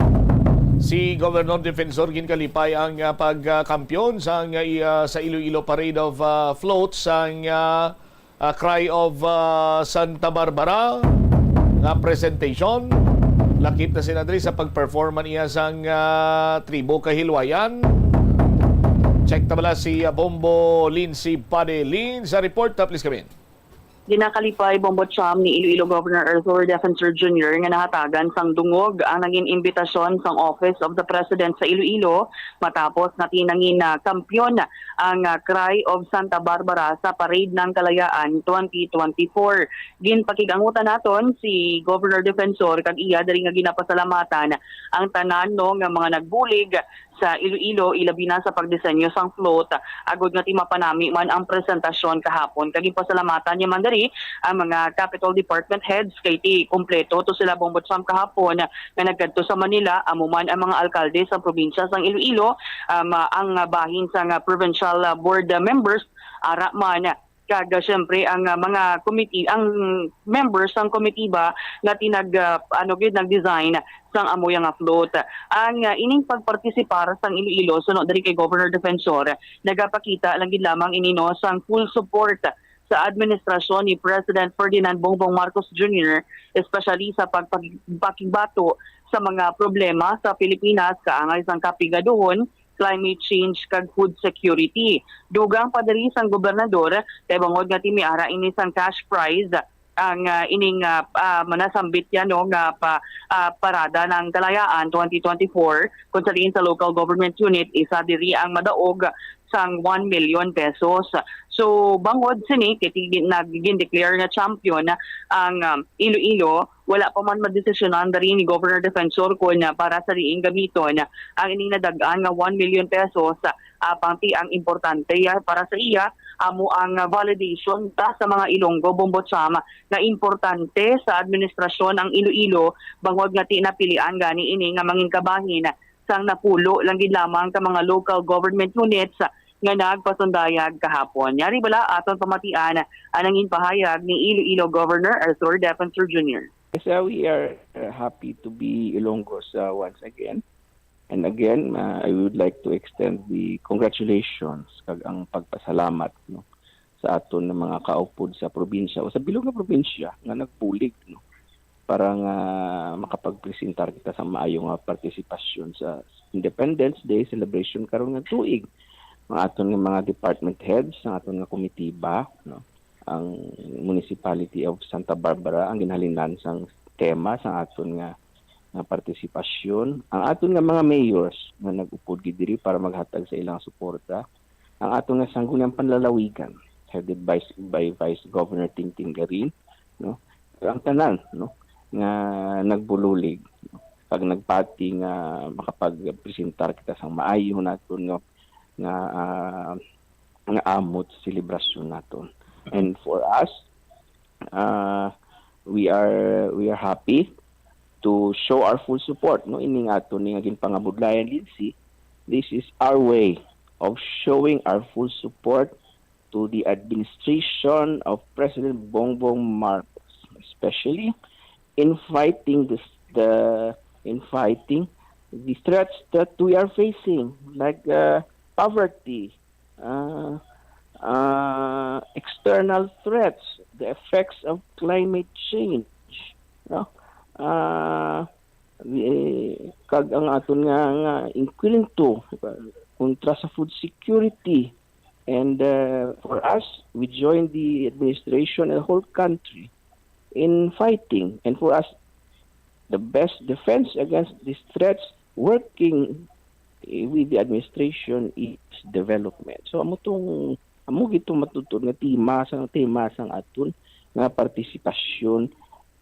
Si Governor Defensor ginkalipay ang, ah, pagkampiyon sang, ah, i-, ah, sa Iloilo Parade of, ah, Floats sang, ah, ah, Cry of, ah, Santa Barbara nga presentation. Lakip na si Andres sa pag-perform man iya sang, ah, Tribo Kahilwayan. Check ta bala si, ah, Bombo Lindsay Padelin sa report. Ah, please come in. Ginakalipay, Bombo Cham, ni Iloilo Governor Arthur Defensor Junior nga nahatagan sang dungog ang nangin imbitasyon sang Office of the President sa Iloilo matapos nga tinangin na kampiyon ang, ah, Cry of Santa Barbara sa Parade ng Kalayaan twenty twenty-four. Ginpakig-angutan naton si Governor Defensor kag iya diri nga ginapasalamatan ang tanan, no, nga mga nagbulig sa Iloilo, ilabi na sa pagdisenyo sang float, agod nga ti mapanami man ang presentasyon kahapon. Kag ginpasalamatan niya man diri ang mga Capitol Department heads kay ti kompleto to sila, Bombo Cham, kahapon nga nagkadto sa Manila, amo man ang mga alkalde sa probinsya sang Iloilo, um, ang bahin sang, ah, provincial, ah, board, ah, members, ara man, kag, ah, siyempre ang, ah, mga committee, ang members sang komitiba nga tinag, ah, ano gid, nag-design sang amo nga float. Ang, ah, ining pagpartisipar sang Iloilo suno diri kay Governor Defensor nagapakita lang gid lamang ini, no, sang full support sa administrasyon ni President Ferdinand Bongbong Marcos Junior, especially sa pagpag-, pagpakigbato sa mga problema sa Pilipinas kaangay sang kapigaduhon, climate change, kag food security. Dugang pa diri sang gobernador, kay bangod nga ti may ara ini sang cash prize ang, ah, ining, ah, ah, manasambit yan, no, nga pa, ah, Parada ng Kalayaan twenty twenty-four, kung sa diin sa local government unit, isa diri ang madaog sang one million pesos. So, bangod sini, kay ti-, nag-, gin-declare nga champion ang, um, Iloilo, wala pa man madesisyonan diri ni Governor Defensor kon, ah, para sa diin gamiton ang ining nadag-an nga one million pesos. Apang ti ang importante, ah, para sa iya, amo ang, ah, validation ta sa mga Ilonggo, Bombo Cham, nga importante sa administrasyon ang Iloilo, bangod nga ti napilian gani ini nga mangin kabahin sang napulo lang gid lamang ka mga local government units nga nagpasundayag kahapon. Yari bala aton pamatian ang nangin pahayag ni Iloilo Governor Arthur Defensor Junior. Yes, uh, we are uh, happy to be Ilonggos uh, once again. And again, uh, I would like to extend the congratulations kag ang pagpasalamat, no, sa aton nga mga kaupod sa probinsya o sa bilog nga probinsya nga nagbulig, no, para nga makapagpresentar kita sa maayo nga partisipasyon sa Independence Day celebration karon nga tuig. Ang aton nga mga department heads, ang aton nga komitiba, no, ang Municipality of Santa Barbara ang ginhalinan sang tema sang aton nga, nga partisipasyon. Ang aton nga mga mayors nga nag-upod gid diri para maghatag sa ilang suporta. Ang aton nga Sangguniang Panlalawigan, headed by, by Vice Governor Tingting Garin, no? Ang tanan, no, nga nagbululig, no? Kag nagpati nga makapagpresentar kita sang maayo naton nga, nga, ah, nga amot sa selebrasyon naton. And for us, uh, we are, we are happy to show our full support, no, ining ato ni nga ginpangabudlayan, Lindsay. This is our way of showing our full support to the administration of President Bongbong Marcos, especially in fighting this, the in fighting the threats that we are facing, like uh, poverty, uh, uh, external threats, the effects of climate change, no? Uh, the, kag ang aton nga, nga inkwento kontra sa food security. And uh, for us, we join the administration and the whole country in fighting. And for us, the best defense against these threats, working eh, with the administration, is development. So amo tong, amo gid tong matuod nga tema sang, tema sang aton nga partisipasyon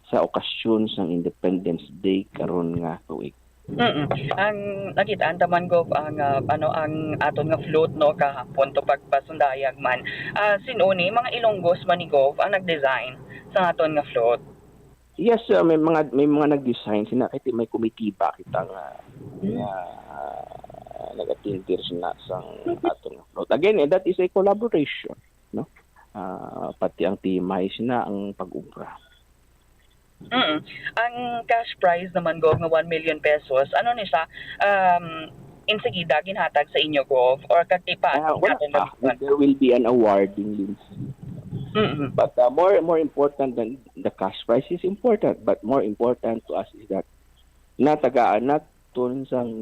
sa okasyon sang Independence Day karon nga tuig. Mm. Ang nakita-an ta man, Gov, ang, ah, ano, ang aton nga float, no, kahapon to pagpasundayag man. Ah, sin-o ni, mga Ilonggos man ni, Gov, ang nag-design sa aton nga float? Yes, uh, may mga, may mga nag-design sina, kay may komitiba kita nga, nga uh, nag-attend sina sang aton nga float. Again, eh, that is a collaboration, no? Uh, pati ang T M I sina ang pag-ubra. Mm. Ang cash prize naman, Gov, nga one million pesos, ano ni siya, um, insigida ginhatag sa inyo, Gov, or katipa? Uh, wala pa. There will be an awarding, Lindsay. Mm-hmm. But uh, more more important than the cash prize is important, but more important to us is that natagaan naton sang,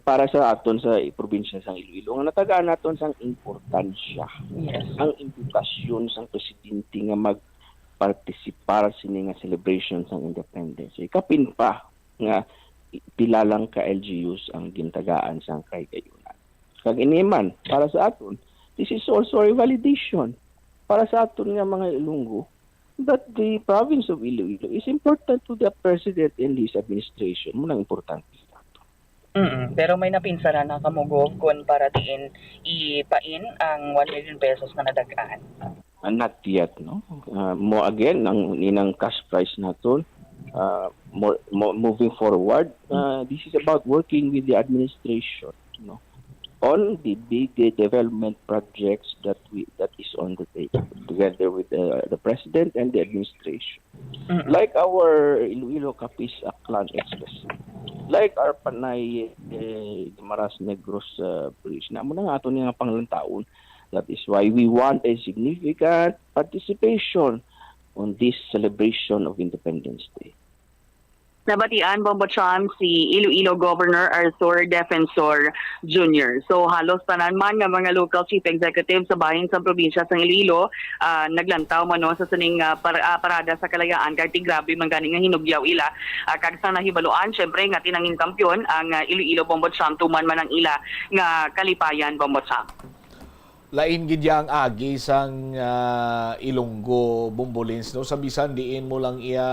para sa aton sa probinsya sang Iloilo, nga natagaan naton sang importansya, yes, ang imbitasyon sang presidente nga magpartisipar sini nga celebration sang independence. Ikapin pa nga pila lang ka L G Us ang gintagaan sang kahigayunan. Kag ini man, para sa aton, this is also a validation para sa aton nga mga Ilonggo that the province of Iloilo is important to the president and his administration. Mao nang importante sa ato. Mm, pero may napinsaran na kamo, Gov, kon para diin ipain ang one million pesos nga nadag-an? Uh, not yet, no? Uh, mo again, ang inang cash prize naton, uh, more, mo, moving forward, uh, this is about working with the administration, no, on the big uh, development projects that we, that is on the table, together with uh, the president and the administration. Mm-mm. Like our Iloilo Capiz Aklan Express, like our Panay uh, Guimaras Negros uh, Bridge, na mo na nga ato nga panglantaon. That is why we want a significant participation on this celebration of Independence Day. Nabatian, Bombo Cham, si Iloilo Governor Arthur Defensor Junior. So, halos tanan man nga mga local chief executive sa bahin sa probinsya sang Iloilo, ah, naglantaw man, no, sa sining, ah, par-, ah, parada sa kalayaan, kay ti grabe man gani nga hinugyaw ila. Ah, kag sa nahibaluan, syempre, nga tinangin kampiyon ang, ah, Iloilo, Bombo Cham, tuman man ang ila nga kalipayan, Bombo Cham. Lain gid ya ang agi sang, ah, Ilonggo, Bombo Lens, no? Sa bisan diin mo lang iya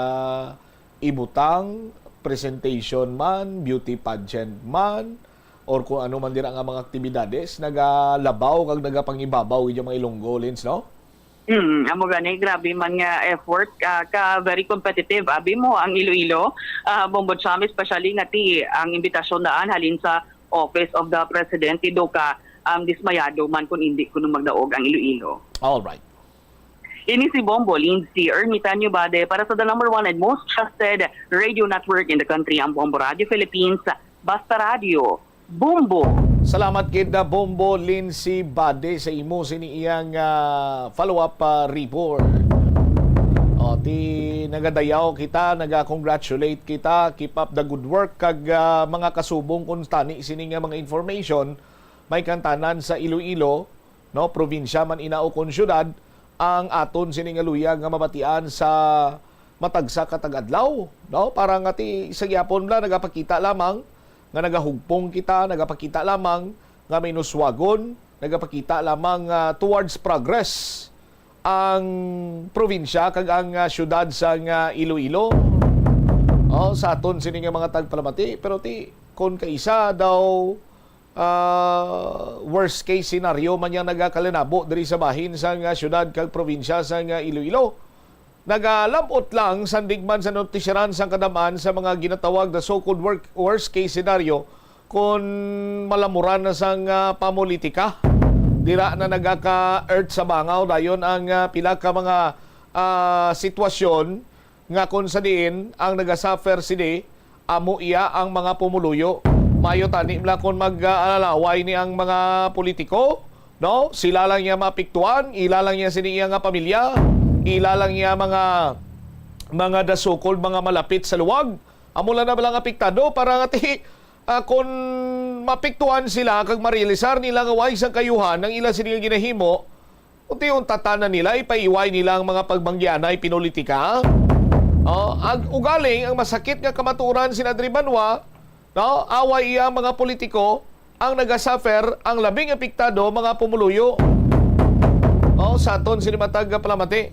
ibutang, presentation man, beauty pageant man, or kung ano man dira nga mga aktibidades, nagalabaw kag nagapangibabaw gid ang mga Ilonggo, Lens, no? Mm, amo gani, grabe man nga effort, ah, ka very competitive, abi mo ang Iloilo, ah, Bombo Cham, especially nga ti ang imbitasyon daan halin sa Office of the President, ti Doka um, dismayado man kung hindi kuno magdaog ang Iloilo. All right. Ini si Bombo Lindsay Ermitanio Bade para sa the number one and most trusted radio network in the country, ang Bombo Radio Philippines. Basta Radio, Bombo. Salamat gid na Bombo Lindsay Bade sa imo sini iyang ah, follow-up ah, report. O, ti nagadayaw kita, naga-congratulate kita, keep up the good work kag ah, mga kasubong kung tani sini nga mga information, may kantanan sa Iloilo, no, probinsya man ina ukon syudad, ang aton sini nga luyag nga mabatian sa matagsa ka tag-adlaw, no? Para nga ti sa gyapon bala nagapakita lamang nga nagahugpong kita, nagapakita lamang nga minuswagon, nagapakita lamang nga towards progress ang probinsya kag ang ah, syudad sa nga Iloilo. Oh, sa aton sini nga mga tagpalamati, pero ti kon kaisa daw ah, worst case scenario man yang nagakalinabo diri sa bahin sang ah, syudad kag probinsya sang ah, Iloilo. Nagalabot lang sandig man sa notisyaran sang kadam-an sa mga ginatawag na so-called work, worst case scenario kon malamuran na sang ah, pamulitika. Dira na nagaka-earth sa bangaw dayon ang ah, pila ka mga ah, sitwasyon nga kon sa diin ang nagasuffer sini amo iya ang mga pumuluyo. Mayo tani bala kon mag-alalaway ni ang mga politiko, no? Sila lang niya maapektuhan, ila lang niya sini iya nga pamilya, ila lang niya mga mga dasukol, mga malapit sa luwag. Amo lang na bala ang apektado para nga ti ah, kon maapektuhan sila kag marealisar nila nga way sang kayuhan ang ila sini nga ginahimo, unti-unta na nila ipaiway nila ang mga pagbanggianay pinulitika. Oh, ag ugaling ang masakit nga kamatuoran sina Adri Banwa, no? Away iya ang mga politiko ang nagasuffer, ang labing apektado mga pumuluyo. Oh, sa aton sini matag palamati,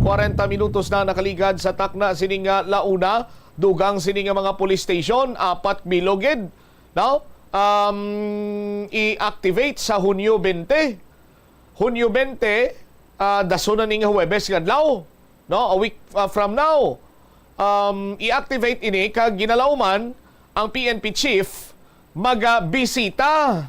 kwarenta minutos na nakaligad sa takna sini nga launa, dugang sini nga mga police station, apat bilog gid, no? Um, i-activate sa Hunyo twenty. Hunyo twenty, ah, dason na ni nga Huwebes nga adlaw, no? A week ah, from now. Um, i-activate ini kag ginalauman ang P N P chief magabisita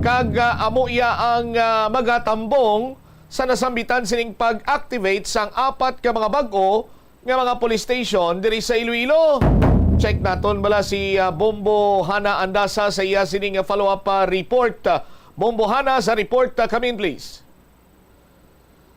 kag ah, amo iya ang ah, magatambong sa nasambitan sining pag-activate sang apat ka mga bag-o nga mga police station diri sa Iloilo. Check naton bala si ah, Bombo Hana Andasa sa iya sini nga follow-up ah, report. Bombo Hana, sa report ah, come in please.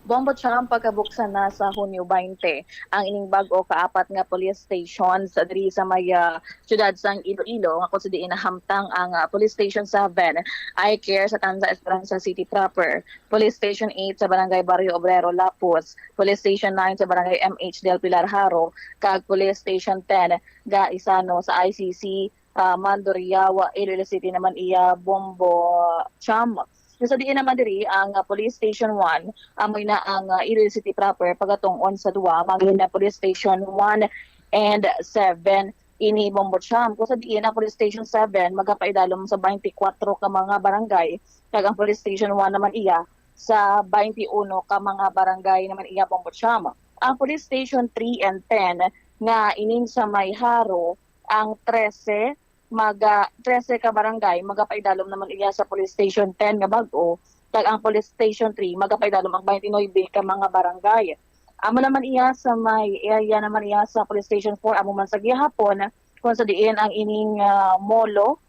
Bombo Cham, pagkabuksan na sa Hunyo twenty ang ining bag-o kaapat nga police stations diri sa may ah, siyudad sang Iloilo, nga kung sa diin nahamtang ang ah, Police Station seven, I Care sa Tanza Esperanza City proper, Police Station eight sa Barangay Barrio Obrero Lapuz, Police Station nine sa Barangay M H Del Pilar Jaro, kag Police Station ten Gaisano sa I C C ah, Mandurriao, Iloilo City naman iya Bombo Cham. Sa diin naman diri ang ah, Police Station one, amoy na ang ah, Iloilo City proper, pagatung-on sa dua, mangin na Police Station one and seven ini Bombo Cham. Kung sa diin ang Police Station seven magapaidalom sa twenty-four ka mga barangay, kag ang Police Station one naman iya sa twenty-one ka mga barangay naman iya Bombo Cham. Ang Police Station three and ten nga ining sa may Jaro, ang trese maga trese ka barangay magapaidalom naman iya sa Police Station ten nga bag-o, kag ang Police Station three magapaidalom ang twenty-nine ka mga barangay. Amo naman iya sa may area naman iya sa Police Station four, amo man sa gihapon kung sa diin ang ining ah, Molo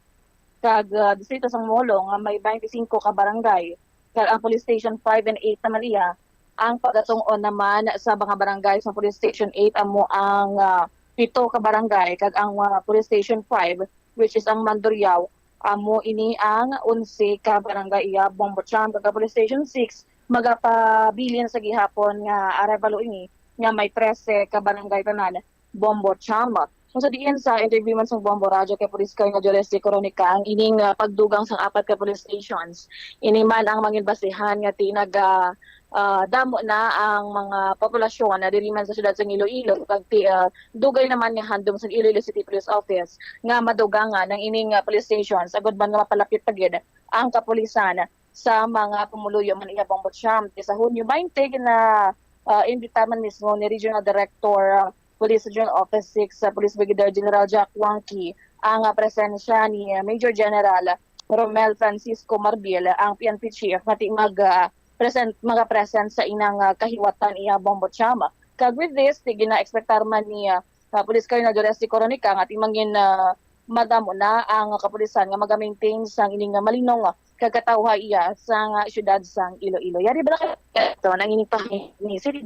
kag ah, distrito sang Molo nga may twenty-five ka barangay, kag ang Police Station five and eight naman iya. Ang pagatung-on naman sa mga barangay sa Police Station eight amo ang ah, pito ka barangay, kag ang ah, Police Station five, which is ang Mandurriao, amo ini ang onse ka barangay iya Bombo Cham, kag ang Police Station six magapabilin sa gihapon nga arevalo ini nga may trese ka barangay tanan Bombo Cham. Kung sa diin sa interview man sang Bombo Radyo kay Police Colonel Joles de Coronica, ang ining ah, pagdugang sang apat ka police stations, ini man ang mangin basihan nga ti naga ah, damo na ang mga populasyon na diri man sa siyudad sang Iloilo, kag ti, ah, dugay naman nga handom sang Iloilo City Police Office nga madugangan ang ining ah, police stations, agud man nga mapalapit pa gid ang kapulisan sa mga pumuluyo man iya Bombo Cham. Ti sa Hunyo twenty na ah, imbita man mismo ni Regional Director ah, Police Regional Office six sa Police Brigadier General Jack Wangki ang ah, presensya ni ah, Major General Romel Francisco Marbil, ang P N P chief, nga ti mag, ah, present, maga-present sa inang, ah, kahiwatan iya Bombo Cham. Kag with this, ti gina-expectar man ni, ah, ah, Police Colonel Doreste Coronica nga ti mangin, ah, madamo na ang kapulisan nga maga-maintain sang ining, ah, malinong, ah, kag katawhay iya sang, ah, siyudad sang Iloilo. Yari bala ka ito nang ining pahini, Sir?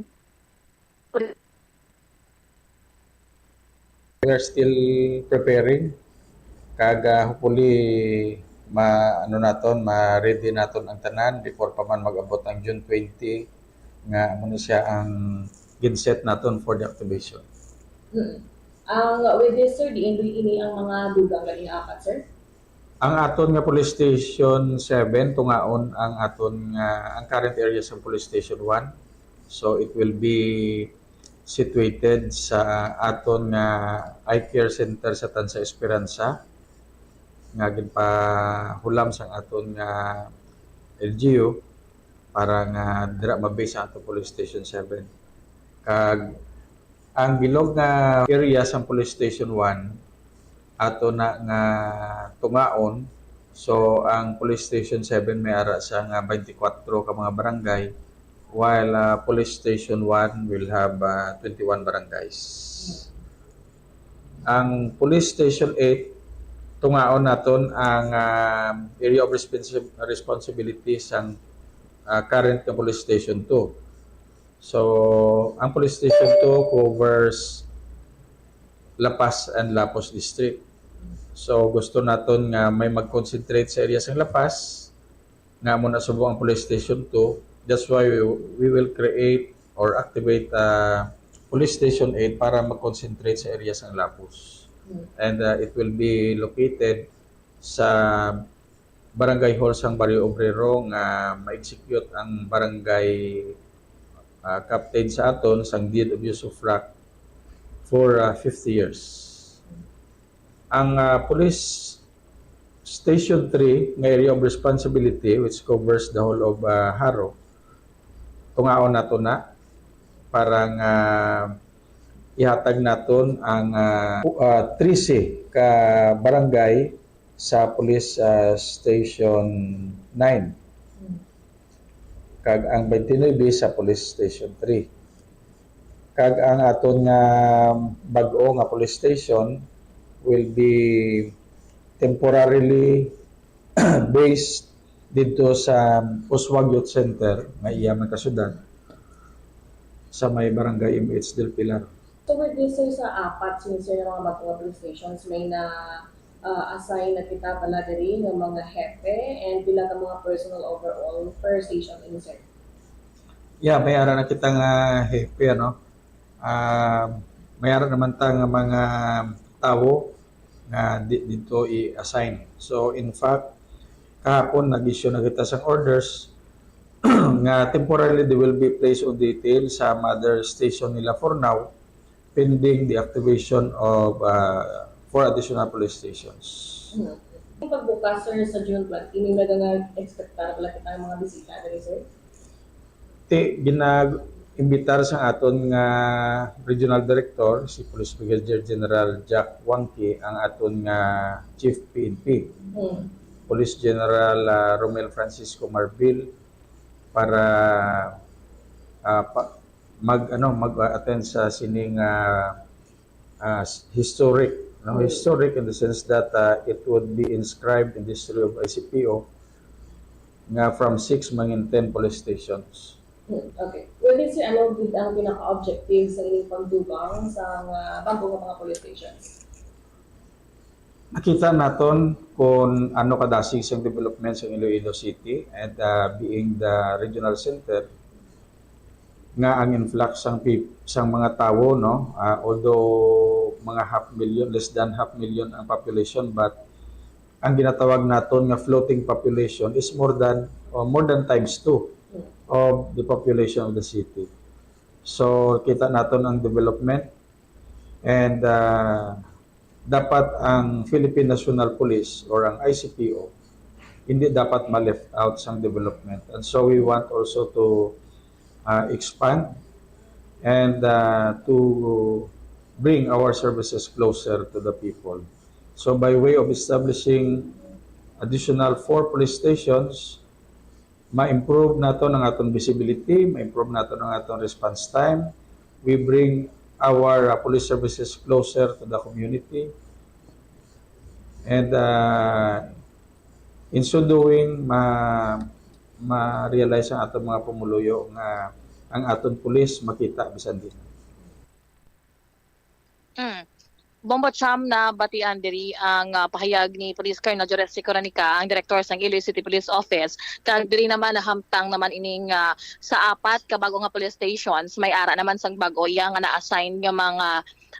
We are still preparing. Kag, ah, hopefully, ma-, ano naton, ma-ready naton ang tanan before pa man mag-abot ang June twenty, nga amo na siya ang ginset naton for the activation. Mm. Ang, with this, sir, diin diri ini ang mga dugang nga ginaapat, sir? Ang aton nga Police Station seven, tungaon ang aton nga, ang current area sa Police Station one. So, it will be situated sa aton nga eye care center sa Tansa Esperanza, nga ginpahulam sang aton nga L G U para nga dira ma-base ang aton Police Station seven. Kag ang bilog nga area sang Police Station one, ato na nga tungaon. So, ang Police Station seven may ara sa nga twenty-four ka mga barangay, while, ah, Police Station one will have, ah, twenty-one barangays. Ang Police Station eight, tungaon naton ang, ah, area of responsi-, responsibility sang, ah, current nga Police Station two. So, ang Police Station two covers La Paz and Lapuz District. So, gusto naton nga may mag-concentrate sa area sang La Paz, nga amo na subong ang Police Station two. That's why we, we will create or activate, uh, Police Station eight para mag-concentrate sa area sang Lapuz. Hmm. And, uh, it will be located sa barangay hall sang Barrio Obrero nga ma-execute ang barangay, ah, captain sa aton sang deed of usufruct for, ah, fifty years. Ang, ah, Police Station three nga area of responsibility, which covers the whole of, ah, Jaro, tungaon nato na para nga ihatag naton ang, ah, pu-, ah, trese ka barangay sa Police, ah, Station nine, kag ang twenty-nine sa Police Station three. Kag ang aton nga bag-o nga police station will be temporarily based didto sa Uswag Youth Center nga iya man kasyudad sa may Barangay M H Del Pilar. So with this, sir, sa apat, sir, sir, nga mga bag-o nga police stations, may na, ah, assign na kita pala diri nga mga hepe and pila ka mga personnel overall per station ini, sir? Yeah, may ara na kita nga hepe, ano? Ah, may ara naman ta nga mga tawo nga di, dito i-assign. So, in fact, kahapon nag-issue na kita sang orders nga temporarily they will be placed on detail sa mother station nila for now, pending the activation of, uh, four additional police stations. Hmm. Ang pagbukas, sir, sa June twenty, may mga nga expectar pala kita ang mga bisita diri, sir? Ti, ginag-imbitar sa aton nga regional director, si Police Brigadier General Jack Wangki, ang aton nga Chief P N P, Hmm. Police General, ah, Romel Francisco Marbil, para, ah, pa, mag, ano, mag-attend sa sining, ah, ah, historic, no? Mm. Historic in the sense that, ah, it would be inscribed in the history of I C P O nga from six mangin ten police stations. Hmm, okay. Well, sir, ano gid ang pinaka-objective sa inyong pagdugang sa mga bag-o nga mga police stations? Nakita naton kung ano kadasig sang development sa Iloilo City and, ah, being the regional center nga ang influx sang peop-, sang mga tawo, no, ah, although mga half million, less than half million ang population, but ang ginatawag naton nga floating population is more than, or more than times two of the population of the city. So, kita naton ang development and, ah, dapat ang Philippine National Police or ang I C P O hindi dapat ma-left out sang development. And so we want also to, ah, expand and, ah, to bring our services closer to the people. So by way of establishing additional four police stations, ma-improve naton ang aton visibility, ma-improve naton ang aton response time. We bring our, uh, police services closer to the community. And, uh, in so doing, ma-, ma-realize ang aton mga pumuluyo nga ang aton pulis makita bisan din. Mm. Bombo Cham, nabatian diri ang, ah, pahayag ni Police Colonel Jurassic Coranica, ang direktor sang Iloilo City Police Office, kag diri naman nahamtang naman ining, ah, sa apat ka bag-o nga police stations, may ara naman sang bag-o iya nga na-assign nga mga,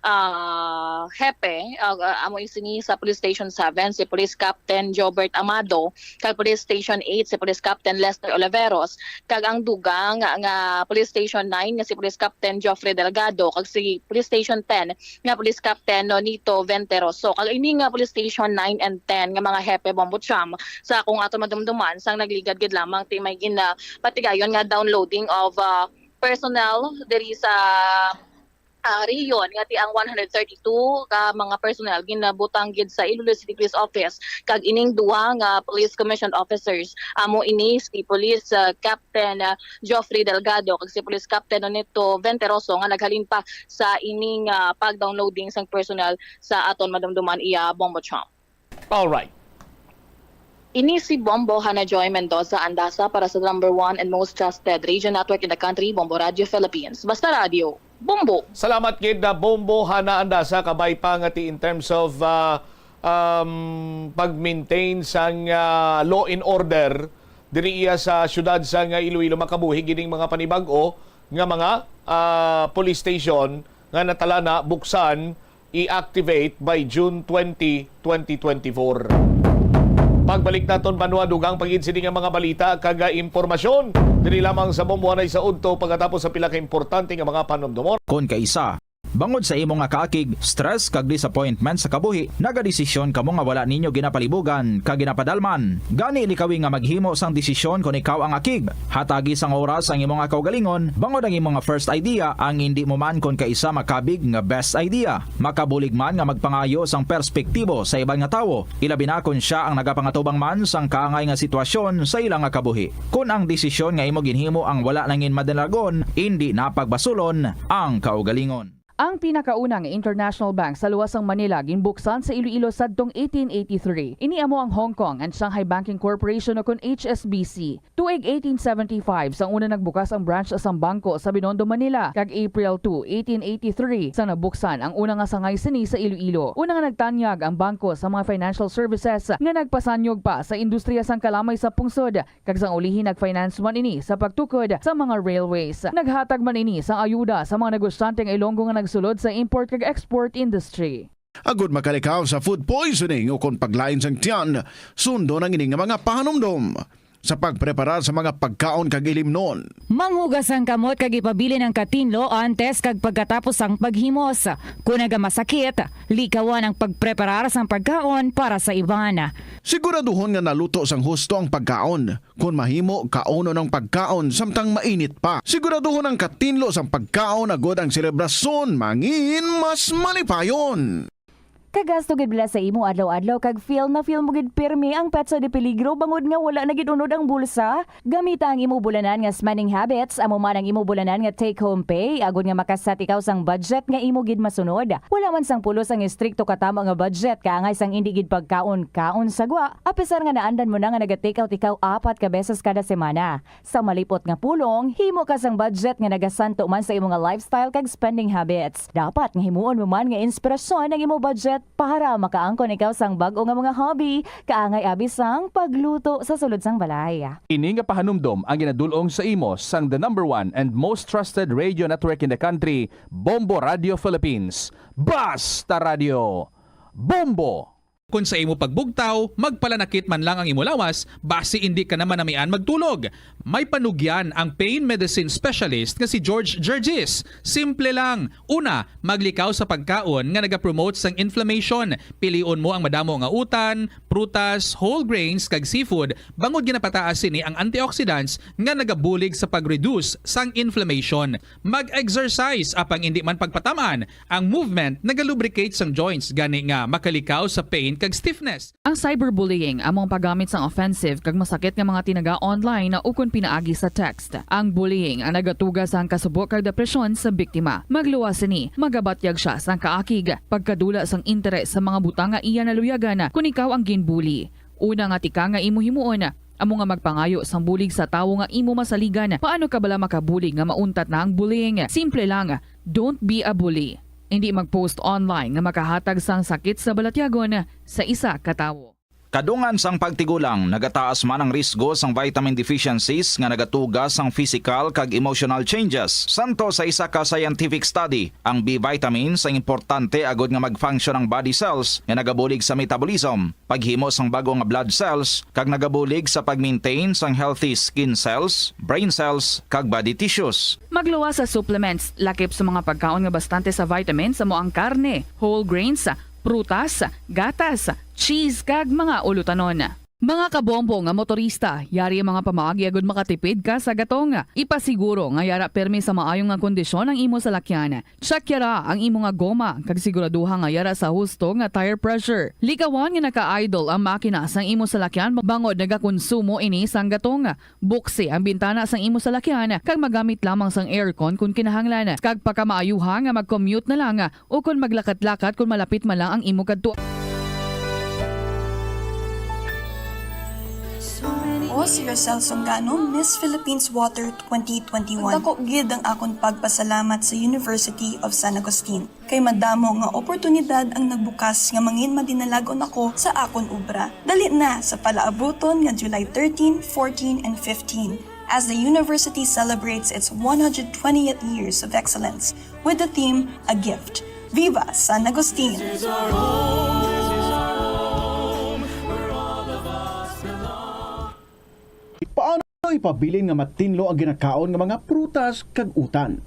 ah, hepe, ah, ah, amo sini sa Police Station seven, si Police Captain Jobert Amado, kag Police Station eight, si Police Captain Lester Oliveros, kag ang dugang nga, nga Police Station nine nga si Police Captain Geoffrey Delgado, kag si Police Station ten nga Police Captain Nonito Venteroso. Kag ini nga Police Station nine and ten nga mga hepe, Bombo Cham, sa akong ato madumduman, sang nagligad gid lamang ti may gin, ah, patigayon nga downloading of, ah, personnel diri sa, ah, rehiyon nga ti ang one hundred thirty-two ka mga personnel ginabutang gid sa Iloilo City Police Office, kag ining duha nga police commissioned officers, amo ini si Police, ah, Captain, ah, Geoffrey Delgado kag si Police Captain Nonito Venteroso, nga naghalin pa sa ining, ah, pag-downloading sang personnel sa aton madumduman iya, Bombo Cham. Alright. Ini si Bombo Hana Joy Mendoza Andasa para sa number one and most trusted radio network in the country, Bombo Radio Philippines. Basta Radio, Bombo! Salamat gid na Bombo Hana Andasa, kabay pa nga ti in terms of, ah, um, pag-maintain sang, ah, law and order diri iya sa siyudad sang Iloilo, makabuhi gining mga panibag-o nga mga, ah, police station nga natala na buksan, i-activate by June twenty, twenty twenty-four. Pagbalik naton, Banwa, dugang pa gid sini nga mga balita kag, ah, impormasyon diri lamang sa Bombo Hanay sa udto, pagkatapos sa pila ka importante nga mga panumdumon. Kon kaisa, bangod sa imo nga kaakig, stress kag disappointment sa kabuhi, nagadesisyon kamo nga wala ninyo ginapalibugan kag ginapadalman. Gani, likawi nga maghimo sang desisyon kon ikaw ang akig. Hatagi sang oras ang imo nga kaugalingon, bangod ang imo nga first idea ang indi mo man kon kaisa makabig nga best idea. Makabulig man nga magpangayo sang perspektibo sa iban nga tawo, ilabi na kon sia ang nagapangatubang man sang kaangay nga sitwasyon sa ila nga kabuhi. Kon ang desisyon nga imo ginhimo ang wala nangin madalagon, indi na pagbasulon ang kaugalingon. Ang pinakauna nga international bank sa luwas sang Manila ginbuksan sa Iloilo sadtong eighteen eighty-three. Ini amo ang Hong Kong and Shanghai Banking Corporation, o kon H S B C. Tuig eighteen seventy-five, sang una nagbukas ang branch sang bangko sa Binondo, Manila, kag April two, eighteen eighty-three, sang nabuksan ang una nga sangay sini sa Iloilo. Una nga nagtanyag ang bangko sa mga financial services nga nagpasanyog pa sa industriya sang kalamay sa pungsod, kag sang ulihi nag-finance man ini sa pagtukod sa mga railways. Naghatag man ini sang ayuda sa mga negosyante nga Ilonggo nga nagsulod sa import kag export industry. Agod makalikaw sa food poisoning o kon paglain sang tiyan, sundon ang ini nga mga pahanumdom sa pagpreparar sa mga pagkaon kag ilimnon. Manghugas ang kamot kag ipabilin ang katinlo antes kag pagkatapos sang paghimos. Kon nagamasakit, likawan ang pagpreparar sang pagkaon para sa iban. Siguraduhon nga naluto sang husto ang pagkaon. Kon mahimo, kaunon ang pagkaon samtang mainit pa. Siguraduhon ang katinlo sang pagkaon agod ang selebrasyon mangin mas malipayon. Kagasto gid bala sa imo adlaw-adlaw kag feel na feel mo gid pirmi ang petsa de peligro bangod nga wala na gid unod ang bulsa? Gamita ang imo bulanan nga spending habits, amo man ang imo bulanan nga take-home pay, agod nga maka-set ikaw sang budget nga imo gid masunod. Wala man sang pulos ang estrikto katamo nga budget, kaangay sang indi gid pagkaon-kaon sa gwa, apisar nga naandan mo na nga naga-take out ikaw apat ka beses kada semana. Sa malipot nga pulong, himo ka sang budget nga nagasanto man sa imo nga lifestyle kag spending habits. Dapat nga himuon mo man nga inspirasyon ang imo budget para makaangkon ikaw sang bag-o nga mga hobby, kaangay abi sang pagluto sa sulod sang balay. Ini nga pahanumdom ang ginadul-ong sa imo sang the number one and most trusted radio network in the country, Bombo Radio Philippines. Basta Radio! Bombo! Kon sa imo pagbugtaw, magpalanakit man lang ang imo lawas, basi indi ka na manamian magtulog. May panugyan ang pain medicine specialist nga si George Gergis. Simple lang. Una, maglikaw sa pagkaon nga nagapromote sang inflammation. Pilion mo ang madamo nga utan, prutas, whole grains, kag seafood, bangod ginapataas sini ang antioxidants nga nagabulig sa pag-reduce sang inflammation. Mag-exercise, apang indi man pagpatam-an. Ang movement nagalubricate sang joints, gani nga makalikaw sa pain kag stiffness. Ang cyberbullying amo ang paggamit sang offensive kag masakit nga mga tinaga online ukon pinaagi sa text. Ang bullying ang nagatuga sang kasubo kag depresyon sa biktima. Magluwas sini, magabatyag sia sang kaakig, pagkadula sang interes sa mga butang nga iya naluyagan kon ikaw ang ginbully. Una nga tikang nga imo himuon amo nga magpangayo sang bulig sa tawo nga imo masaligan. Paano ka bala makabulig nga mauntat na ang bullying? Simple lang, don't be a bully. Indi mag-post online nga makahatag sang sakit sa balatyagon sa isa ka tawo. Kadungan sang pagtigulang, nagataas man ang risgo sang vitamin deficiencies nga nagatuga sang physical kag emotional changes. Santo sa isa ka scientific study, ang B vitamins ang importante agod nga mag-function ang body cells nga nagabulig sa metabolism, paghimo sang bag-o nga blood cells, kag nagabulig sa pag-maintain sang healthy skin cells, brain cells, kag body tissues. Magluwas sa supplements, lakip sa mga pagkaon nga bastante sa vitamins amo ang karne, whole grains, prutas, gatas, cheese, kag mga ulutanon. Mga kabombo nga motorista, yari ang mga pamaagi agud makatipid ka sa gatong. Ipasiguro nga yara permi sa maayo nga kondisyon ang imo salakyan. Check yara ang imo nga goma, kag siguraduha nga yara sa husto nga tire pressure. Likawan nga naka-idle ang makina sang imo salakyan bangod nagakonsumo ini sang gatong. Buksi ang bintana sang imo salakyan kag magamit lamang sang aircon kon kinahanglan, kag pakamaayuha nga mag-commute na lang ukon maglakat-lakat kon malapit man lang ang imo kadto. Ako si Rosel Songano, Miss Philippines Water twenty twenty-one. Dako gid ang akon pagpasalamat sa University of San Agustin, kay madamo nga oportunidad ang nagbukas nga mangin madinalag-on ako sa akon obra. Dali na sa palaabuton nga July thirteen, fourteen, and fifteen, as the university celebrates its one hundred twentieth years of excellence with the theme A Gift. Viva San Agustin! Paano ipabilin nga matinlo ang ginakaon nga mga prutas kag utan?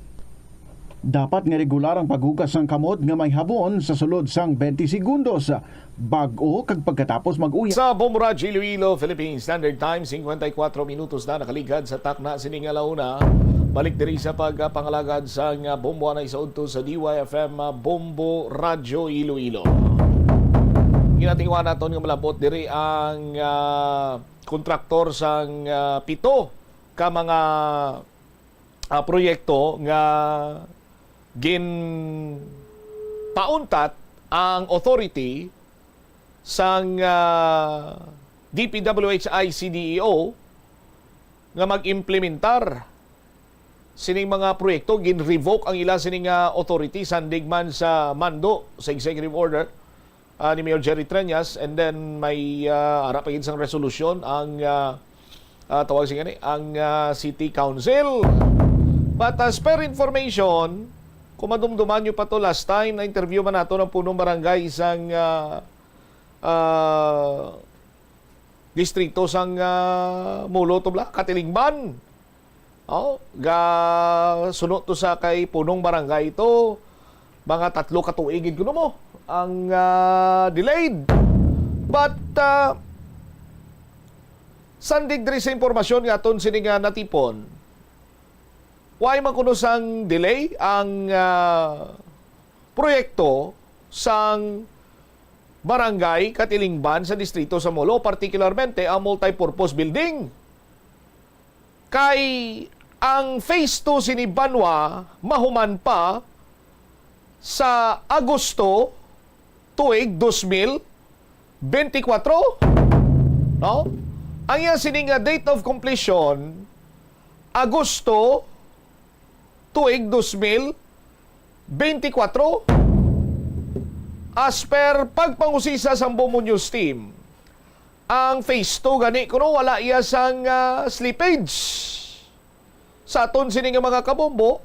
Dapat nga regular ang paghugas sang kamot nga may habon sa sulod sang twenty segundos bag-o kag pagkatapos mag-uyab. Sa Bombo Radyo Iloilo, Philippine Standard Time, singkwenta y kuwatro minutos na nakaligad sa takna sini nga launa. Balik diri sa pagpangalagad sang Bombo anay sa udto sa D Y F M, Bombo Radyo Iloilo. Ginatinguhan naton nga malabot diri ang, ah, kontraktor sang, ah, pito ka mga, ah, proyekto nga ginpauntat ang authority sang, ah, D P W H I C D E O nga mag-implementar sining mga proyekto. Gin-revoke ang ila sining, ah, authority sandig man sa mando sa executive order, ah, ni Mayor Jerry Treñas, and then may, ah, ara pa gid sang resolusyon ang, ah, ah, tawag sing ani, ang, ah, City Council. But as per information, kung madumduman nyo pa to, last time na-interview man nato ang punong barangay sang, ah, ah, distrito sang, ah, Molo to bala, Katilingban. Oh, ga suno to sa kay punong barangay to, mga tatlo ka tuig gid kuno mo ang, ah, delayed. But, ah, sandig diri sa impormasyon nga aton sini nga natipon, why man kuno sang delay ang, ah, proyekto sang barangay Katilingban sa distrito sa Molo, particularmente ang multipurpose building. Kay ang phase two sini banwa mahuman pa sa Agosto tuig dos mil benti kwatro, no? Ang iya sini nga date of completion, Agosto tuig dos mil benti kwatro. As per pagpangusisa sang Bombo News Team, ang phase two gani kuno wala iya sang, ah, slippage. Sa aton sini nga mga kabombo,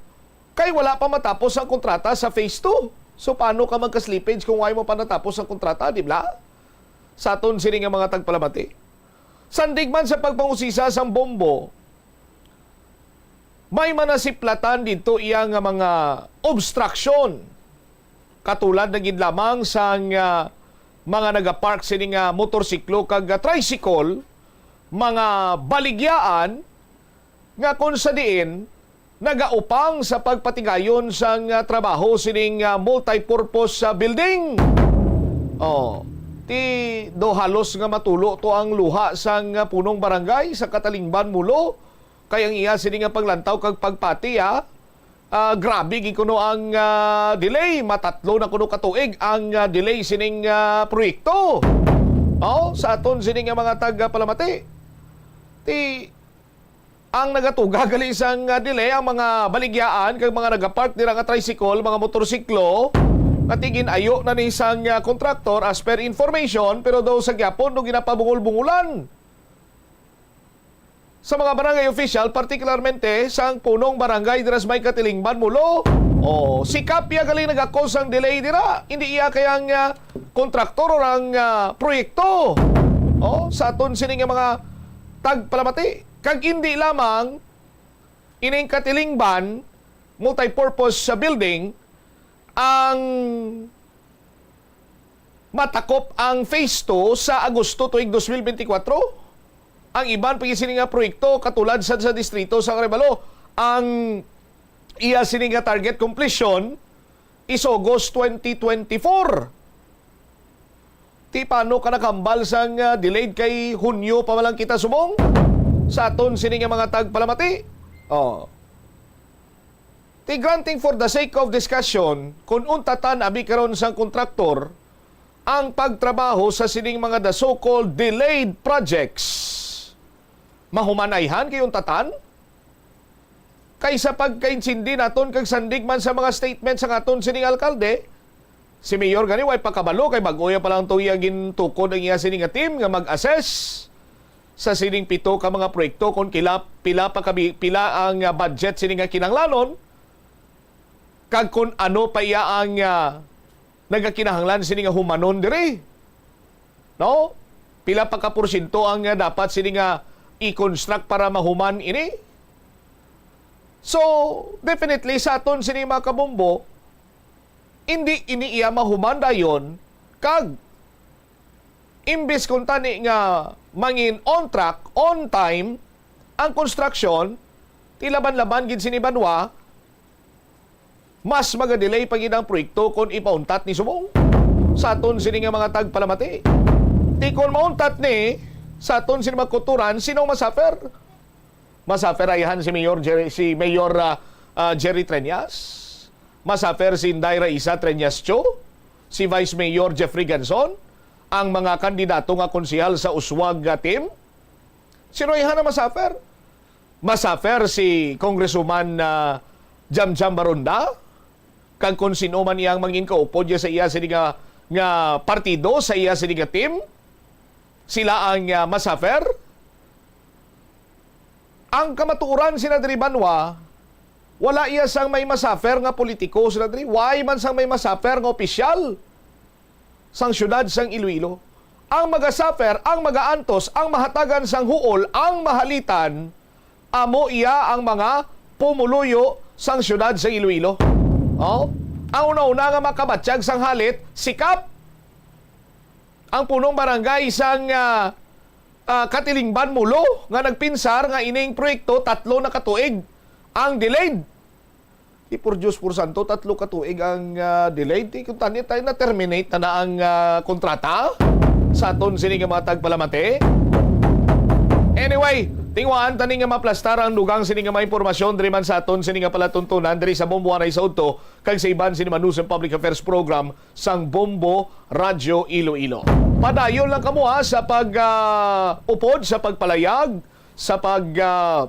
kay wala pa matapos ang kontrata sa phase two. So, paano ka magka-slippage kung wala mo pa natapos ang kontrata, di ba? Sa aton sini nga mga tagpalamati. Sandig man sa pagpangusisa sang Bombo, may manasiplatan didto iya nga mga obstruction. Katulad na gid lamang sang, ah, mga nagapark sini nga motorsiklo kag, ah, tricycle, mga baligyaan nga kon sa diin nagaupang sa pagpatigayon sang, ah, trabaho sining, ah, multipurpose, ah, building. Oh. Ti do halos nga matulo to ang luha sang, ah, punong barangay sa Catalingban, Molo, kay ang iya sini nga paglantaw kag pagpati, ah, ah, grabe gid kuno ang, ah, delay. Matatlo na kuno ka tuig ang, ah, delay sining, ah, proyekto. Oh, sa aton sini nga mga tagapalamati. Ti ang nagatuga gali sang, ah, delay ang mga baligyaan kag mga nagapark dira nga tricycle, mga motorsiklo, nga ti gin-ayo na ni sang, ah, kontraktor as per information, pero daw sa gyapon no ginapabungol-bungulan sa mga barangay official, partikularmente sang punong barangay dira sa may Katilingban, Molo. O, si Kapya gali nag-akos sang delay dira, hindi iya kay ang, ah, kontraktor o ang, ah, proyekto. O, sa aton sini nga mga tagpalamati, kag hindi lamang ining Katilingban multipurpose sa building ang matakop ang phase two sa Agosto tuig dos mil benti kwatro. Ang iban pa sini nga proyekto katulad sa, sa distrito sa Arevalo, ang iya sini nga target completion is August twenty twenty-four. Ti paano ka nakambal sang, ah, delayed kay Hunyo pa man lang kita subong sa aton sini nga mga tagpalamati? Oh. Ti granting for the sake of discussion, kung untatan abi karon sang kontraktor ang pagtrabaho sa sining mga the so-called delayed projects, mahuman ayhan kay untatan? Kaysa pagkaintindi naton kag sandig man sa mga statement sang aton sining alkalde, si Mayor gani way pa kabalo kay bag-o ya pa lang to iya gintukod ang iya sini nga team nga mag-assess sa sining pito ka mga proyekto kung kila, pila pa kabi, pila ang, ah, budget sini nga kinahanglanon kag kung ano pa iya ang, ah, nagakinahanglan sini nga humanon diri. No? Pila pa ka porsyento ang, ah, dapat sini nga i-construct para mahuman ini? So, definitely sa aton sini mga kabombo, hindi ini iya mahuman dayon kag imbis kuntani nga mangin on track, on time ang construction, ti laban-laban gid sini banwa, mas magadelay pa gid ang proyekto kon ipauntat ni subong sa aton sini nga mga tagpalamati. Ti kon mauntat ni sa aton sini mga kuturan, sino ang masuffer? Masuffer ayhan si Mayor Jerry, si Mayor, ah, ah, Jerry Treñas. Masuffer si Inday Raisa Treñas Cho, si Vice Mayor Jeffrey Ganzon, ang mga kandidato nga konsehal sa uswag nga team. Sino ayhan ang masuffer? Masuffer si Congresswoman, ah, Jamjam Baronda, kag kon sino man iyang mangin kaupod niya sa iya sini nga, nga partido, sa iya sini nga team, sila ang, ah, masuffer. Ang kamatuoran sina diri banwa, wala iya sang may masuffer nga politiko sila diri, way man sang may masuffer nga opisyal sang siyudad sang Iloilo. Ang magasuffer, ang magaantos, ang mahatagan sang huol, ang mahalitan, amo iya ang mga pumuluyo sang siyudad sang Iloilo. Oh? Ang una-una nga makabatyag sang halit, si Kap. Ang punong barangay sang, ah, ah, Katilingban, Molo, nga nagpinsar nga ining proyekto tatlo na ka tuig ang delayed. Di por Dios por santo, tatlo ka tuig ang, ah, delayed. Di kuntani tayo na-terminate na na ang, ah, kontrata sa aton sini nga mga tagpalamati. Anyway, tingwaan tani nga maplastar ang dugang sini nga mga impormasyon diri man sa aton sini nga palatuntunan diri sa Bombo Anay sa Udto kag sa iban sini Manusang Public Affairs Program sang Bombo Radyo Iloilo. Padayon lang kamo, ha, sa pag, ah, upod, sa pagpalayag, sa pag, ah,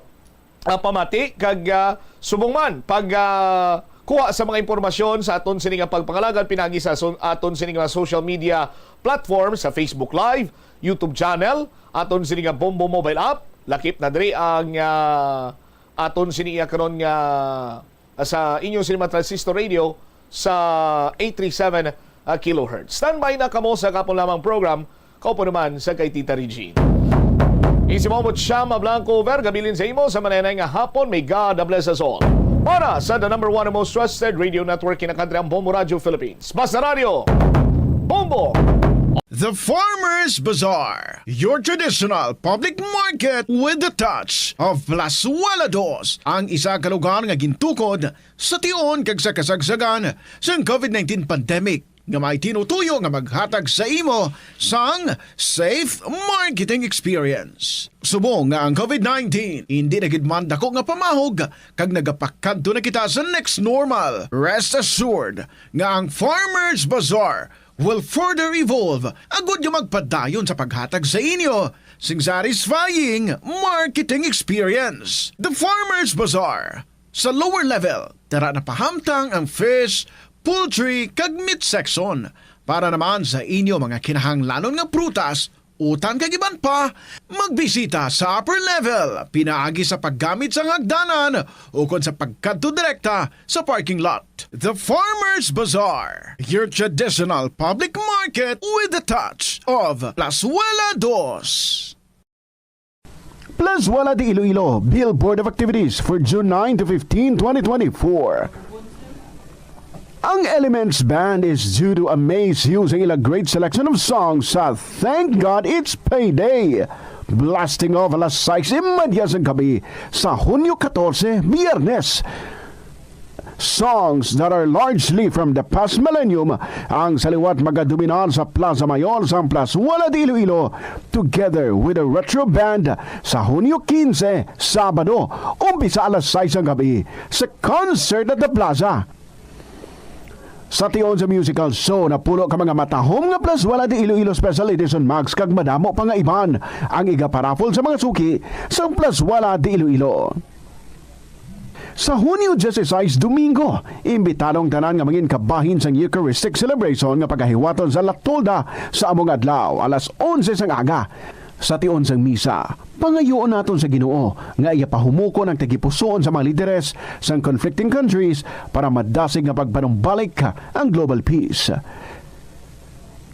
ah, pamati, kag, ah, subong man pag, ah, kuha sa mga impormasyon sa aton sini nga pagpangalagad pinagi sa sun-, aton sini nga social media platform, sa Facebook Live, YouTube channel, aton sini nga Bombo mobile app. Lakip na diri ang, ah, aton sini iya karon nga, ah, sa inyo sini mga transistor radio sa eight three seven, ah, kilohertz. Standby na kamo sa kapon lamang program, kaupo naman sa kay Tita Regine. Isi mo mo Chama Blanco Vergabilin sa imo sa manenay nga hapon. May God bless us all. Para sa the number one and most trusted radio network in the country, ang Bombo Radio Philippines. Basta Radio, Bombo! The Farmers Bazaar, your traditional public market with the touch of Plazuela Dos, ang isa ka lugar nga gintukod sa tion kag sa kasagsagan sang COVID nineteen pandemic. nga may tinutuyo nga maghatag sa imo sang safe marketing experience. Subong nga ang COVID nineteen indi na gid man dako nga pamahog kag nagapakadto na kita sa next normal, rest assured nga ang Farmers Bazaar will further evolve agud nga magpadayon sa paghatag sa inyo sing satisfying marketing experience. The Farmers Bazaar. Sa lower level, tara na pahamtang ang fish, poultry, kag meat section. Para naman sa inyo mga kinahanglanon nga prutas, utan kag iban pa, magbisita sa upper level pinaagi sa paggamit sang hagdanan ukon sa pagkadto direkta sa parking lot. The Farmers Bazaar, your traditional public market with a touch of Plazuela Dos. Plazuela de Iloilo, Billboard of Activities for June nine to fifteen, twenty twenty-four. Ang Elements Band is due to amaze you sa ila great selection of songs sa Thank God It's Payday. Blasting off alas sais y media sang gabi sa Hunyo katorse, Biyernes. Songs that are largely from the past millennium ang sa liwat magadominar sa Plaza Mayor sang Plazuela de Iloilo, together with the Retro Band sa Hunyo kinse, Sabado, umpisa alas sais sang gabi sa Concert at the Plaza. Sa tion sa musical show, napulo ka mga matahom nga Plazuela de Iloilo Special Edition Mugs kag madamo pa nga iban ang igaparaffle sa mga suki sang Plazuela de Iloilo. Sa Hunyo dieciséis, Domingo, imbitado ang tanan nga mangin kabahin sang Eucharistic Celebration nga pagahiwaton sa La Tolda sa among adlaw, alas onse sang aga. Sa tion sang misa, pangayoon naton sa Ginoo nga iya pahumukon ang tagipusoon sa mga lideres sang conflicting countries para madasig nga pagpanumbalik ang global peace.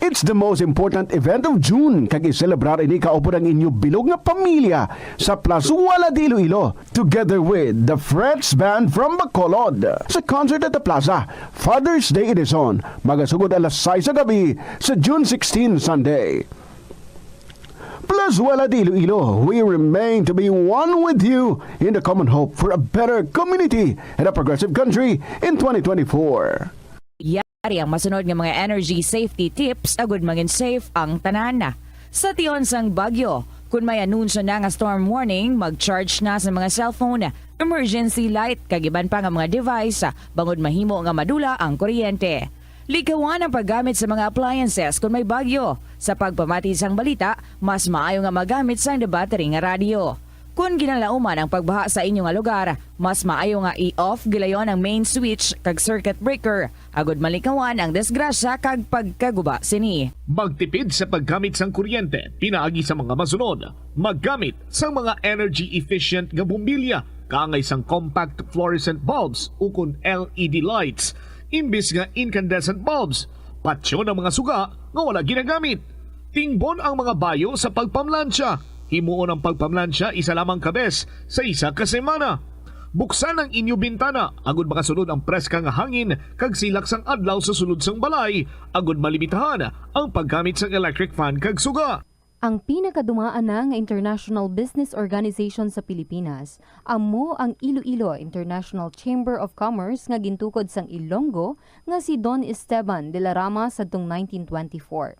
It's the most important event of June, kag i-celebrar ini kaupod ang inyo bilog nga pamilya sa Plazuela de Iloilo, together with the Frets Band from Bacolod. Sa Concert at the Plaza, Father's Day Edition, magasugod alas sais sa gabi sa June sixteen, Sunday. Plazuela de Iloilo, we remain to be one with you in the common hope for a better community and a progressive country in twenty twenty-four. Yari ang masunod nga mga energy safety tips agud mangin safe ang tanan. Sa tion sang bagyo, kun may anunsyo na nga storm warning, mag-charge na sa mga cellphone, emergency light, kag iban pa nga mga device, bangod mahimo nga madula ang kuryente. Likawan ang paggamit sa mga appliances kun may bagyo. Sa pagpamati sang balita, mas maayo nga magamit sang debattery nga radyo. Kon ginalauman ang pagbaha sa inyo nga lugar, mas maayo nga i-off gilayon ang main switch kag circuit breaker, agud malikawan ang disgrasya kag pagkaguba sini. Magtipid sa paggamit sang kuryente pinaagi sa mga masunod. Maggamit sang mga energy efficient nga bombilya, kaangay sang compact fluorescent bulbs ukon L E D lights, imbis nga incandescent bulbs. Patyon ang mga suga nga wala ginagamit. Tingbon ang mga bayo sa pagpamlansya. Himuon ang pagpamlansya isa lamang ka bes sa isa ka semana. Buksan ang inyo bintana agud makasulod ang preska nga hangin kag silak sang adlaw sa sulod sang balay, agud malimitahan ang paggamit sang electric fan kag suga. Ang pinakadumaan na nga international business organization sa Pilipinas amo ang Iloilo International Chamber of Commerce nga gintukod sang Ilonggo nga si Don Esteban de la Rama sadtong nineteen twenty-four.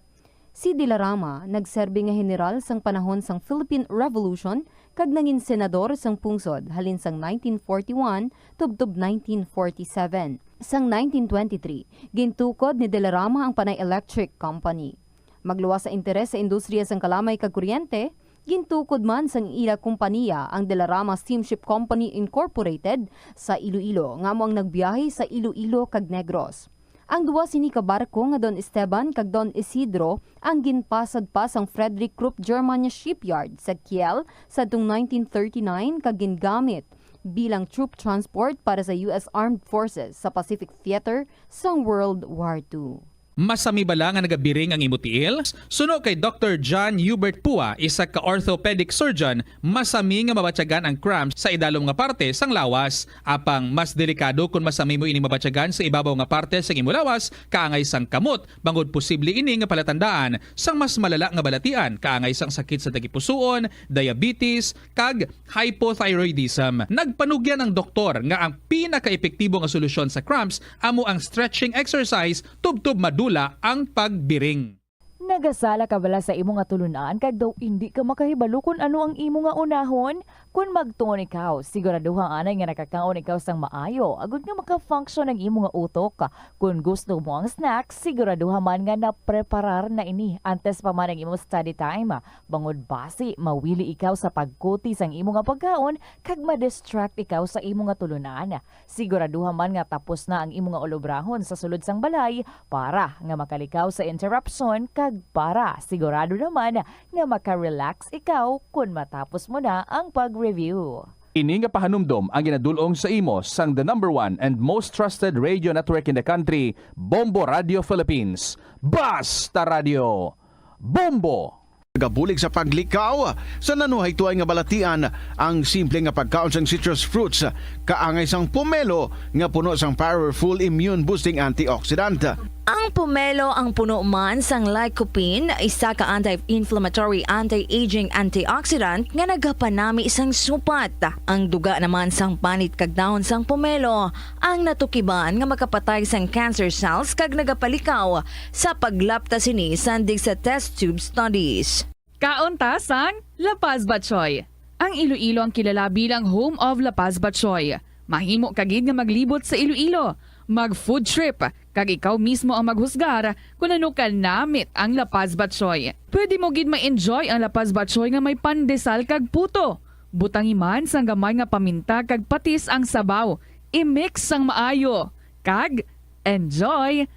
Si de la Rama nagserbi nga heneral sang panahon sang Philippine Revolution kag nangin senador sang pungsod halin sang nineteen forty-one tubtob nineteen forty-seven. Sang nineteen twenty-three, gintukod ni de la Rama ang Panay Electric Company. Magluwas sa interes sa industriya sang kalamay kag kuryente, gintukod man sang ila kompaniya ang De La Rama Steamship Company Incorporated sa Iloilo, nga amo ang nagbiyahe sa Iloilo kag Negros. Ang duha sini ka barko nga Don Esteban kag Don Isidro ang ginpasad pa sang Frederick Krupp German Shipyard sa Kiel sadtong nineteen thirty-nine kag gingamit bilang troop transport para sa U S Armed Forces sa Pacific Theater sang World War Two. Masami bala nga nagabiring ang imo tiil? Suno kay Doktor John Hubert Pua, isa ka orthopedic surgeon, masami nga mabatyagan ang cramps sa idalom nga parte sang lawas. Apang mas delikado kon masami mo ining mabatyagan sa ibabaw nga parte sang imo lawas, kaangay sang kamot, bangod posible ini nga palatandaan sang mas malala nga balatian, kaangay sang sakit sa tagipusoon, diabetes, kag hypothyroidism. Nagpanugyan ang doktor nga ang pinakaepektibo nga solusyon sa cramps amo ang stretching exercise tubtob madula wala ang pagbiring. Nagasala ka bala sa imo nga tulunan kag daw indi ka makahibalo kon ano ang imo nga unahon? Kon magtuon ikaw, siguraduha anay nga nakakaon ikaw sang maayo agod nga maka-function ang imo nga utok. Kon gusto mo ang snack, siguraduha man nga napreparar na ini antes pa man ang imo study time. Bangod basi mawili ikaw sa pagkuti sang imo nga pagkaon kag ma-distract ikaw sa imo nga tulunan. Siguraduha man nga tapos na ang imo nga ulobrahon sa sulod sang balay para nga makalikaw sa interruption kag para sigurado naman nga maka-relax ikaw kon matapos mo na ang pag-review. Ini nga pahanumdom ang ginadul-ong sa imo sang the number one and most trusted radio network in the country, Bombo Radio Philippines. Basta Radio! Bombo! Nagabulig sa paglikaw sa nanuhay tuay nga balatian ang simple nga pagkaon sang citrus fruits, kaangay sang pomelo nga puno sang powerful immune boosting antioxidant. Ang pomelo ang puno man sang lycopene, isa ka anti-inflammatory, anti-aging antioxidant nga nagapanami sang supat. Ang duga naman sang panit kag dahon sang pomelo ang natukiban nga makapatay sang cancer cells kag nagapalikaw sa paglapta sini sandig sa test tube studies. Kaon ta sang La Paz Batchoy. Ang Iloilo ang kilala bilang home of La Paz Batchoy. Mahimo ka gid nga maglibot sa Iloilo, mag food trip, kag ikaw mismo ang maghusgar kon ano ka namit ang La Paz Batchoy. Pwede mo gid ma-enjoy ang La Paz Batchoy nga may pandesal kag puto. Butangi man sang gamay nga paminta kag patis ang sabaw. I-mix sang maayo. Kag enjoy!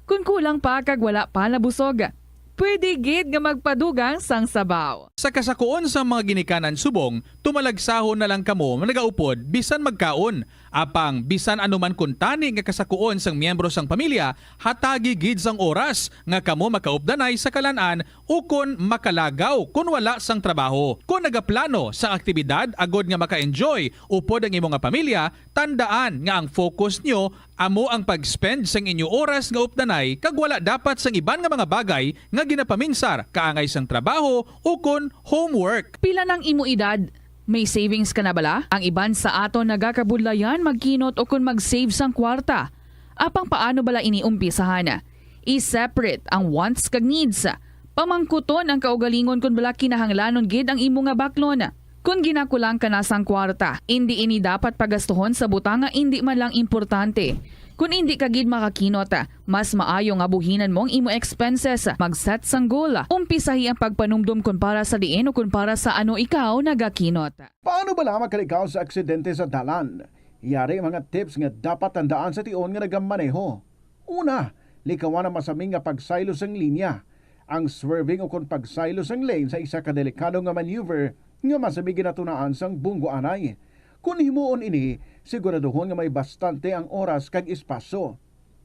Kon kulang pa kag wala pa nabusog, pwede gid nga magpadugang sang sabaw. Sa kasakuon sang mga ginikanan subong, tumalagsahon na lang kamo nagaupod bisan magkaon. Apang bisan ano man kuntani nga kasakuon sang miyembro sang pamilya, hatagi gid sang oras nga kamo makaupdanay sa kalan-an ukon makalagaw kon wala sang trabaho. Kon nagaplano sang aktibidad agod nga maka-enjoy upod ang imo nga pamilya, tandaan nga ang focus nyo amo ang pag-spend sang inyo oras nga updanay kag wala dapat sang iban nga mga bagay nga ginapaminsar kaangay sang trabaho ukon homework. Pila nang imo edad? May savings ka na bala? Ang iban sa aton nagakabudlayan magkinot ukon mag-save sang kwarta. Apang paano bala ini umpisahan? I-separate ang wants kag needs. Pamangkuton ang kaugalingon kon bala kinahanglanon gid ang imo nga baklon. Kon ginakulang ka na sang kwarta, indi ini dapat pagastuhon sa butang nga indi man lang importante. Kon indi ka gid makakinot, mas maayo nga buhinan mo ang imo expenses. Mag-set sang goal. Umpisahi ang pagpanumdom kon para sa diin o kon para sa ano ikaw nagakinot. Paano bala makalikaw sa aksidente sa dalan? Yari ang mga tips nga dapat tandaan sa tion nga nagamaneho. Una, likawan ang masami nga pagsaylo sang linya. Ang swerving ukon pagsaylo sang lane sa isa ka delikado nga maneuver nga masami ginatunaan sang bunggo anay. Kon himuon ini, siguraduhon nga may bastante ang oras kag espasyo.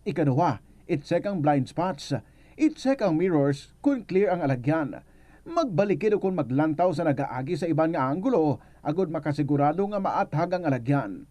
Ikaduha, i-check ang blind spots. I-check ang mirrors kon clear ang alagyan. Magbalikid ukon maglantaw sa nagaagi sa iban nga anggulo agod makasigurado nga maathag ang alagyan.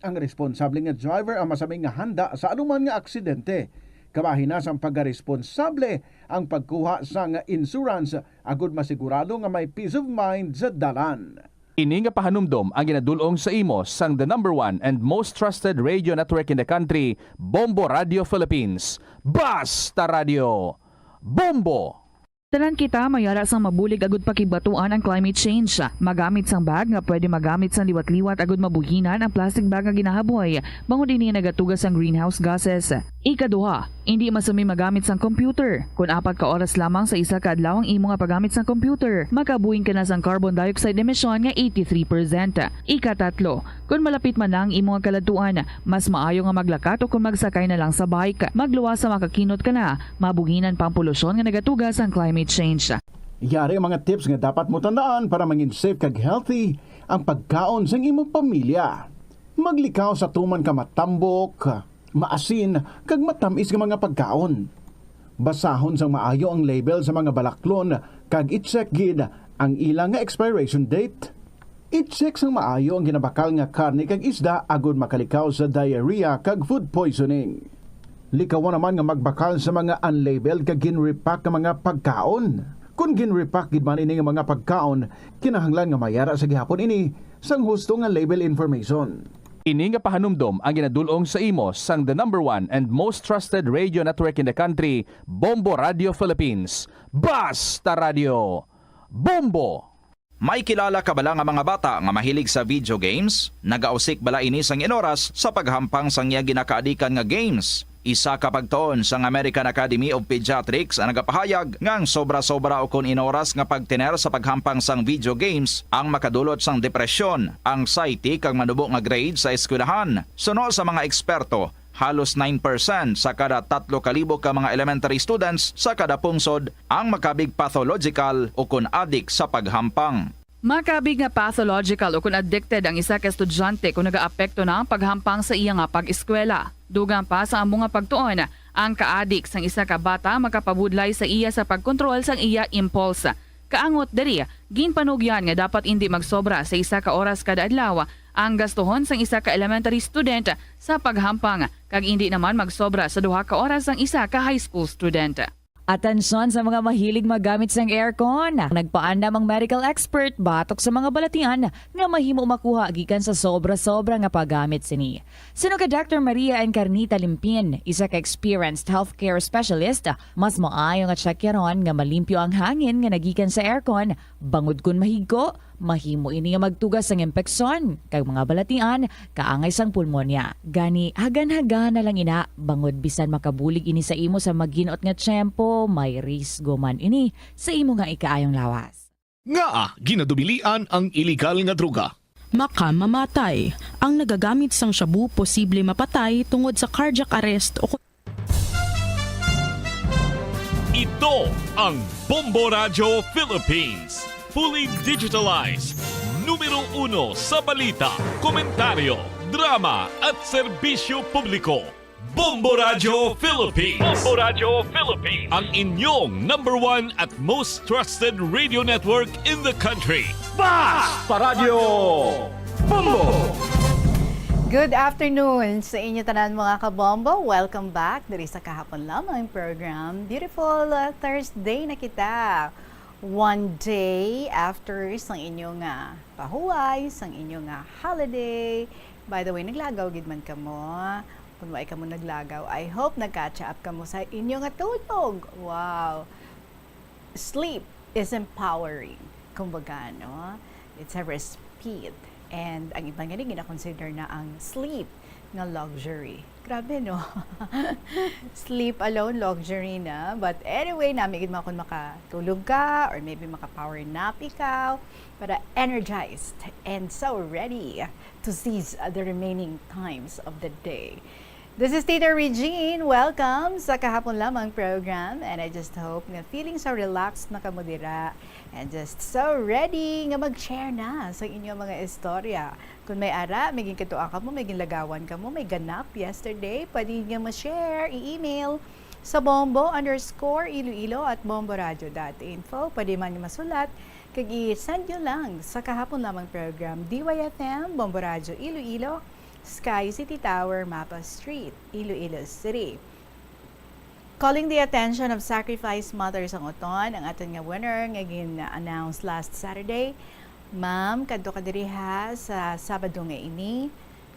Ang responsable nga driver ang masami nga handa sa anuman nga aksidente. Kabahin na sang pagkaresponsable ang pagkuha sang insurance agud masigurado nga may peace of mind sa dalan. Ini nga pahanumdom ang ginadul-ong sa imo sang the number one and most trusted radio network in the country, Bombo Radio Philippines. Basta Radio! Bombo! Tanan kita may ara sang mabulig agud pakigbatuan ang climate change. Magamit sang bag nga pwede magamit sang liwat-liwat agud mabuhinan ang plastic bag nga ginahaboy, bangod ini nagatuga sang greenhouse gases. Ikaduha, indi masumi magamit sang computer. Kon apat ka oras lamang sa isa ka adlaw ang imo nga paggamit sang computer, makabuhin ka na sang carbon dioxide emission nga eighty-three percent. Ikatatlo, kon malapit man lang imo nga kaladtuan, mas maayo nga maglakat o kon magsakay na lang sa bike. Magluwas sa makakinot ka na, mabuhinan pa ang polusyon nga nagatuga sang climate change. Yari ang mga tips nga dapat mo tandaan para mangin safe kag healthy ang pagkaon sang imong pamilya. Maglikaw sa tuman ka matambok, maasin, kag matamis nga mga pagkaon. Basahon sang maayo ang label sa mga balaklon kag i-check gid ang ila nga expiration date. I-check sang maayo ang ginabakal nga karne kag isda agud makalikaw sa diarrhea kag food poisoning. Likawan naman nga magbakal sa mga unlabeled kag gin-repack nga mga pagkaon. Kon gin-repack gid man ini nga mga pagkaon, kinahanglan nga mayara sa gihapon ini sang husto nga label information. Ini nga pahanumdom ang ginadul-ong sa imo sang the number one and most trusted radio network in the country, Bombo Radio Philippines. Basta Radio Bombo! May kilala ka bala nga mga bata nga mahilig sa video games? Nagausik bala ini sang inoras sa paghampang sang iya ginakaadikan nga games? Isa ka pagtuon sang American Academy of Pediatrics ang nagapahayag nga ang sobra-sobra ukon inoras nga pagtener sa paghampang sang video games ang makadulot sang depresyon, anxiety, kag manubo nga grade sa eskwelahan. Suno sa mga eksperto, halos nine percent sa kada tatlo ka libo ka mga elementary students sa kada pungsod ang makabig pathological ukon adik sa paghampang. Makabig nga pathological ukon addicted ang isa ka estudyante kon nagaapekto na ang paghampang sa iya nga pag-eskwela. Dugang pa sa amo nga pagtuon, ang kaadik sang isa ka bata makapabudlay sa iya sa pagkontrol sang iya impulse. Kaangot diri, ginpanugyan nga dapat indi magsobra sa isa ka oras kada adlaw ang gastuhon sang isa ka elementary student sa paghampang, kag indi naman magsobra sa duha ka oras sang isa ka high school student. Atensyon sa mga mahilig maggamit sang aircon! Nagpaandam ang medical expert batok sa mga balatian nga mahimo makuha gikan sa sobra-sobra nga paggamit sini. Suno kay Doctor Maria Encarnita Limpin, isa ka experienced healthcare specialist, mas maayo nga tsakyaron nga malimpyo ang hangin nga nagikan sa aircon, bangod kon mahigko, mahimo ini nga magtuga sang impeksyon kag mga balatian, kaangay sang pulmonya. Gani, hagan-hagan na lang ina, bangod bisan makabulig ini sa imo sa maginot nga tiyempo, may risgo man ini sa imo nga ikaayong lawas. Ngaa ginadubilian ang iligal nga droga? Makamamatay. Ang nagagamit sang shabu posible mapatay tungod sa cardiac arrest o Ito ang Bombo Radyo Philippines. Fully digitalized. Numero uno sa balita, komentaryo, drama, at serbisyo publiko. Bombo Radyo Philippines. Bombo Radyo Philippines. Ang inyong number one at most trusted radio network in the country. Basta Radyo Bombo! Good afternoon sa inyo tanan, mga kabombo. Welcome back diri sa Kahapon Lamang program. Beautiful, uh, Thursday na kita. One day after sang inyo nga pahuway, sang inyo nga holiday. By the way, naglagaw gid man kamo? Kung wala kamo naglagaw, I hope nag-catch up kamo sa inyo nga tulog. Wow! Sleep is empowering. Kumbaga, no? It's a respite. And ang iban gani gina-consider na ang sleep nga luxury. Grabe, no? Sleep alone, luxury na. But anyway, nami gid man kung makatulog ka or maybe maka-power nap ikaw para energized and so ready to seize the remaining times of the day. This is Tita Regine. Welcome sa Kahapon Lamang program. And I just hope nga feeling so relaxed na kamo dira and just so ready nga mag-share na sa inyong mga istorya. Kung may ara, may ginkadtuan kamo, may ginlagawan kamo, may ganap yesterday, pwede niyo ma-share, i-email sa bombo underscore iloilo at bomboradio dot info. Pwede man niyo masulat, kag i-send niyo lang sa Kahapon Lamang program, D Y F M, Bombo Radyo Iloilo, Sky City Tower, Mapa Street, Iloilo City. Calling the attention of Sacrifice Mothers ang Oton, ang aton nga winner nga gin-announce last Saturday. Ma'am, kadto ka diri ha sa Sabado nga ini,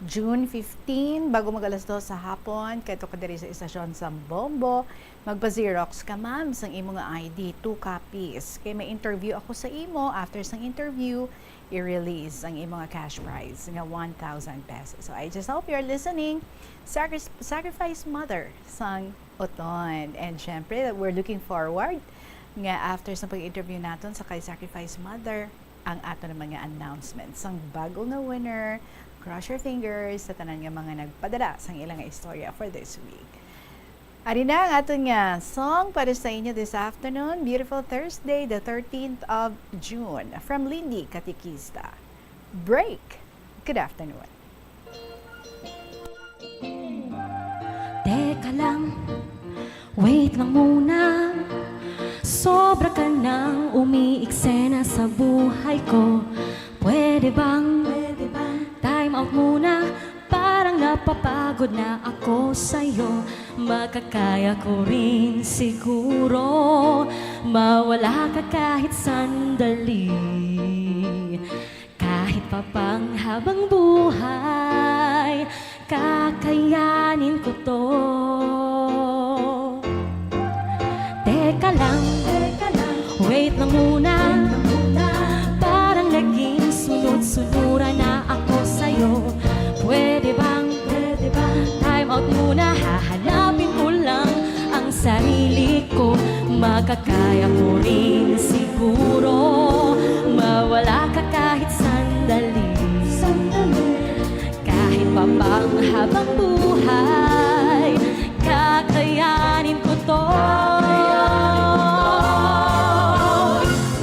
June fifteen, bago mag alas dos sa hapon, kadto ka diri sa istasyon sa Bombo. Magpa-Xerox ka, ma'am, sang imo nga I D, two copies. Kay may interview ako sa imo. After sang interview, i-release ang imo nga cash prize nga one thousand pesos. So, I just hope you're listening. Sacri-, Sacrifice Mother sang Oton. And syempre, we're looking forward nga after sa pag-interview naton sa kay Sacrifice Mother, ang ato naman nga announcement sang bago nga winner. Cross your fingers sa tanan nga mga nagpadala sang ilang nga istorya for this week. Ari na ang aton nga song para sa inyo this afternoon. Beautiful Thursday, the thirteenth of June, from Lindy Katikista. Break. Good afternoon. Teka lang, wait lang muna. Sobra ka nang umiiksena sa buhay ko. Pwede bang, pwede bang time out muna? Parang napapagod na ako sa'yo. Makakaya ko rin siguro mawala ka kahit sandali. Kahit Papang habang buhay, kakayanin ko to. Teka lang, teka lang, wait lang muna. Parang naging sunod-sunuran na ako sa'yo. Pwede bang, pwede bang, time out muna? Hahanapin ko lang ang sarili ko. Makakaya ko rin siguro mawala ka kahit sandali. Sandali. Kahit pa pang habang buhay, kakayanin ko to.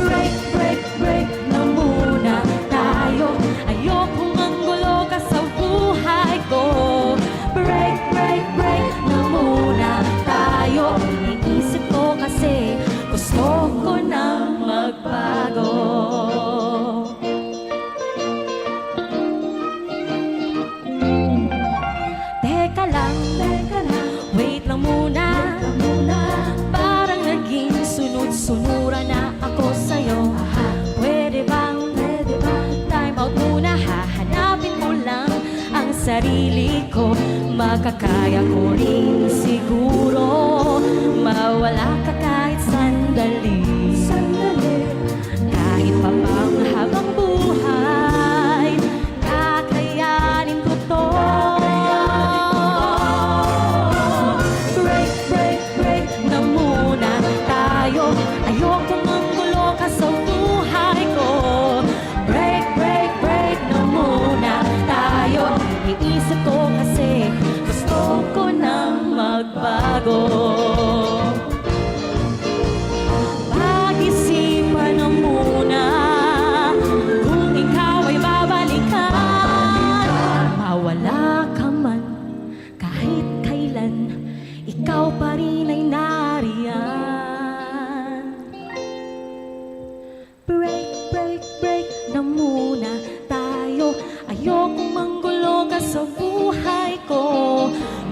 Break, break, break na muna tayo. Ayokong manggulo ka sa buhay ko. Break, break, break na muna tayo. Iniisip ko kasi gusto ko nang magbago. Teka lang, teka lang, wait lang muna. Parang naging sunod-sunuran na ako sa'yo. Pwede bang, pwede bang, time out muna? Hahanapin ko lang ang sarili ko. Makakaya ko rin siguro mawala ka kahit sandali. Sandali. Kahit pa pang habang buhay, kakayanin ko to. Break, break, break na muna tayo. Ayokong manggulo ka sa buhay ko. Break, break, break na muna tayo. Iniisip ko kasi gusto ko nang magbago. Pag-isipan na muna kung ikaw ay babalikan. Mawala ka man kahit kailan, ikaw pa rin ay nariyan. Break, break, break na muna tayo. Ayokong manggulo ka sa buhay ko.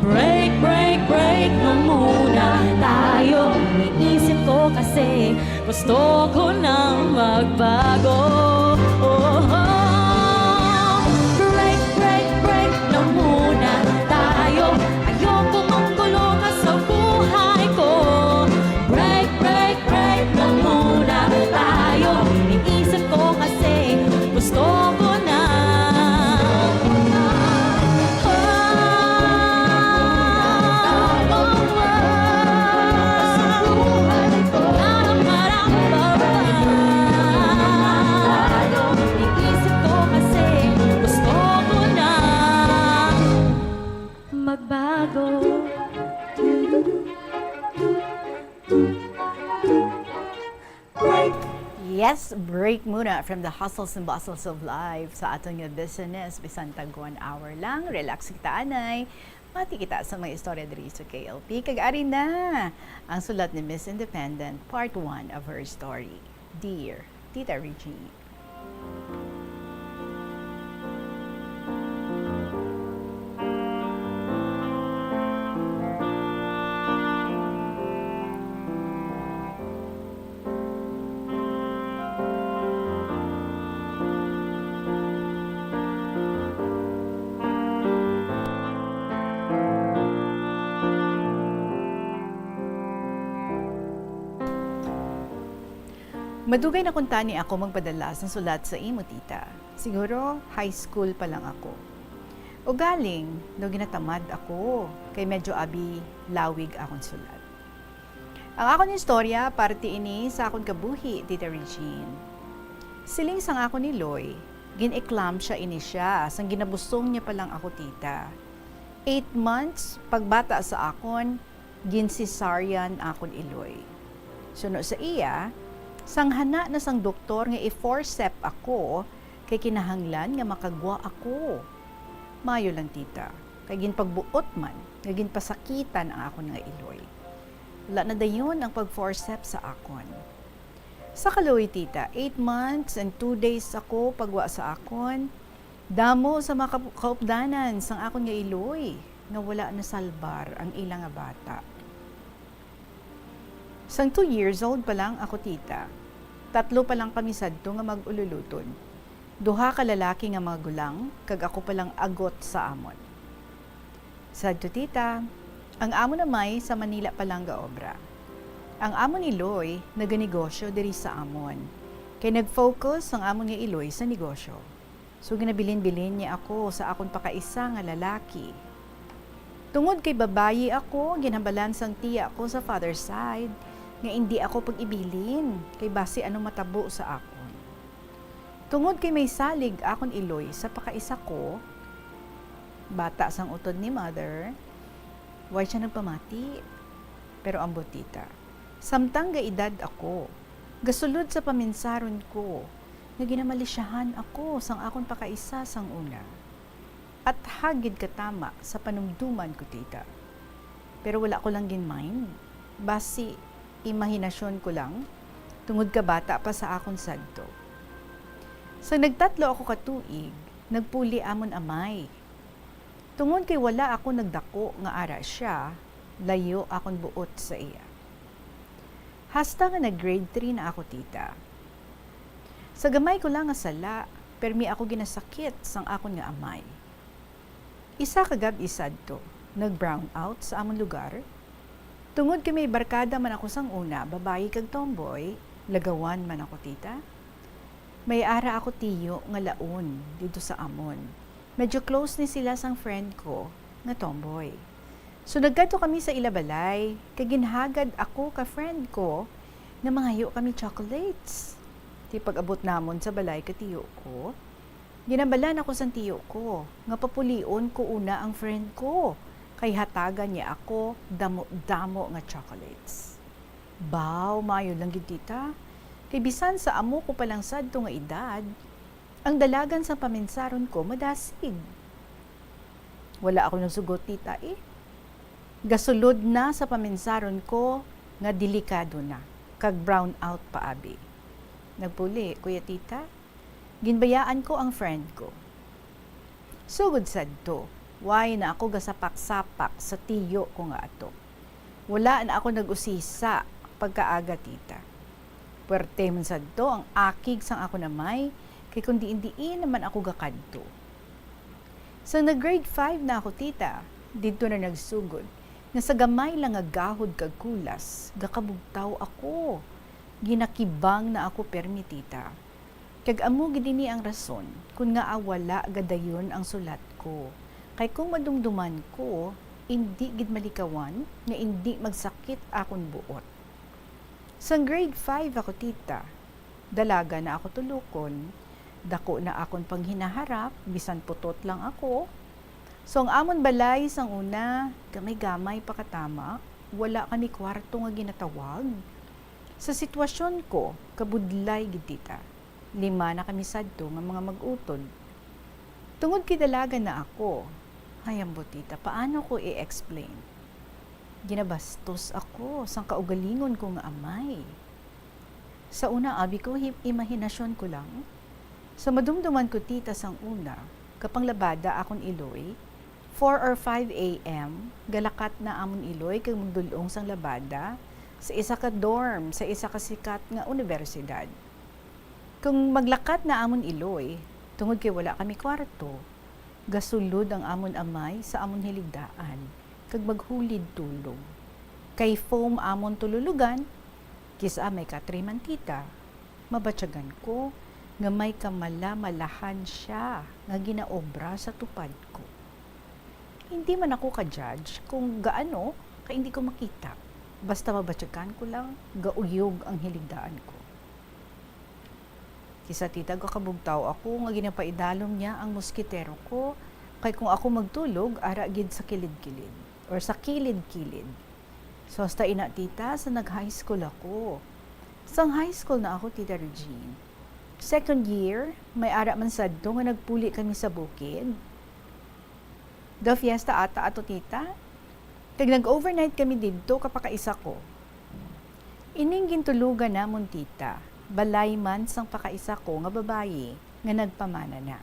Break, break, break na muna tayo. Iniisip ko kasi gusto ko nang magbago. Oh, break, break, break na muna tayo. Ayokong manggulo ka sa buhay ko. Break, break, break na muna tayo. Iniisip ko kasi gusto ko na. Iniisip ko kasi gusto ko na magbago. Break. Yes, break muna from the hustles and bustles of life sa aton nga business. Bisan tag one hour lang, relax kita, anay. Mati kita sa mga istorya diri sa K L P. Kag ari na ang sulat ni Miss Independent, part one of her story, Dear Tita Regine. Madugay na kuntani ako magpadala sang sulat sa imo, tita. Siguro high school pa lang ako. Ugaling, no, ginatamad ako, kay medyo abi lawig akon sulat. Ang akon istorya, parte ini sa akon kabuhi, Tita Regine. Siling sang akon iloy, gin-eclampsia ini siya sang ginabusong niya pa lang ako, tita. Eight months pagbata sa akon, gin-cesarean akon iloy. Suno sa iya, sanghana na sang doktor nga i-forceps ako kay kinahanglan nga makagwa ako. Maayo lang, tita, kay ginpagbuot man nga ginpasakitan ang akon nga iloy. Wala na dayon ang pag-forceps sa akon. Sa kaluoy, tita, eight months and two days ako pagwa sa akon. Damo sa mga kap-, kaupdanan sang akon nga iloy nga wala nasalbar ang ila nga bata. Sang two years old pa lang ako, tita, tatlo pa lang kami sadto nga mag-ululuton. Duha ka lalaki nga mga gulang, kag ako pa lang agot sa amon. Sadto, tita, ang amon amay sa Manila pa lang gaobra. Ang amon iloy naganegosyo diri sa amon, kay nag-focus ang amon nga iloy sa negosyo. So, ginabilin-bilin niya ako sa akon pakaisa nga lalaki. Tungod kay babayi ako, ginhambalan sang tiya ko sa father side nga indi ako pag-ibilin, kay basi ano matabo sa akon. Tungod kay may salig akon iloy sa pakaisa ko, bata sang utod ni mother, wala sia nagpamati. Pero ambot, tita, samtang gaedad ako, gasulod sa paminsaron ko nga ginamalisyahan ako sang akon pakaisa sang una. At hagid katama sa panumduman ko, tita. Pero wala ko lang gin-mind. Basi, imahinasyon ko lang, tungod ka bata pa sa akon sadto. Sa nagtatlo ako ka tuig, nagpuli amon amay. Tungod kay wala ako nagdako nga ara sia, layo akon buot sa iya. Hasta nga nag-grade three na ako, tita. Sa gamay ko lang nga sala, permi ako ginasakit sang akon nga amay. Isa ka gab-i sadto, nag-brown out sa amon lugar. Tungod kay may barkada man ako sang una, babayi kag tomboy, lagawan man ako, tita. May ara ako tiyo nga laon didto sa amon. Medyo close ni sila sang friend ko nga tomboy. So, nagkadto kami sa ila balay, kay ginhagad ako ka friend ko nga mangayo kami chocolates. Ti pag-abot namon sa balay ka tiyo ko, ginhambalan ako sang tiyo ko nga papulion ko una ang friend ko, kay hatagan niya ako damo-damo nga chocolates. Baw, maayo lang gid, tita. Kay bisan sa amo ko pa lang sadto nga edad, ang dalagan sang paminsaron ko madasig. Wala ako nagsugot, tita, eh. Gasulod na sa paminsaron ko nga delikado na, kag brown out pa abi. Nagpuli, kuya, tita, ginbayaan ko ang friend ko. Sugod sadto, wala na ako gasapak-sapak sa tiyo ko nga ato. Wala na ako nag-usisa pagkaaga, tita. Puwerte man sadto ang akig sang akon amay, kay kon diin-diin naman ako gakadto. Sang nag-grade five na ako, tita, didto na nagsugod nga sa gamay lang nga gahod kag kulas, gakabugtaw ako. Ginakibang na ako permi, tita. Kag amo gid ini ang rason kon ngaa wala gadayon ang sulat ko. Kay kung madumduman ko, indi gid malikawan nga indi magsakit akon buot. Sang grade five ako, tita, dalaga na ako tulokon, dako na akon panghinaharap, bisan putot lang ako. So, ang amon balay sang una, gamay-gamay pa katama, wala kami kwarto nga ginatawag. Sa sitwasyon ko, kabudlay gid, tita. Lima na kami sadto nga mga mag-utod. Tungod kay dalaga na ako, ay, ambot, tita, paano ko i-explain? Ginabastos ako sang kaugalingon ko nga amay. Sa una, abi ko, hi-, imahinasyon ko lang. Sa madumduman ko, tita, sang una, kapang labada akon iloy, four or five a m, galakat na amon iloy kag magdul-ong sang labada sa isa ka dorm sa isa ka sikat nga unibersidad. Kung maglakat na amon iloy, tungod kay wala kami kwarto, gasulod ang amon amay sa amon hiligdaan kag maghulid tulog. Kay foam amon tululugan, kis-a may katre man, tita, mabatyagan ko nga may kamala-malahan sia nga ginaobra sa tupad ko. Hindi man ako ka-judge kung gaano, kay hindi ko makita. Basta mabatyagan ko lang, gauyog ang hiligdaan ko. Kis-a, tita, gakabugtaw ako nga ginapaidalom niya ang moskitero ko, kay kung ako magtulog, ara gid sa kilid-kilid, or sa kilid-kilid. So, hasta ina, tita, sa nag-high school ako. Sang high school na ako, Tita Regine. Second year, may ara man sadto nga nagpuli kami sa bukid. Daw fiesta ata ato, tita. Kag nag-overnight kami didto kapakaisa ko. Ining gintulugan namon, tita, balay man sang pakaisa ko nga babayi nga nagpamana na.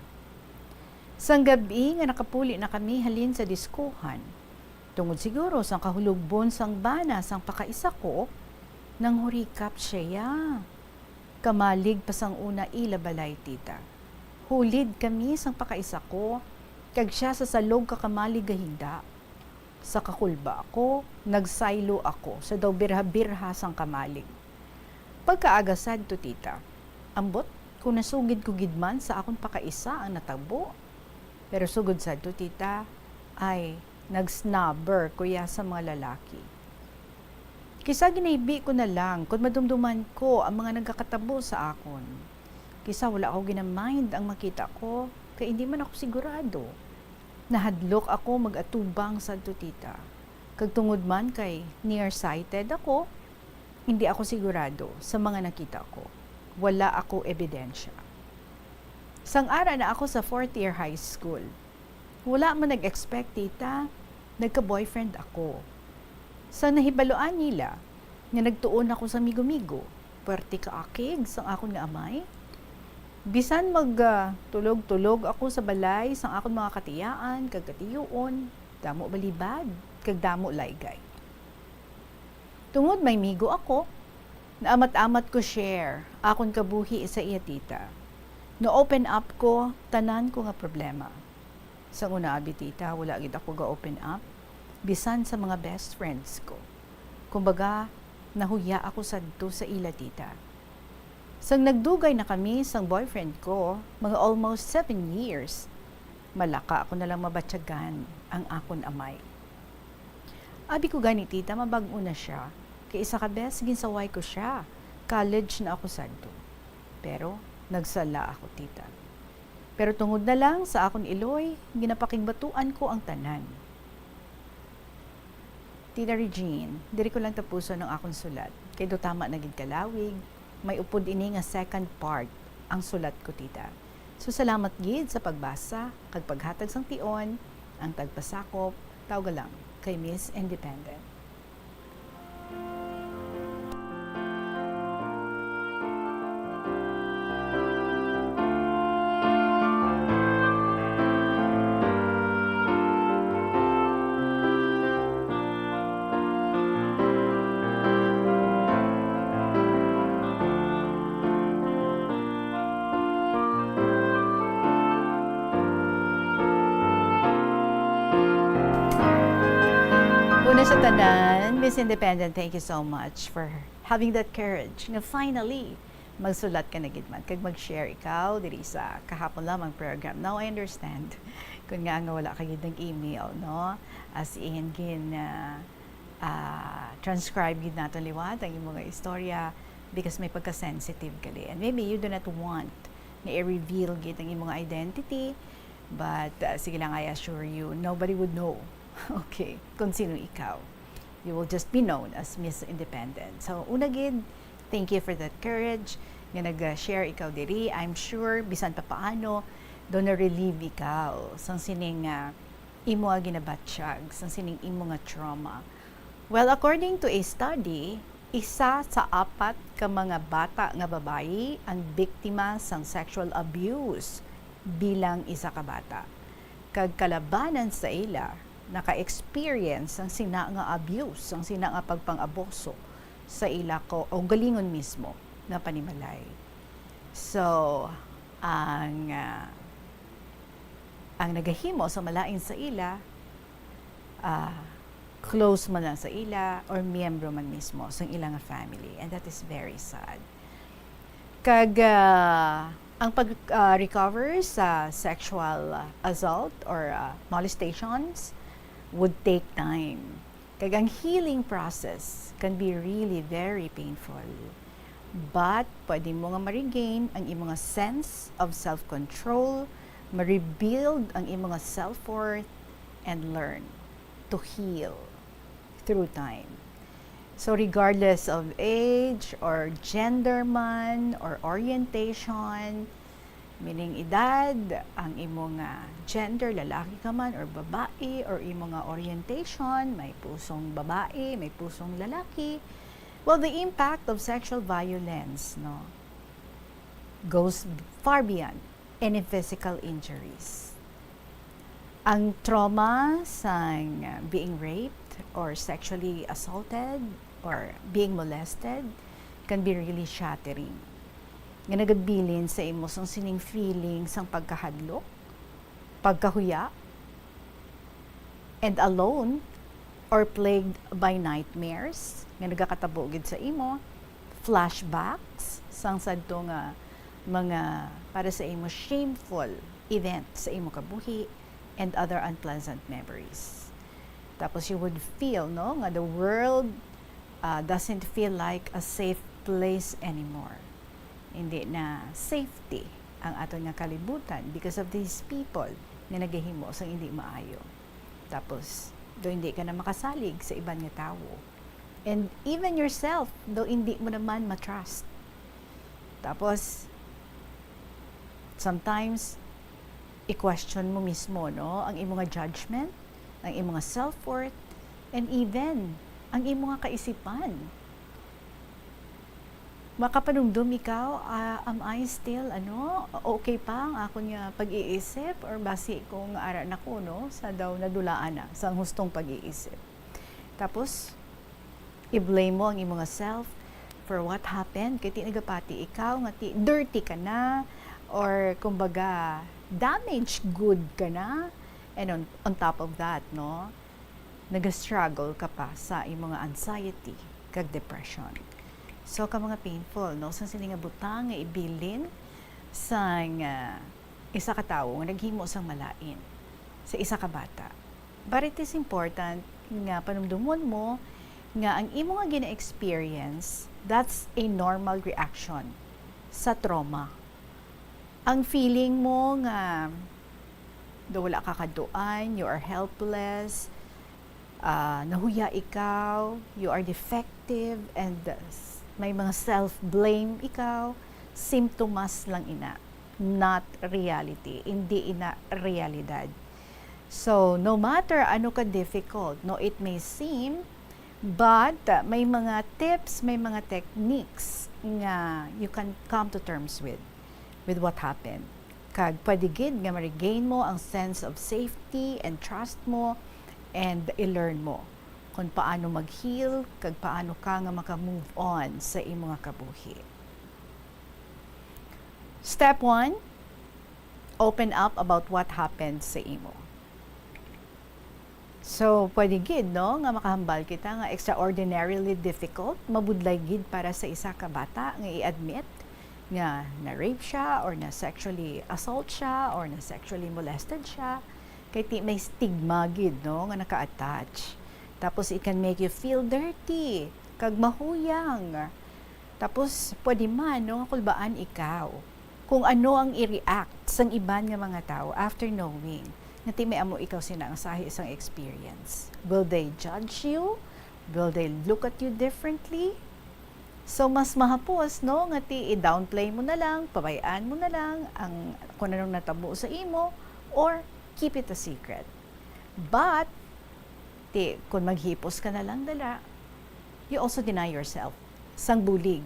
Sang gab-i nga nakapuli na kami halin sa diskuhan, tungod siguro sang kahulogbon sang bana sang pakaisa ko, nanghurikap sia. Kamalig pa sang una ila balay, tita. Hulid kami sang pakaisa ko, kag sia sa salog ka kamalig gahigda. Sa kakulba ako, nagsaylo ako sa daw birha-birha sang kamalig. Pagkaaga sadto, tita, ambot kung nasugid ko gid man sa akon pakaisa ang natabo. Pero sugod sadto, tita, ay nagsnobber ko ya sa mga lalaki. Kisa ginaibi ko na lang kon madumduman ko ang mga nagakatabo sa akon. Kisa wala ko ginamind ang makita ko, kay indi man ako sigurado. Nahadlok ako mag-atubang sadto, tita. Kag tungod man kay nearsighted ako, indi ako sigurado sa mga nakita ko. Wala ako ebidensya. Sang ara na ako sa fourth year high school, wala man nag-expect, tita, nagka-boyfriend ako. Sa nahibaluan nila nga nagtuon ako sa migo-migo, puwerte ka akig sang akon nga amay. Bisan mag, ah, tulog-tulog ako sa balay sang akon mga katiyaan kag katiyuon, damo balibad kag damo laygay. Tungod may migo ako, naamat-amat ko share akon kabuhi sa iya, tita. Na-open up ko tanan ko nga problema. Sang una abi, tita, wala gid ako ga-open up, bisan sa mga best friends ko. Kumbaga, nahuya ako sadto sa ila, tita. Sang nagdugay na kami sang boyfriend ko, mga almost seven years, malaka ako na lang mabatyagan ang akon amay. Abi ko gani, tita, mabag-o na sia, kay isa ka bes ginsaway ko sia. College na ako sadto. Pero nagsala ako, tita. Pero tungod na lang sa akon iloy, ginapakigbatuan ko ang tanan. Tita Regine, diri ko lang tapuson ang akon sulat, kay daw tama na gid kalawig, may upod ini nga second part ang sulat ko, tita. So, salamat gid sa pagbasa kag paghatag sang tion, ang tagpasakop, tawga lang kay Miss Independent. Una sa tanan, Miss Independent, thank you so much for having that courage nga finally magsulat ka na gid man kag mag-share ikaw diri sa kahapon lamang program. Now, I understand kung nga nga wala ka gid nag-email, no? As in, gin, ah, ah, transcribe gid nato liwat ang imong mga istorya because may pagka-sensitive gali. And maybe you do not want na i-reveal gid ang imong identity, but, ah, sige lang, I assure you, nobody would know, okay, kung sino ikaw. You will just be known as Miss Independent. So, una gid, thank you for that courage nga nag-share ikaw diri. I'm sure, bisan pa paano, daw na-relieve ikaw sang sining, ah, imo nga ginabatyag, sang sining imo nga trauma. Well, according to a study, isa sa apat ka mga bata nga babayi ang biktima sang sexual abuse bilang isa ka bata. Kag kalabanan sa ila, naka-experience ang sina nga abuse, ang sina nga pagpang-abuso sa ila ko o galingon mismo nga panimalay. So, ang, ah, ang nagahimo sa malain sa ila, ah, close man lang sa ila or miyembro man mismo sang ila nga family. And that is very sad. Kag, ah, ang pag, ah, recover sa sexual assault or, ah, molestations would take time. Kag ang healing process can be really very painful. But pwede mo nga ma-regain ang imo nga sense of self-control, ma-rebuild ang imo nga self-worth, and learn to heal through time. So regardless of age or gender man or orientation, meaning edad, ang imo nga gender, lalaki ka man or babae, or imo nga orientation, may pusong babae, may pusong lalaki, well, the impact of sexual violence, no, goes far beyond any physical injuries. Ang trauma sang being raped or sexually assaulted or being molested can be really shattering. nga nagabilin sa imo sang sining feeling sang pagkahadlok, pagkahuya, and alone, or plagued by nightmares nga nagakatabo gid sa imo, flashbacks sang sadto nga mga para sa imo shameful event sa imo kabuhi, and other unpleasant memories. Tapos you would feel, no, nga the world, ah, doesn't feel like a safe place anymore. Hindi na safety ang aton nga kalibutan because of these people nga nagahimo sang hindi maayo. Tapos, do hindi ka na makasalig sa iban nga tawo. And even yourself, do hindi mo naman ma-trust. Tapos, sometimes, i-question mo mismo, no, ang imo nga judgment, ang imo nga self-worth, and even ang imo nga kaisipan. Makapanumdom ikaw, ah, "Am I still, ano, okay pa ang akon nga pag-iisip, or basi kung ara na ko, no, sa daw nadulaan na sang hustong pag-iisip?" Tapos, i-blame mo ang imo nga self for what happened. Kay ti nagapati ikaw nga ti dirty ka na, or kumbaga, damaged good ka na. And on, on top of that, no, nag-struggle ka pa sa imo nga anxiety kag depression. So, ka mga painful, no? Sa sini nga butang nga ibilin sang, ah, isa ka tawo nga naghimo sang malain sa isa ka bata. But it is important nga panumdumon mo nga ang imo nga gina-experience, that's a normal reaction sa trauma. Ang feeling mo nga do wala ka kaduan, you are helpless, ah, nahuya ikaw, you are defective, and, uh, s-, may mga self-blame ikaw, simptomas lang ina, not reality. Hindi ina realidad. So, no matter ano ka difficult, no, it may seem, but, uh, may mga tips, may mga techniques nga you can come to terms with, with what happened. Kag pwede gid nga ma-regain mo ang sense of safety and trust mo, and i-learn mo kung paano mag-heal kag paano ka nga maka-move on sa imo nga kabuhi. Step one, open up about what happened sa imo. So, pwede gid, no, nga makahambal kita nga extraordinarily difficult, mabudlay gid para sa isa ka bata nga i-admit nga na-rape siya, or na-sexually assault siya, or na-sexually molested siya. Kay ti-, may stigma gid, no, nga naka-attach. Tapos, it can make you feel dirty, kag mahuyang. Tapos, pwede man, no, nga kulbaan ikaw kung ano ang i-react sang iban nga mga tawo after knowing nga ti may amo ikaw sina nga sahi sang experience. Will they judge you? Will they look at you differently? So, mas mahapos, no, nga ti i-downplay mo na lang, pabay-an mo na lang ang kung anong natabo sa imo, or keep it a secret. But, ti, kung maghipos ka na lang dala, you also deny yourself sang bulig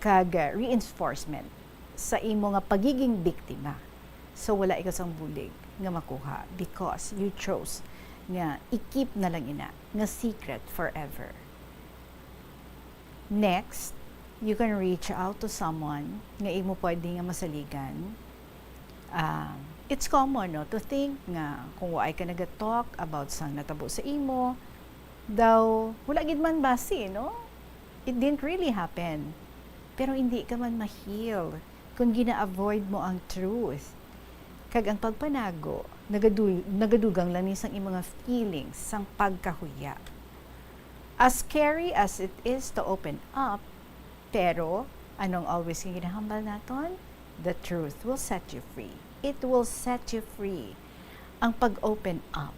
kag, uh, reinforcement sa imo nga pagiging biktima. So, wala ikaw sang bulig nga makuha because you chose nga i-keep na lang ina nga secret forever. Next, you can reach out to someone nga imo pwede nga masaligan. Ah, it's common, no, to think nga kung waay ka nagatalk about sang natabo sa imo, daw wala gid man basi, no? It didn't really happen. Pero hindi ka man ma-heal kung gina-avoid mo ang truth. Kag ang pagpanago, nagadu-, nagadugang lang ni sang imong mga feelings, sang pagkahuya. As scary as it is to open up, pero anong always nga ginahambal naton? The truth will set you free. It will set you free. Ang pag-open up.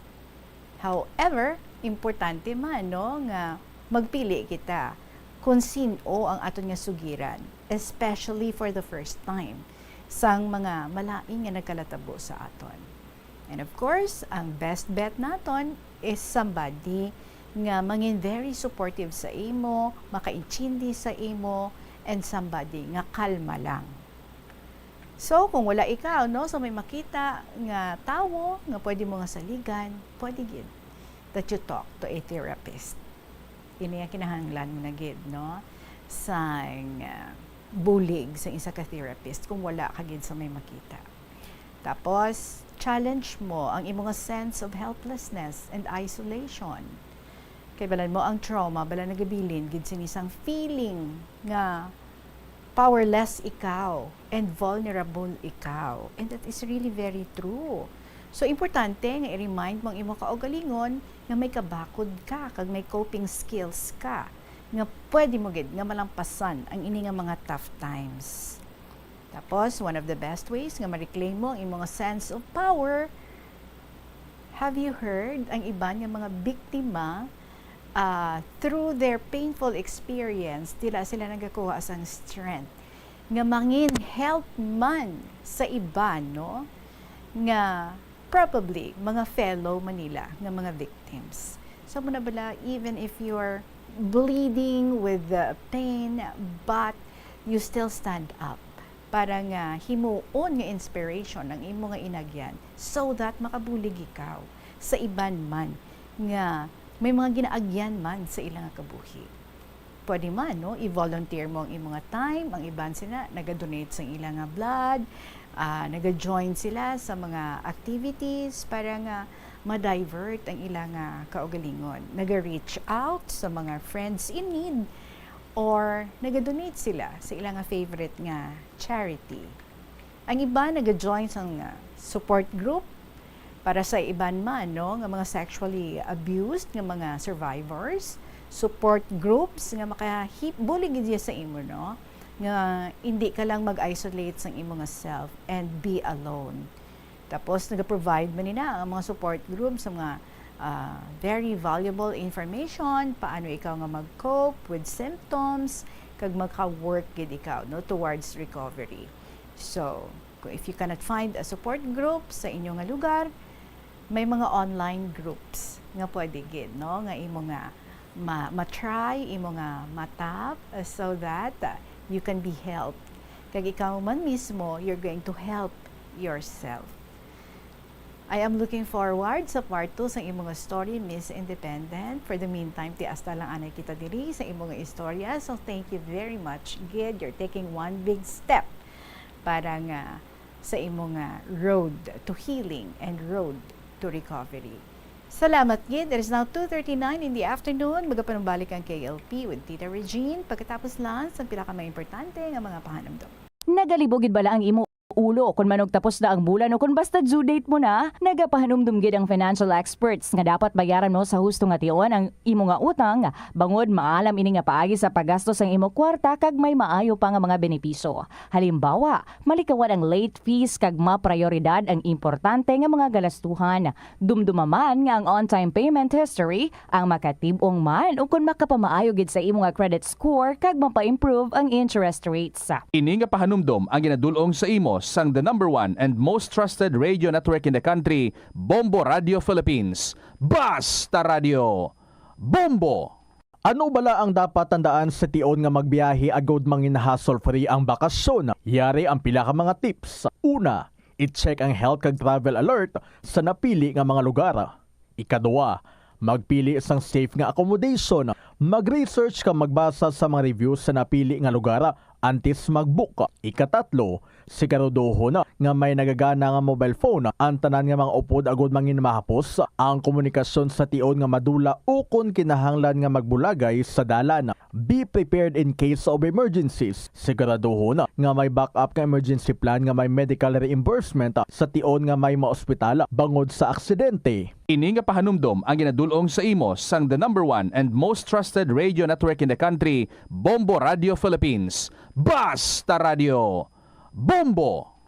However, importante man, no, nga magpili kita kung sin-o ang aton nga sugiran, especially for the first time, sang mga malain nga nagkalatabo sa aton. And of course, ang best bet naton is somebody nga mangin very supportive sa imo, makaintindi sa imo, and somebody nga kalma lang. So, kung wala ikaw, no, sa may makita nga tawo nga pwede mo nga saligan, pwede gid that you talk to a therapist. Ini ang kinahanglan mo na gid, no? Sang, ah, bulig sa isa ka therapist kung wala ka gid sa may makita. Tapos, challenge mo ang imo nga sense of helplessness and isolation. Kay balan mo, ang trauma bala nagabilin gid sini sang feeling nga powerless ikaw and vulnerable ikaw. And that is really very true. So, importante nga i-remind mo ang imo kaugalingon nga may kabakod ka kag may coping skills ka nga pwede mo gid nga malampasan ang ini nga mga tough times. Tapos, one of the best ways nga ma-reclaim mo ang imo nga sense of power, have you heard ang iban nga mga biktima, ah, through their painful experience, dira sila nagakuha sang strength nga mangin help man sa iban, no? Nga probably mga fellow man nila nga mga victims. So, mo na bala, even if you're bleeding with the pain, but you still stand up para nga himuon nga inspiration ang imo nga inagyan, so that makabulig ikaw sa iban man nga may mga ginaagyan man sa ilang kabuhi. Pwede man, no, i-volunteer mo ang imo nga time. Ang iban sila naga-donate sa ila nga blood, ah, naga-join sila sa mga activities para nga ma-divert ang ila nga kaugalingon. Naga-reach out sa mga friends in need, or naga-donate sila sa ila nga favorite nga charity. Ang iba naga-join sang, ah, support group para sa iban man, no, nga mga sexually abused nga mga survivors, support groups nga makabulig gid sa imo, no, nga hindi ka lang mag-isolate sang imo nga self and be alone. Tapos, nag-provide man nila ang mga support group sa mga, ah, very valuable information, paano ikaw nga mag-cope with symptoms, kag maka-work gid ikaw, no, towards recovery. So, kung if you cannot find a support group sa inyo nga lugar, may mga online groups nga pwede gid, no, nga imo nga ma-, ma-try, imo nga matap, uh, so that, uh, you can be helped. Kag ikaw man mismo, you're going to help yourself. I am looking forward sa part two sang imo nga story, Miss Independent. For the meantime, ti hasta lang anay kita diri sa imo nga istorya. So, thank you very much, gid. You're taking one big step para nga sa imo nga road to healing and road to recovery. Salamat gid. It is now two thirty-nine in the afternoon. Magapanumbalik ang K L P with Tita Regine pagkatapos lang sa pila ka mga importante nga mga pahanumdom. Nagalibog gid bala ang imo ulo kon manugtapos na ang bulan o kon basta due date mo na? Nagapahanumdom gid ang financial experts nga dapat bayaran mo sa husto nga tion ang imo nga utang, bangod maalam ini nga paagi sa paggasto sang imo kwarta kag may maayo pa nga mga benepisyo. Halimbawa, malikawan ang late fees kag maprayoridad ang importante nga mga galastuhan. Dumduma man nga ang on-time payment history ang makatib-ong man ukon makapamaayo gid sa imo nga credit score kag mapa-improve ang interest rates. Ini nga pahanumdom ang ginadul-ong sa imo sang the number one and most trusted radio network in the country, Bombo Radio Philippines. Basta Radio, Bombo! Ano bala ang dapat tandaan sa tion nga magbiyahe agud mangin hassle-free ang bakasyon? Yari ang pila ka mga tips. Una, i-check ang health kag travel alert sa napili nga mga lugar. Ikaduha, magpili sang safe nga accommodation. Mag-research kag magbasa sa mga reviews sa napili nga lugar antes mag-book. Ikatatlo, siguraduhon nga may nagagana nga mobile phone ang tanan nga mga upod agud mangin mahapos ang komunikasyon sa tion nga madula ukon kinahanglan nga magbulagay sa dalan. Be prepared in case of emergencies. Siguraduhon nga may backup nga emergency plan nga may medical reimbursement sa tion nga may maospital bangod sa aksidente. Ini nga pahanumdom ang ginadul-ong sa imo sang the number one and most trusted radio network in the country, Bombo Radio Philippines. Basta Radio, Bombo!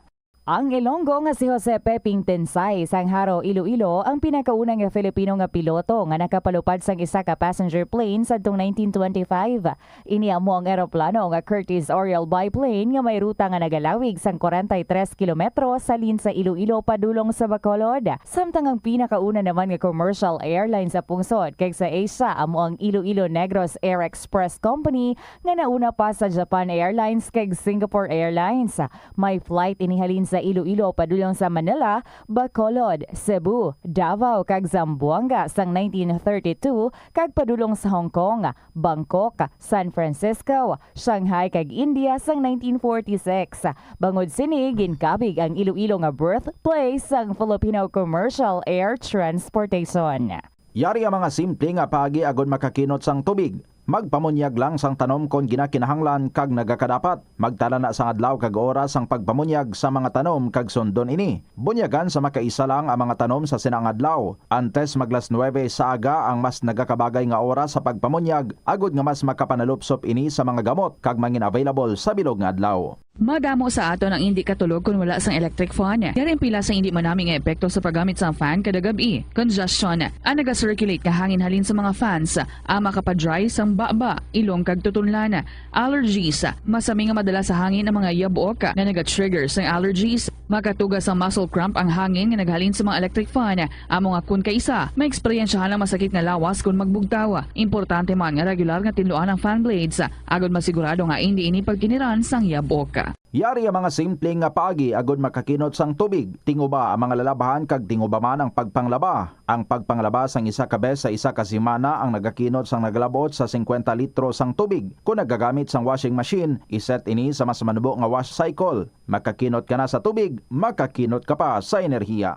Ang Ilonggo nga si Jose Peping Tensay sang Jaro, Iloilo, ang pinakauna nga Filipino nga piloto nga nakapalupad sang isa ka passenger plane sadtong nineteen twenty-five. Ini amo ang eroplano nga Curtiss Oriole biplane nga may ruta nga nagalawig sang kwarenta y tres kilometro sa Linsa, Iloilo padulong sa Bacolod. Samtang ang pinakauna naman nga commercial airline sa pungsod kag sa Asia amo ang Iloilo Negros Air Express Company nga nauna pa sa Japan Airlines kag Singapore Airlines. May flight ini halin sa Iloilo padulong sa Manila, Bacolod, Cebu, Davao, kag Zamboanga sang nineteen thirty-two, kag padulong sa Hong Kong, Bangkok, San Francisco, Shanghai, kag India sang nineteen forty-six. Bangod sini, ginkabig ang Iloilo nga birthplace sang Filipino commercial air transportation. Yari ang mga simple nga paagi agod makakinot sang tubig. Magpamunyag lang sang tanom kon ginakinahanglan kag nagakadapat. Magtala na sang adlaw kag oras sang pagpamunyag sa mga tanom kag sundon ini. Bunyagan sa makaisa lang ang mga tanom sa sina nga adlaw. Antes mag las nuebe sa aga ang mas nagakabagay nga oras sa pagpamunyag, agod nga mas makapanalupsop ini sa mga gamot kag mangin available sa bilog nga adlaw. Madamo sa aton ang indi katulog kon wala sang electric fan. Yari ang pila sang indi manami nga epekto sa paggamit sang fan kada gab-i. Congestion. Ang naga-circulate nga hangin halin sa mga fans, ang makapadry sang baba, ilong kag tutunlan. Allergies. Masami nga madala sa hangin ang mga yabok nga naga-trigger sang allergies. Makatuga sang muscle cramp ang hangin nga naghalin sa mga electric fan. Amo nga kon kaisa, maeksperiensyahan ang masakit nga lawas kon magbugtaw. Importante man nga regular nga tinluan ang fan blades, agod masigurado nga indi ini pagkiniran sang yabok. Yari ang mga simple nga paagi agod makakinot sang tubig. Tinguba ang mga lalabahan kag tinguba man ang pagpanglaba. Ang pagpanglaba sang isa ka bes sa isa ka semana ang nagakinot sang nagalabot sa singkwenta litro sang tubig. Kon nagagamit sang washing machine, iset ini sa mas manubo nga wash cycle. Makakinot ka na sa tubig, makakinot ka pa sa enerhiya.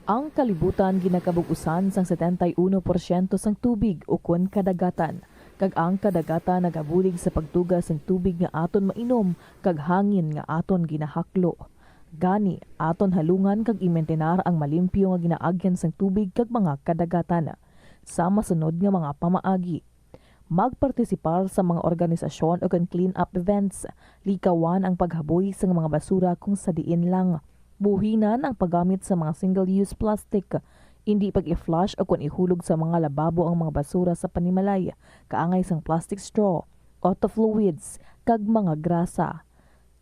Ang kalibutan ginakabug-usan sang setenta y uno porsyento sang tubig ukon kadagatan, kag ang kadagatan nagabulig sa pagtuga sang tubig nga aton mainom kag hangin nga aton ginahaklo. Gani, aton halungan kag imentenar ang malimpyo nga ginaagyan sang tubig kag mga kadagatan. Sa masunod nga mga pamaagi, magpartisipar sa mga organisasyon ukon clean-up events. Likawan ang paghaboy sang mga basura kung sa diin lang. Buhinan ang paggamit sa mga single-use plastic. Indi pag-i-flush ukon ihulog sa mga lababo ang mga basura sa panimalay, kaangay sang plastic straw, auto fluids, kag mga grasa.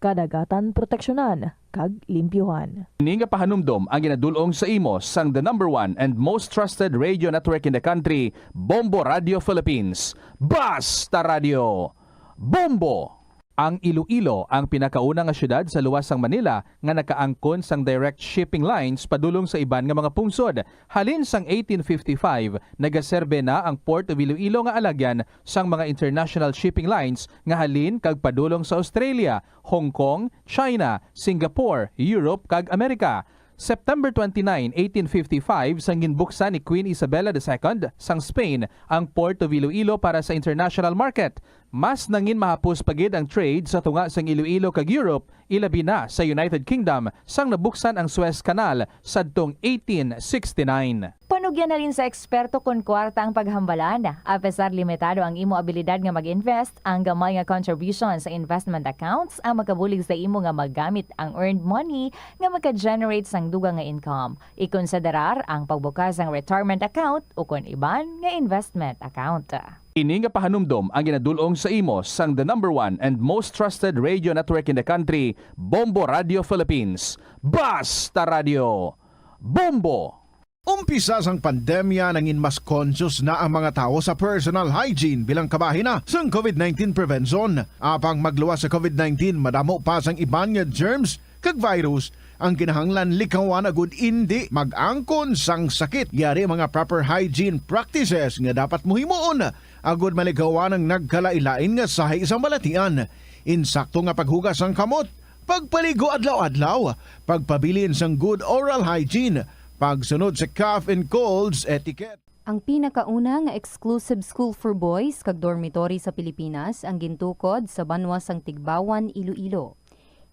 Kadagatan proteksyonan kag limpyuhan. Ini nga pahanumdom ang ginadul-ong sa imo sang the number one and most trusted radio network in the country, Bombo Radio Philippines. Basta Radio! Bombo! Ang Iloilo ang pinakauna nga siyudad sa luwas sang Manila nga nakaangkon sang direct shipping lines padulong sa iban nga mga pungsod. Halin sang eighteen fifty-five, nagaserbe na ang Port of Iloilo nga alagyan sang mga international shipping lines nga halin kag padulong sa Australia, Hong Kong, China, Singapore, Europe, kag Amerika. September twenty-nine, eighteen fifty-five, sang ginbuksan ni Queen Isabella the Second sang Spain ang Port of Iloilo para sa international market, mas nangin mahapos pa gid ang trade sa tunga sang Iloilo kag Europe, ilabi na sa United Kingdom sang nabuksan ang Suez Canal sadtong eighteen sixty-nine. Panugyan halin sa eksperto kon kwarta ang paghambalan. Apesar limitado ang imo abilidad nga mag-invest, ang gamay nga contribution sa investment accounts ang makabulig sa imo nga magamit ang earned money nga maka-generate sang dugang nga income. Ikonsiderar ang pagbukas sang retirement account ukon iban nga investment account. Ini nga pahanumdom ang ginadul-ong sa imo sang the number one and most trusted radio network in the country, Bombo Radio Philippines. Basta Radio! Bombo! Umpisa sang pandemya, nangin mas conscious na ang mga tawo sa personal hygiene bilang kabahin na sang COVID nineteen prevention. Apang magluwas sa COVID nineteen, madamo pa sang iban nga germs kag virus ang kinahanglan likawan agud indi mag-angkon sang sakit. Yari mga proper hygiene practices nga dapat mo himuon agud malikawan ang nagkalain-lain nga sahi sang balatian. Insakto nga paghugas sang kamot, pagpaligo adlaw-adlaw, pagpabilin sang good oral hygiene, pagsunod sa cough and colds etiquette. Ang pinakauna nga exclusive school for boys kag dormitory sa Pilipinas ang gintukod sa banwa sang Tigbauan, Iloilo.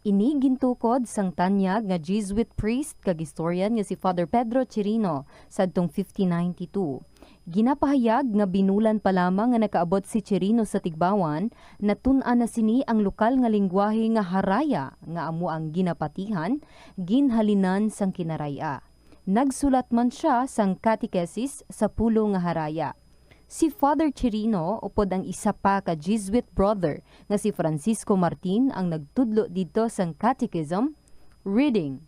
Ini gintukod sang tanyag nga Jesuit priest kag historian nga si Father Pedro Chirino sadtong fifteen ninety-two. Ginapahayag nga binulan pa lamang nga nakaabot si Chirino sa Tigbauan, natun-an na sini ang lokal nga linggwahe nga Haraya, nga amo ang ginapatihan, ginhalinan sang Kinaray-a. Nagsulat man sia sang catechesis sa pulo nga Haraya. Si Father Chirino, upod ang isa pa ka Jesuit brother nga si Francisco Martin, ang nagtudlo didto sang catechism, reading,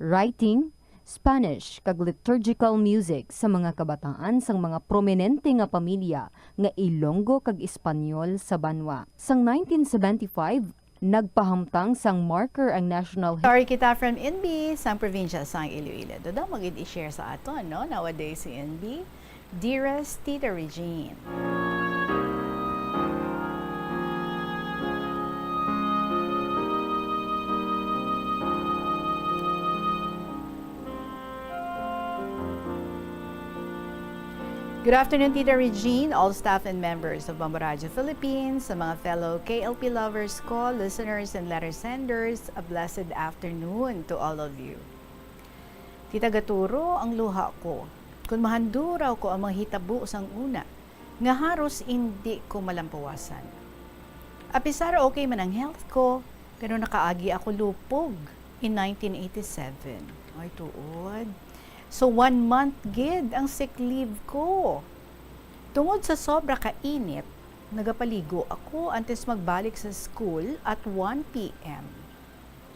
writing, Spanish, kag liturgical music sa mga kabataan sang mga prominente nga pamilya nga Ilonggo kag Espanyol sa banwa. Sang nineteen seventy-five, Nagpahamtang sang marker ang National Sorry kita from N B, sang probinsya sang Iloilo. Dodamo gid i-share sa aton, no? Nowadays si N B, Dearest Tita Regine. Good afternoon, Tita Regine, all staff and members of Bombo Radio Philippines, sa mga fellow K L P lovers ko, listeners, and letter senders, a blessed afternoon to all of you. Tita, gaturo ang luha ko. Kon mahanduraw ko ang mga hitabo sang una, nga haros indi ko malampawasan. Apisar okay man ang health ko, pero nakaagi ako lupog in nineteen eighty-seven. Ay, tuod. So, one month gid ang sick leave ko. Tungod sa sobra ka init, nagapaligo ako antes magbalik sa school at one P M.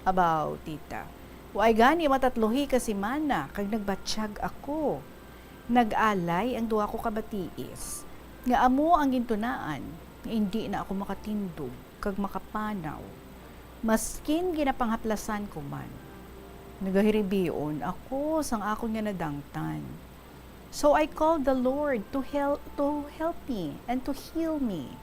Abaw, tita, waay gani matatluhi ka semana kag nagbatyag ako. Nag-alay ang duha ko ka batiis, nga amo ang gintunaan nga indi na ako makatindog kag makapanaw, maskin ginapanghaplasan ko man. Nagahiribion ako sang akon nga nadangtan. So I called the Lord to help, to help me and to heal me.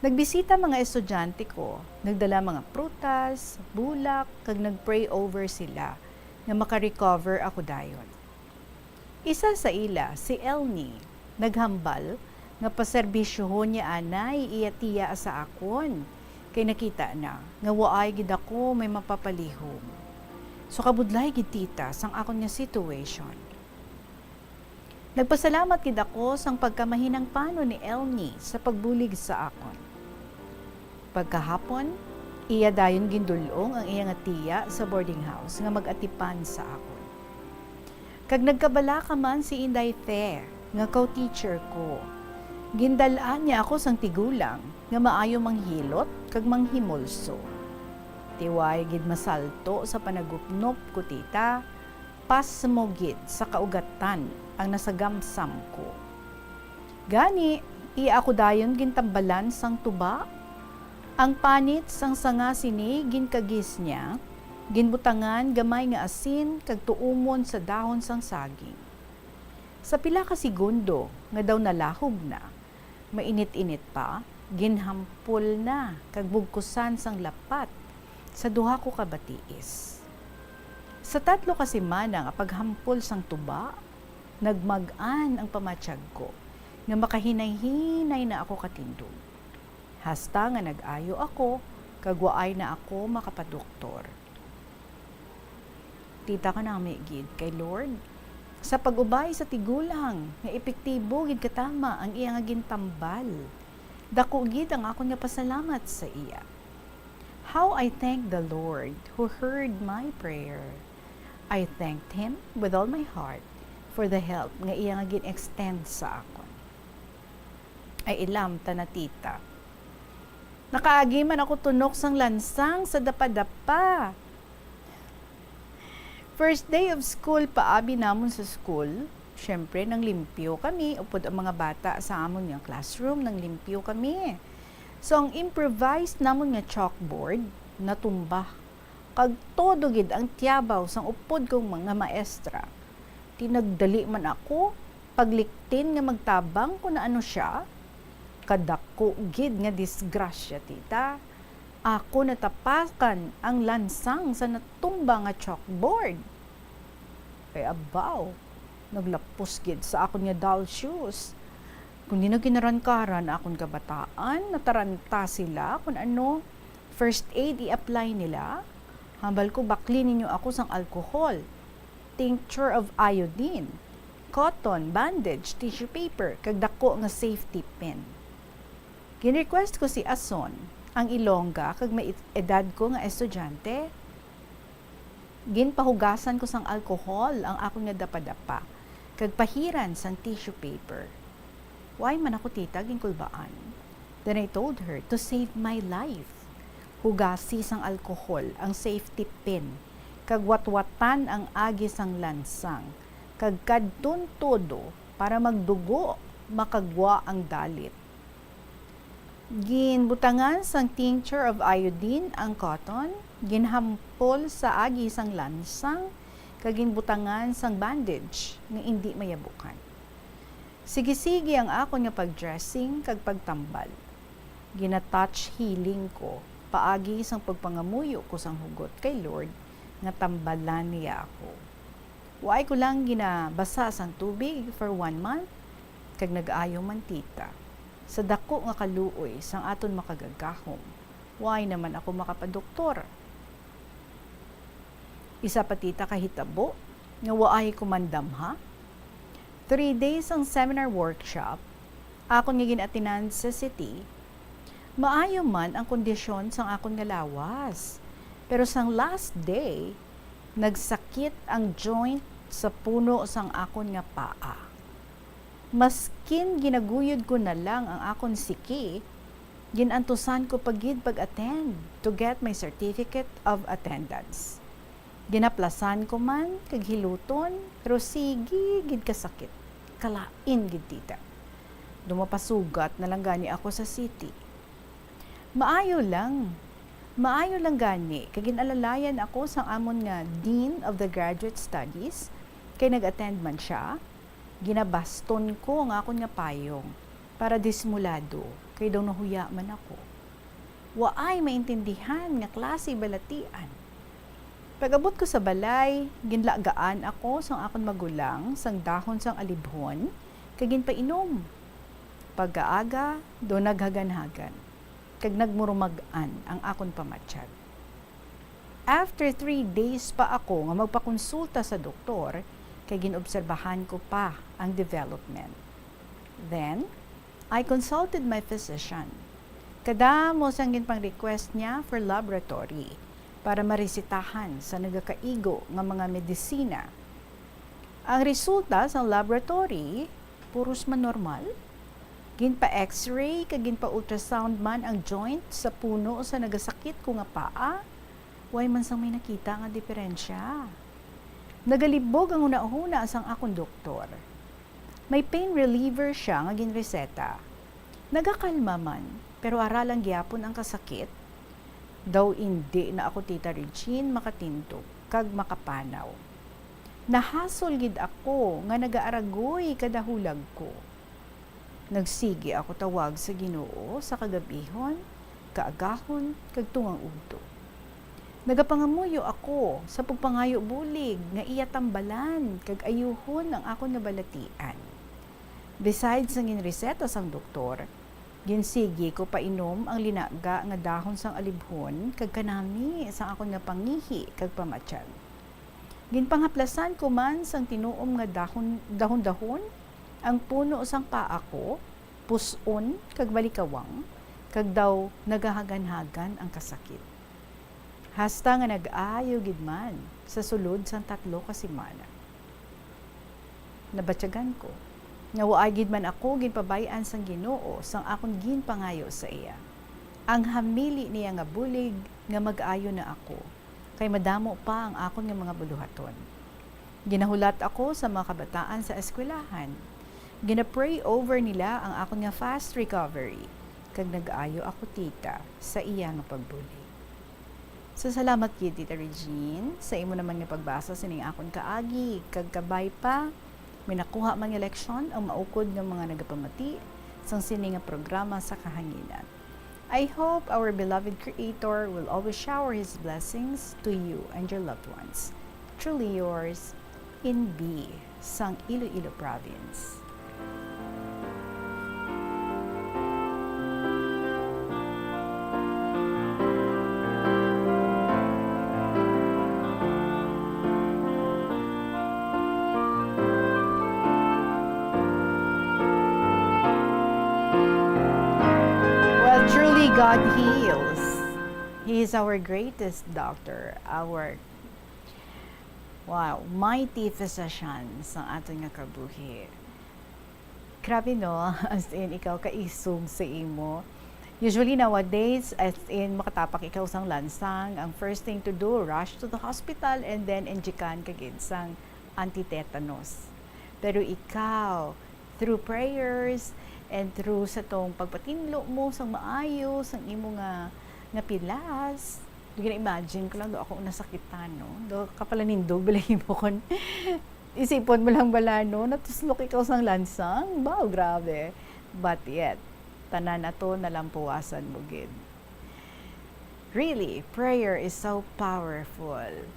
Nagbisita mga estudyante ko, nagdala mga prutas, bulak, kag nag-pray over sila nga maka-recover ako dayon. Isa sa ila, si Elni, naghambal nga paserbisyohon niya anay iya tiya sa akon, kay nakita na nga waay gid ako may mapapalihum. So kabudlay gid, tita, sang akon nga situation. Nagpasalamat gid ako sang pagkamahinangpanon ni Elni sa pagbulig sa akon. Pagkahapon, iya dayon gindul-ong ang iya nga tiya sa boarding house nga mag-atipan sa akon. Kag nagkabalaka man si Inday Fe, nga co-teacher ko. Gindal-an niya ako sang tigulang nga maayo manghilot kag manghimulso. Ti waay gid masalto sa panagupnop ko, tita, pasmo gid sa kaugatan ang nasagamsam ko. Gani, iya ako dayon gintambalan sang tuba. Ang panit sang sanga sini ginkagis niya, ginbutangan gamay nga asin kag tuumon sa dahon sang saging. Sa pila ka segundo nga daw nalahog na, mainit-init pa, ginhampol na kag bugkusan sang lapat sa duha ko ka batiis. Sa tatlo ka semana nga paghampol sang tuba, nagmag-an ang pamatyag ko nga makahinay-hinay na ako katindog. Hasta nga nag-ayo ako kag waay na ako makapadoktor. Tita, kanami gid kay Lord sa pag-ubay sa tigulang nga epektibo gid katama ang iya nga gintambal. Daku gid ang akon nga pasalamat sa iya. How I thank the Lord who heard my prayer. I thanked Him with all my heart for the help nga iya nga gin-extend sa akon. Ay, ilam ta na, tita. Nakaagi man ako tunok sang lansang sa dapadapa. First day of school, paabi namon sa school, syempre, nanglimpyo kami, upod ang mga bata sa amon nga classroom, nanglimpyo kami. So, ang improvised namon nga chalkboard, natumba. Kag todo gid ang tiyabaw sang upod kong mga maestra. Ti nagdali man ako pagliktin nga magtabang kon ano sia. Kadako gid nga disgrasya, tita. Ako natapakan ang lansang sa natumba nga chalkboard. Kay abaw, naglapos gid sa akon nga doll shoes. Kundi na ginarankaran akon kabataan, nataranta sila kon ano first aid i-apply nila. Hambal ko, bakli ninyo ako sang alcohol, tincture of iodine, cotton, bandage, tissue paper, kag dako nga safety pin. Gin-request ko si Ason, ang ilongga kag may ed-, edad ko nga estudyante. Ginpahugasan ko sang alcohol ang akon nga dapadapa, kag pahiran sang tissue paper. Why man ako, tita, ginkulbaan? Then I told her to save my life. Hugasi sang alcohol ang safety pin, kag watwatan ang agi sang lansang, kag kadton todo para magdugo, makagwa ang dalit. Ginbutangan sang tincture of iodine ang cotton, ginhampol sa agi sang lansang, kag ginbutangan sang bandage nga indi mayabukan. Sige-sige ang akon nga pag-dressing kag pagtambal. Gina-touch healing ko paagi sang pagpangamuyo ko sang hugot kay Lord nga tambalan niya ako. Waay ko lang ginabasa sang tubig for one month, kag nag-ayo man, tita. Sa daku nga kaluoy sang aton makagagahom, waay naman ako makapadoktor. Isa pa, tita, ka hitabo nga waay ko mandamha. Three days ang seminar workshop akon nga gin-atinan sa city. Maayo man ang kondisyon sang akon nga lawas, pero sang last day, nagsakit ang joint sa puno sang akon nga paa. Maskin ginaguyod ko na lang ang akon siki, gin-antusan ko pa gid pag-attend to get my certificate of attendance. Ginaplasan ko man kag hiluton, pero sige gid ka sakit. Kalain gid, tita. Daw mapasugat na lang gani ako sa city. Maayo lang. Maayo lang gani kay gin-alalayan ako sang amon nga Dean of the Graduate Studies, kay nag-attend man sia. Ginabaston ko ang akon nga payong para disimulado, kay daw nahuya man ako. Waay maintindihan nga klase balatian. Pag-abot ko sa balay, ginlagaan ako sang akon magulang sang dahon sang alibhon kag ginpainom. Pagkaaga, daw naghaganhagan kag nagmurumag-an ang akon pamatyan. After three days pa ako nga magpakonsulta sa doktor, kay ginobserbahan ko pa ang development. Then, I consulted my physician. Kadamo sang ginpang-request niya for laboratory para maresetahan sa nagakaigo nga mga medisina. Ang resulta sang laboratory, puros man normal. Ginpa-X-ray kag ginpa-ultrasound man ang joint sa puno sa nagasakit ko nga paa, way man sang may nakita nga diferensya. Nagalibog ang hunahuna sang akon doktor. May pain reliever sia nga ginreseta. Nagakalma man, pero ara lang gyapon ang kasakit. Daw indi na ako, Tita Regine, makatindog kag makapanaw. Nahasol gid ako nga nagaaragoy kada hulag ko. Nagsigi ako tawag sa Ginoo sa kagabihon, kaagahon, kag tungang udto. Nagapangamuyo ako sa pagpangayo bulig nga iya tambalan kag ayuhon ang akon nga balatian. Besides sang ginreseta sang doktor, ginsigi ko painom ang linaga nga dahon sang alibhon kag kanami sang akon nga pangihi kag pamatyan. Ginpanghaplasan ko man sang tinuom nga dahon, dahon-dahon ang puno sang paa ko, pus-on kag balikawang, kag daw nagahagan-hagan ang kasakit. Hasta nga nag-ayo gid man sa sulod sang tatlo ka semana. Nabatyagan ko nga waay gid man ako ginpabay-an sang Ginoo sang akon ginpangayo sa iya. Ang hamili niya nga bulig nga mag-ayo na ako, kay madamo pa ang akon nga mga buluhaton. Ginahulat ako sa mga kabataan sa eskwelahan. Gina-pray over nila ang akon nga fast recovery, kag nag-ayo ako, tita, sa iya nga pagbulig. So, salamat gid, Tita Regine, sa imo naman nga pagbasa sining akon kaagi, kag kabay pa, may nakuha man nga leksyon ang maukod nga mga nagapamati sang sini nga programa sa kahanginan. I hope our beloved Creator will always shower His blessings to you and your loved ones. Truly yours, in B, sang Iloilo Province. Well, truly, God heals. He is our greatest doctor, our, wow, mighty physician sa aton nga kabuhi. Grabe, no? As in, ikaw kaisog sa imo. Usually nowadays, as in, makatapak ikaw sang lansang, ang first thing to do, rush to the hospital and then injikan ka gid sang anti-tetanus. Pero ikaw, through prayers, And through sa tong pagpatinlo mo sang maayo sang imo nga, nga pilas, gina-imagine ko lang do ako nasakitan, no? Do kapalanindog balay mo kon isipon mo lang bala, no? Natuslok ikaw sang lansang? Wow, grabe. But yet, tanan ato nalampuwasan mo gid. Really, prayer is so powerful.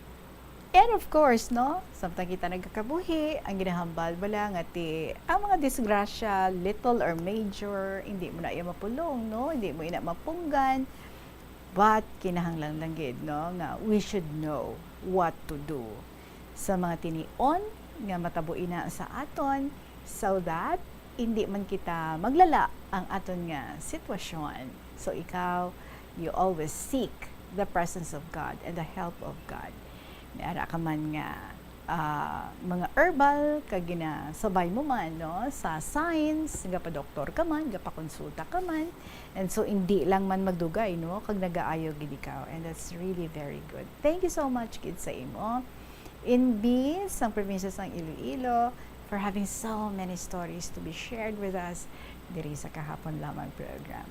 And of course, no, samtang kita nagkakabuhi, ang ginahambal bala nga ti ang mga disgrasya, little or major, hindi mo na iya mapulong, no? Hindi mo ina mapunggan. But kinahanglan lang gid, no, nga we should know what to do sa mga tinion nga matabo ina sa aton, so that hindi man kita maglala ang aton nga sitwasyon. So ikaw, you always seek the presence of God and the help of God. May ara ka man nga, ah, mga herbal, kag ginasabay mo man, no, sa science, gapadoktor ka man, gapakonsulta ka man. And so, hindi lang man magdugay, no, kag nagaayo gid ikaw. And that's really very good. Thank you so much gid sa imo. N B sang probinsya sang Iloilo, for having so many stories to be shared with us diri sa kahapon lamang program.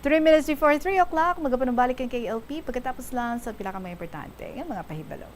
Three minutes before three o'clock, magapanumbalik ang K L P pagkatapos lang sa pila ka mga importante nga mga pahibalo.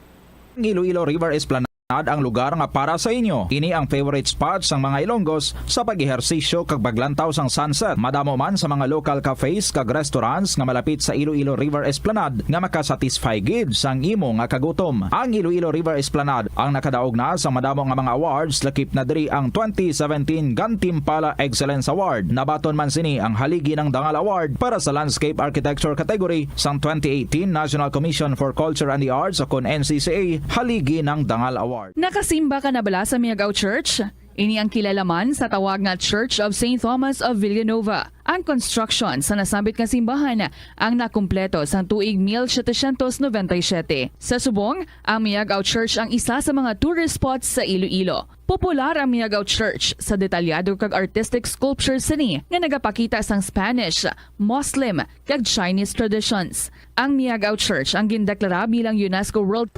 Ang Iloilo River Esplanade ang lugar nga para sa inyo. Ini ang favorite spot sang mga Ilonggos sa pag-ehersisyo kag paglantaw sang sunset. Madamo man sa mga local cafes kag restaurants nga malapit sa Iloilo River Esplanade nga makasatisfy gid sang imo nga kagutom. Ang Iloilo River Esplanade ang nakadaog na sa madamo nga mga awards, lakip na diri ang twenty seventeen Gantimpala Excellence Award. Nabaton man sini ang Haligi ng Dangal Award para sa Landscape Architecture category sang twenty eighteen National Commission for Culture and the Arts, o kon N C C A, Haligi ng Dangal Award. Nakasimba ka na bala sa Miagao Church? Ini ang kilala man sa tawag nga Church of Saint Thomas of Villanova. Ang construction sa nasambit nga simbahan ang nakumpleto sang tuig mil setecientos noventa y siete. Sa subong, ang Miagao Church ang isa sa mga tourist spots sa Iloilo. Popular ang Miagao Church sa detalyado kag artistic sculpture sini nga nagapakita sang Spanish, Muslim, kag Chinese traditions. Ang Miagao Church ang gindeklara bilang UNESCO World.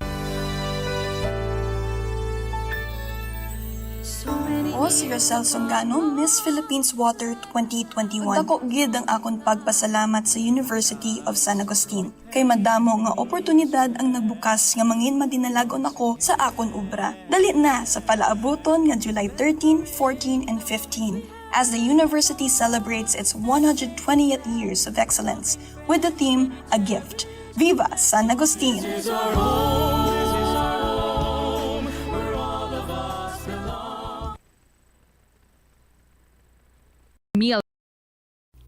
Ako si Rosel Songano, Miss Philippines Water twenty twenty-one. Dako gid ang akon pagpasalamat sa University of San Agustin, kay madamo nga oportunidad ang nagbukas nga mangin madinalagon ako sa akon obra. Dali na sa palaabuton nga July thirteen, fourteen, and fifteen, as the university celebrates its one hundred twentieth years of excellence with the theme, A Gift. Viva San Agustin! Meal.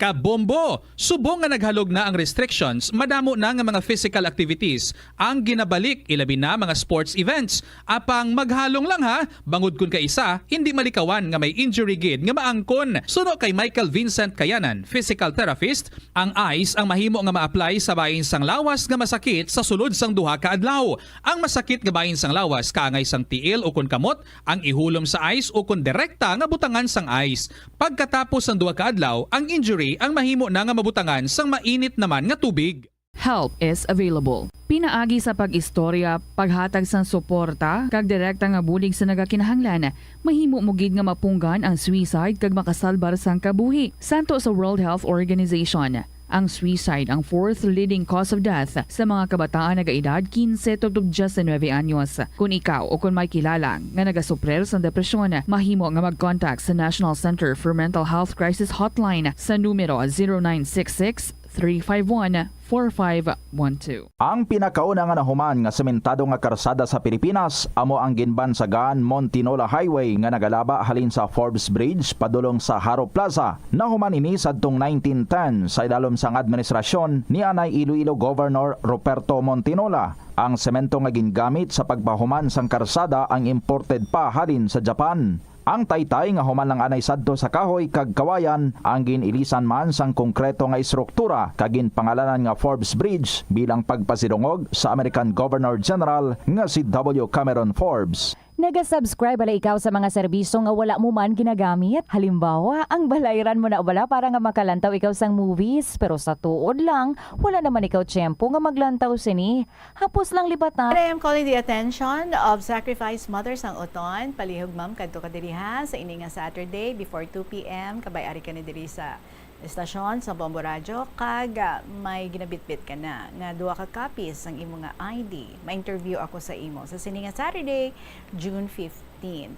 Kabombo! Subong nga naghalog na ang restrictions, madamo na nga mga physical activities ang ginabalik, ilabi na mga sports events. Apang maghalong lang ha, bangod kun kaisa, hindi malikawan nga may injury gid nga maangkon. Suno kay Michael Vincent Kayanan, physical therapist, ang ice ang mahimo nga ma-apply sa bahin sang lawas nga masakit sa sulod sang duha ka adlaw. Ang masakit nga bahin sang lawas kaangay sang tiil ukon kamot ang ihulom sa ice ukon direkta nga butangan sang ice. Pagkatapos sang duha ka adlaw, ang injury ang mahimo na nga mabutangan sang mainit naman nga tubig. Help is available. Pinaagi sa pag-istorya, paghatag sang suporta, kag direkta nga bulig sa nagakinahanglan, mahimo mo gid nga mapunggan ang suicide kag makasalbar sang kabuhi. Santo sa World Health Organization, ang suicide ang fourth leading cause of death sa mga kabataan nagaedad quince to diecinuebe anyos. Kung ikaw o kung may kilala nga nagasuprir sang depresyon, mahimo nga mag-contact sa National Center for Mental Health Crisis Hotline sa numero zero nine six six, three five one, four five one two. Ang pinakauna nga nahuman nga sementado nga karsada sa Pilipinas amo ang ginbansagan Montinola Highway nga nagalaba halin sa Forbes Bridge padulong sa Jaro Plaza. Nahuman ini sadtong nineteen ten sa idalom sang administrasyon ni anay Iloilo Governor Ruperto Montinola. Ang semento nga gingamit sa pagpahuman sang karsada ang imported pa halin sa Japan. Ang taytay nga human lang anay sadto sa kahoy kag kawayan ang gin-ilisan man sang konkreto nga estruktura kag ginpangalanan nga Forbes Bridge bilang pagpasidungog sa American Governor General nga si W. Cameron Forbes. Naga-subscribe bala ikaw sa mga serbisyo nga wala mo man ginagamit? Halimbawa, ang balayran mo na bala para nga makalantaw ikaw sang movies, pero sa tuod lang, wala naman ikaw tiyempo nga maglantaw sini. Hapos lang libatan. I am calling the attention of sacrifice mothers ang uton. Palihog, ma'am, kadto ka diri ha sa ini nga Saturday before two p.m. Kabay ari ka na diri sa estasyon sa Bombo Radyo kag ah, may ginabitbit ka na nga duha ka copies sang imo nga I D. Ma-interview ako sa imo sa sini nga Saturday, June fifteen.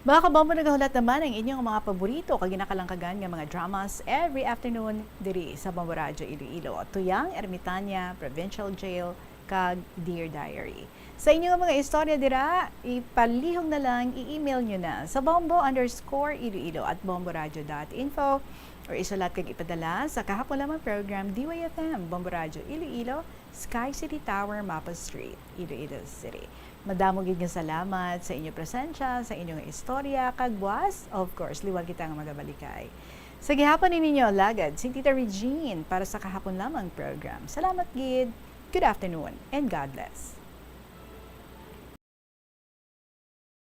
Mga kabombo, nagahulat naman ang inyong mga paborito kag ginakalangkagan nga mga dramas every afternoon diri sa Bombo Radyo Iloilo. Tuyang Ermitania, Provincial Jail, kag Dear Diary. Sa inyo nga mga istorya dira, ipalihog na lang, i-email nyo na sa bombo underscore iloilo at bomboradio dot info or isulat kag ipadala sa kahapon lamang program, D Y F M, Bombo Radyo Iloilo, Sky City Tower, Mapa Street, Iloilo City. Madamo gid nga salamat sa inyo presensya, sa inyo nga istorya, kag buas, of course, liwat kita nga magabalikay. Sa gihapon ni ninyo, lagad, si Tita Regine para sa kahapon lamang program. Salamat gid. Good afternoon and God bless.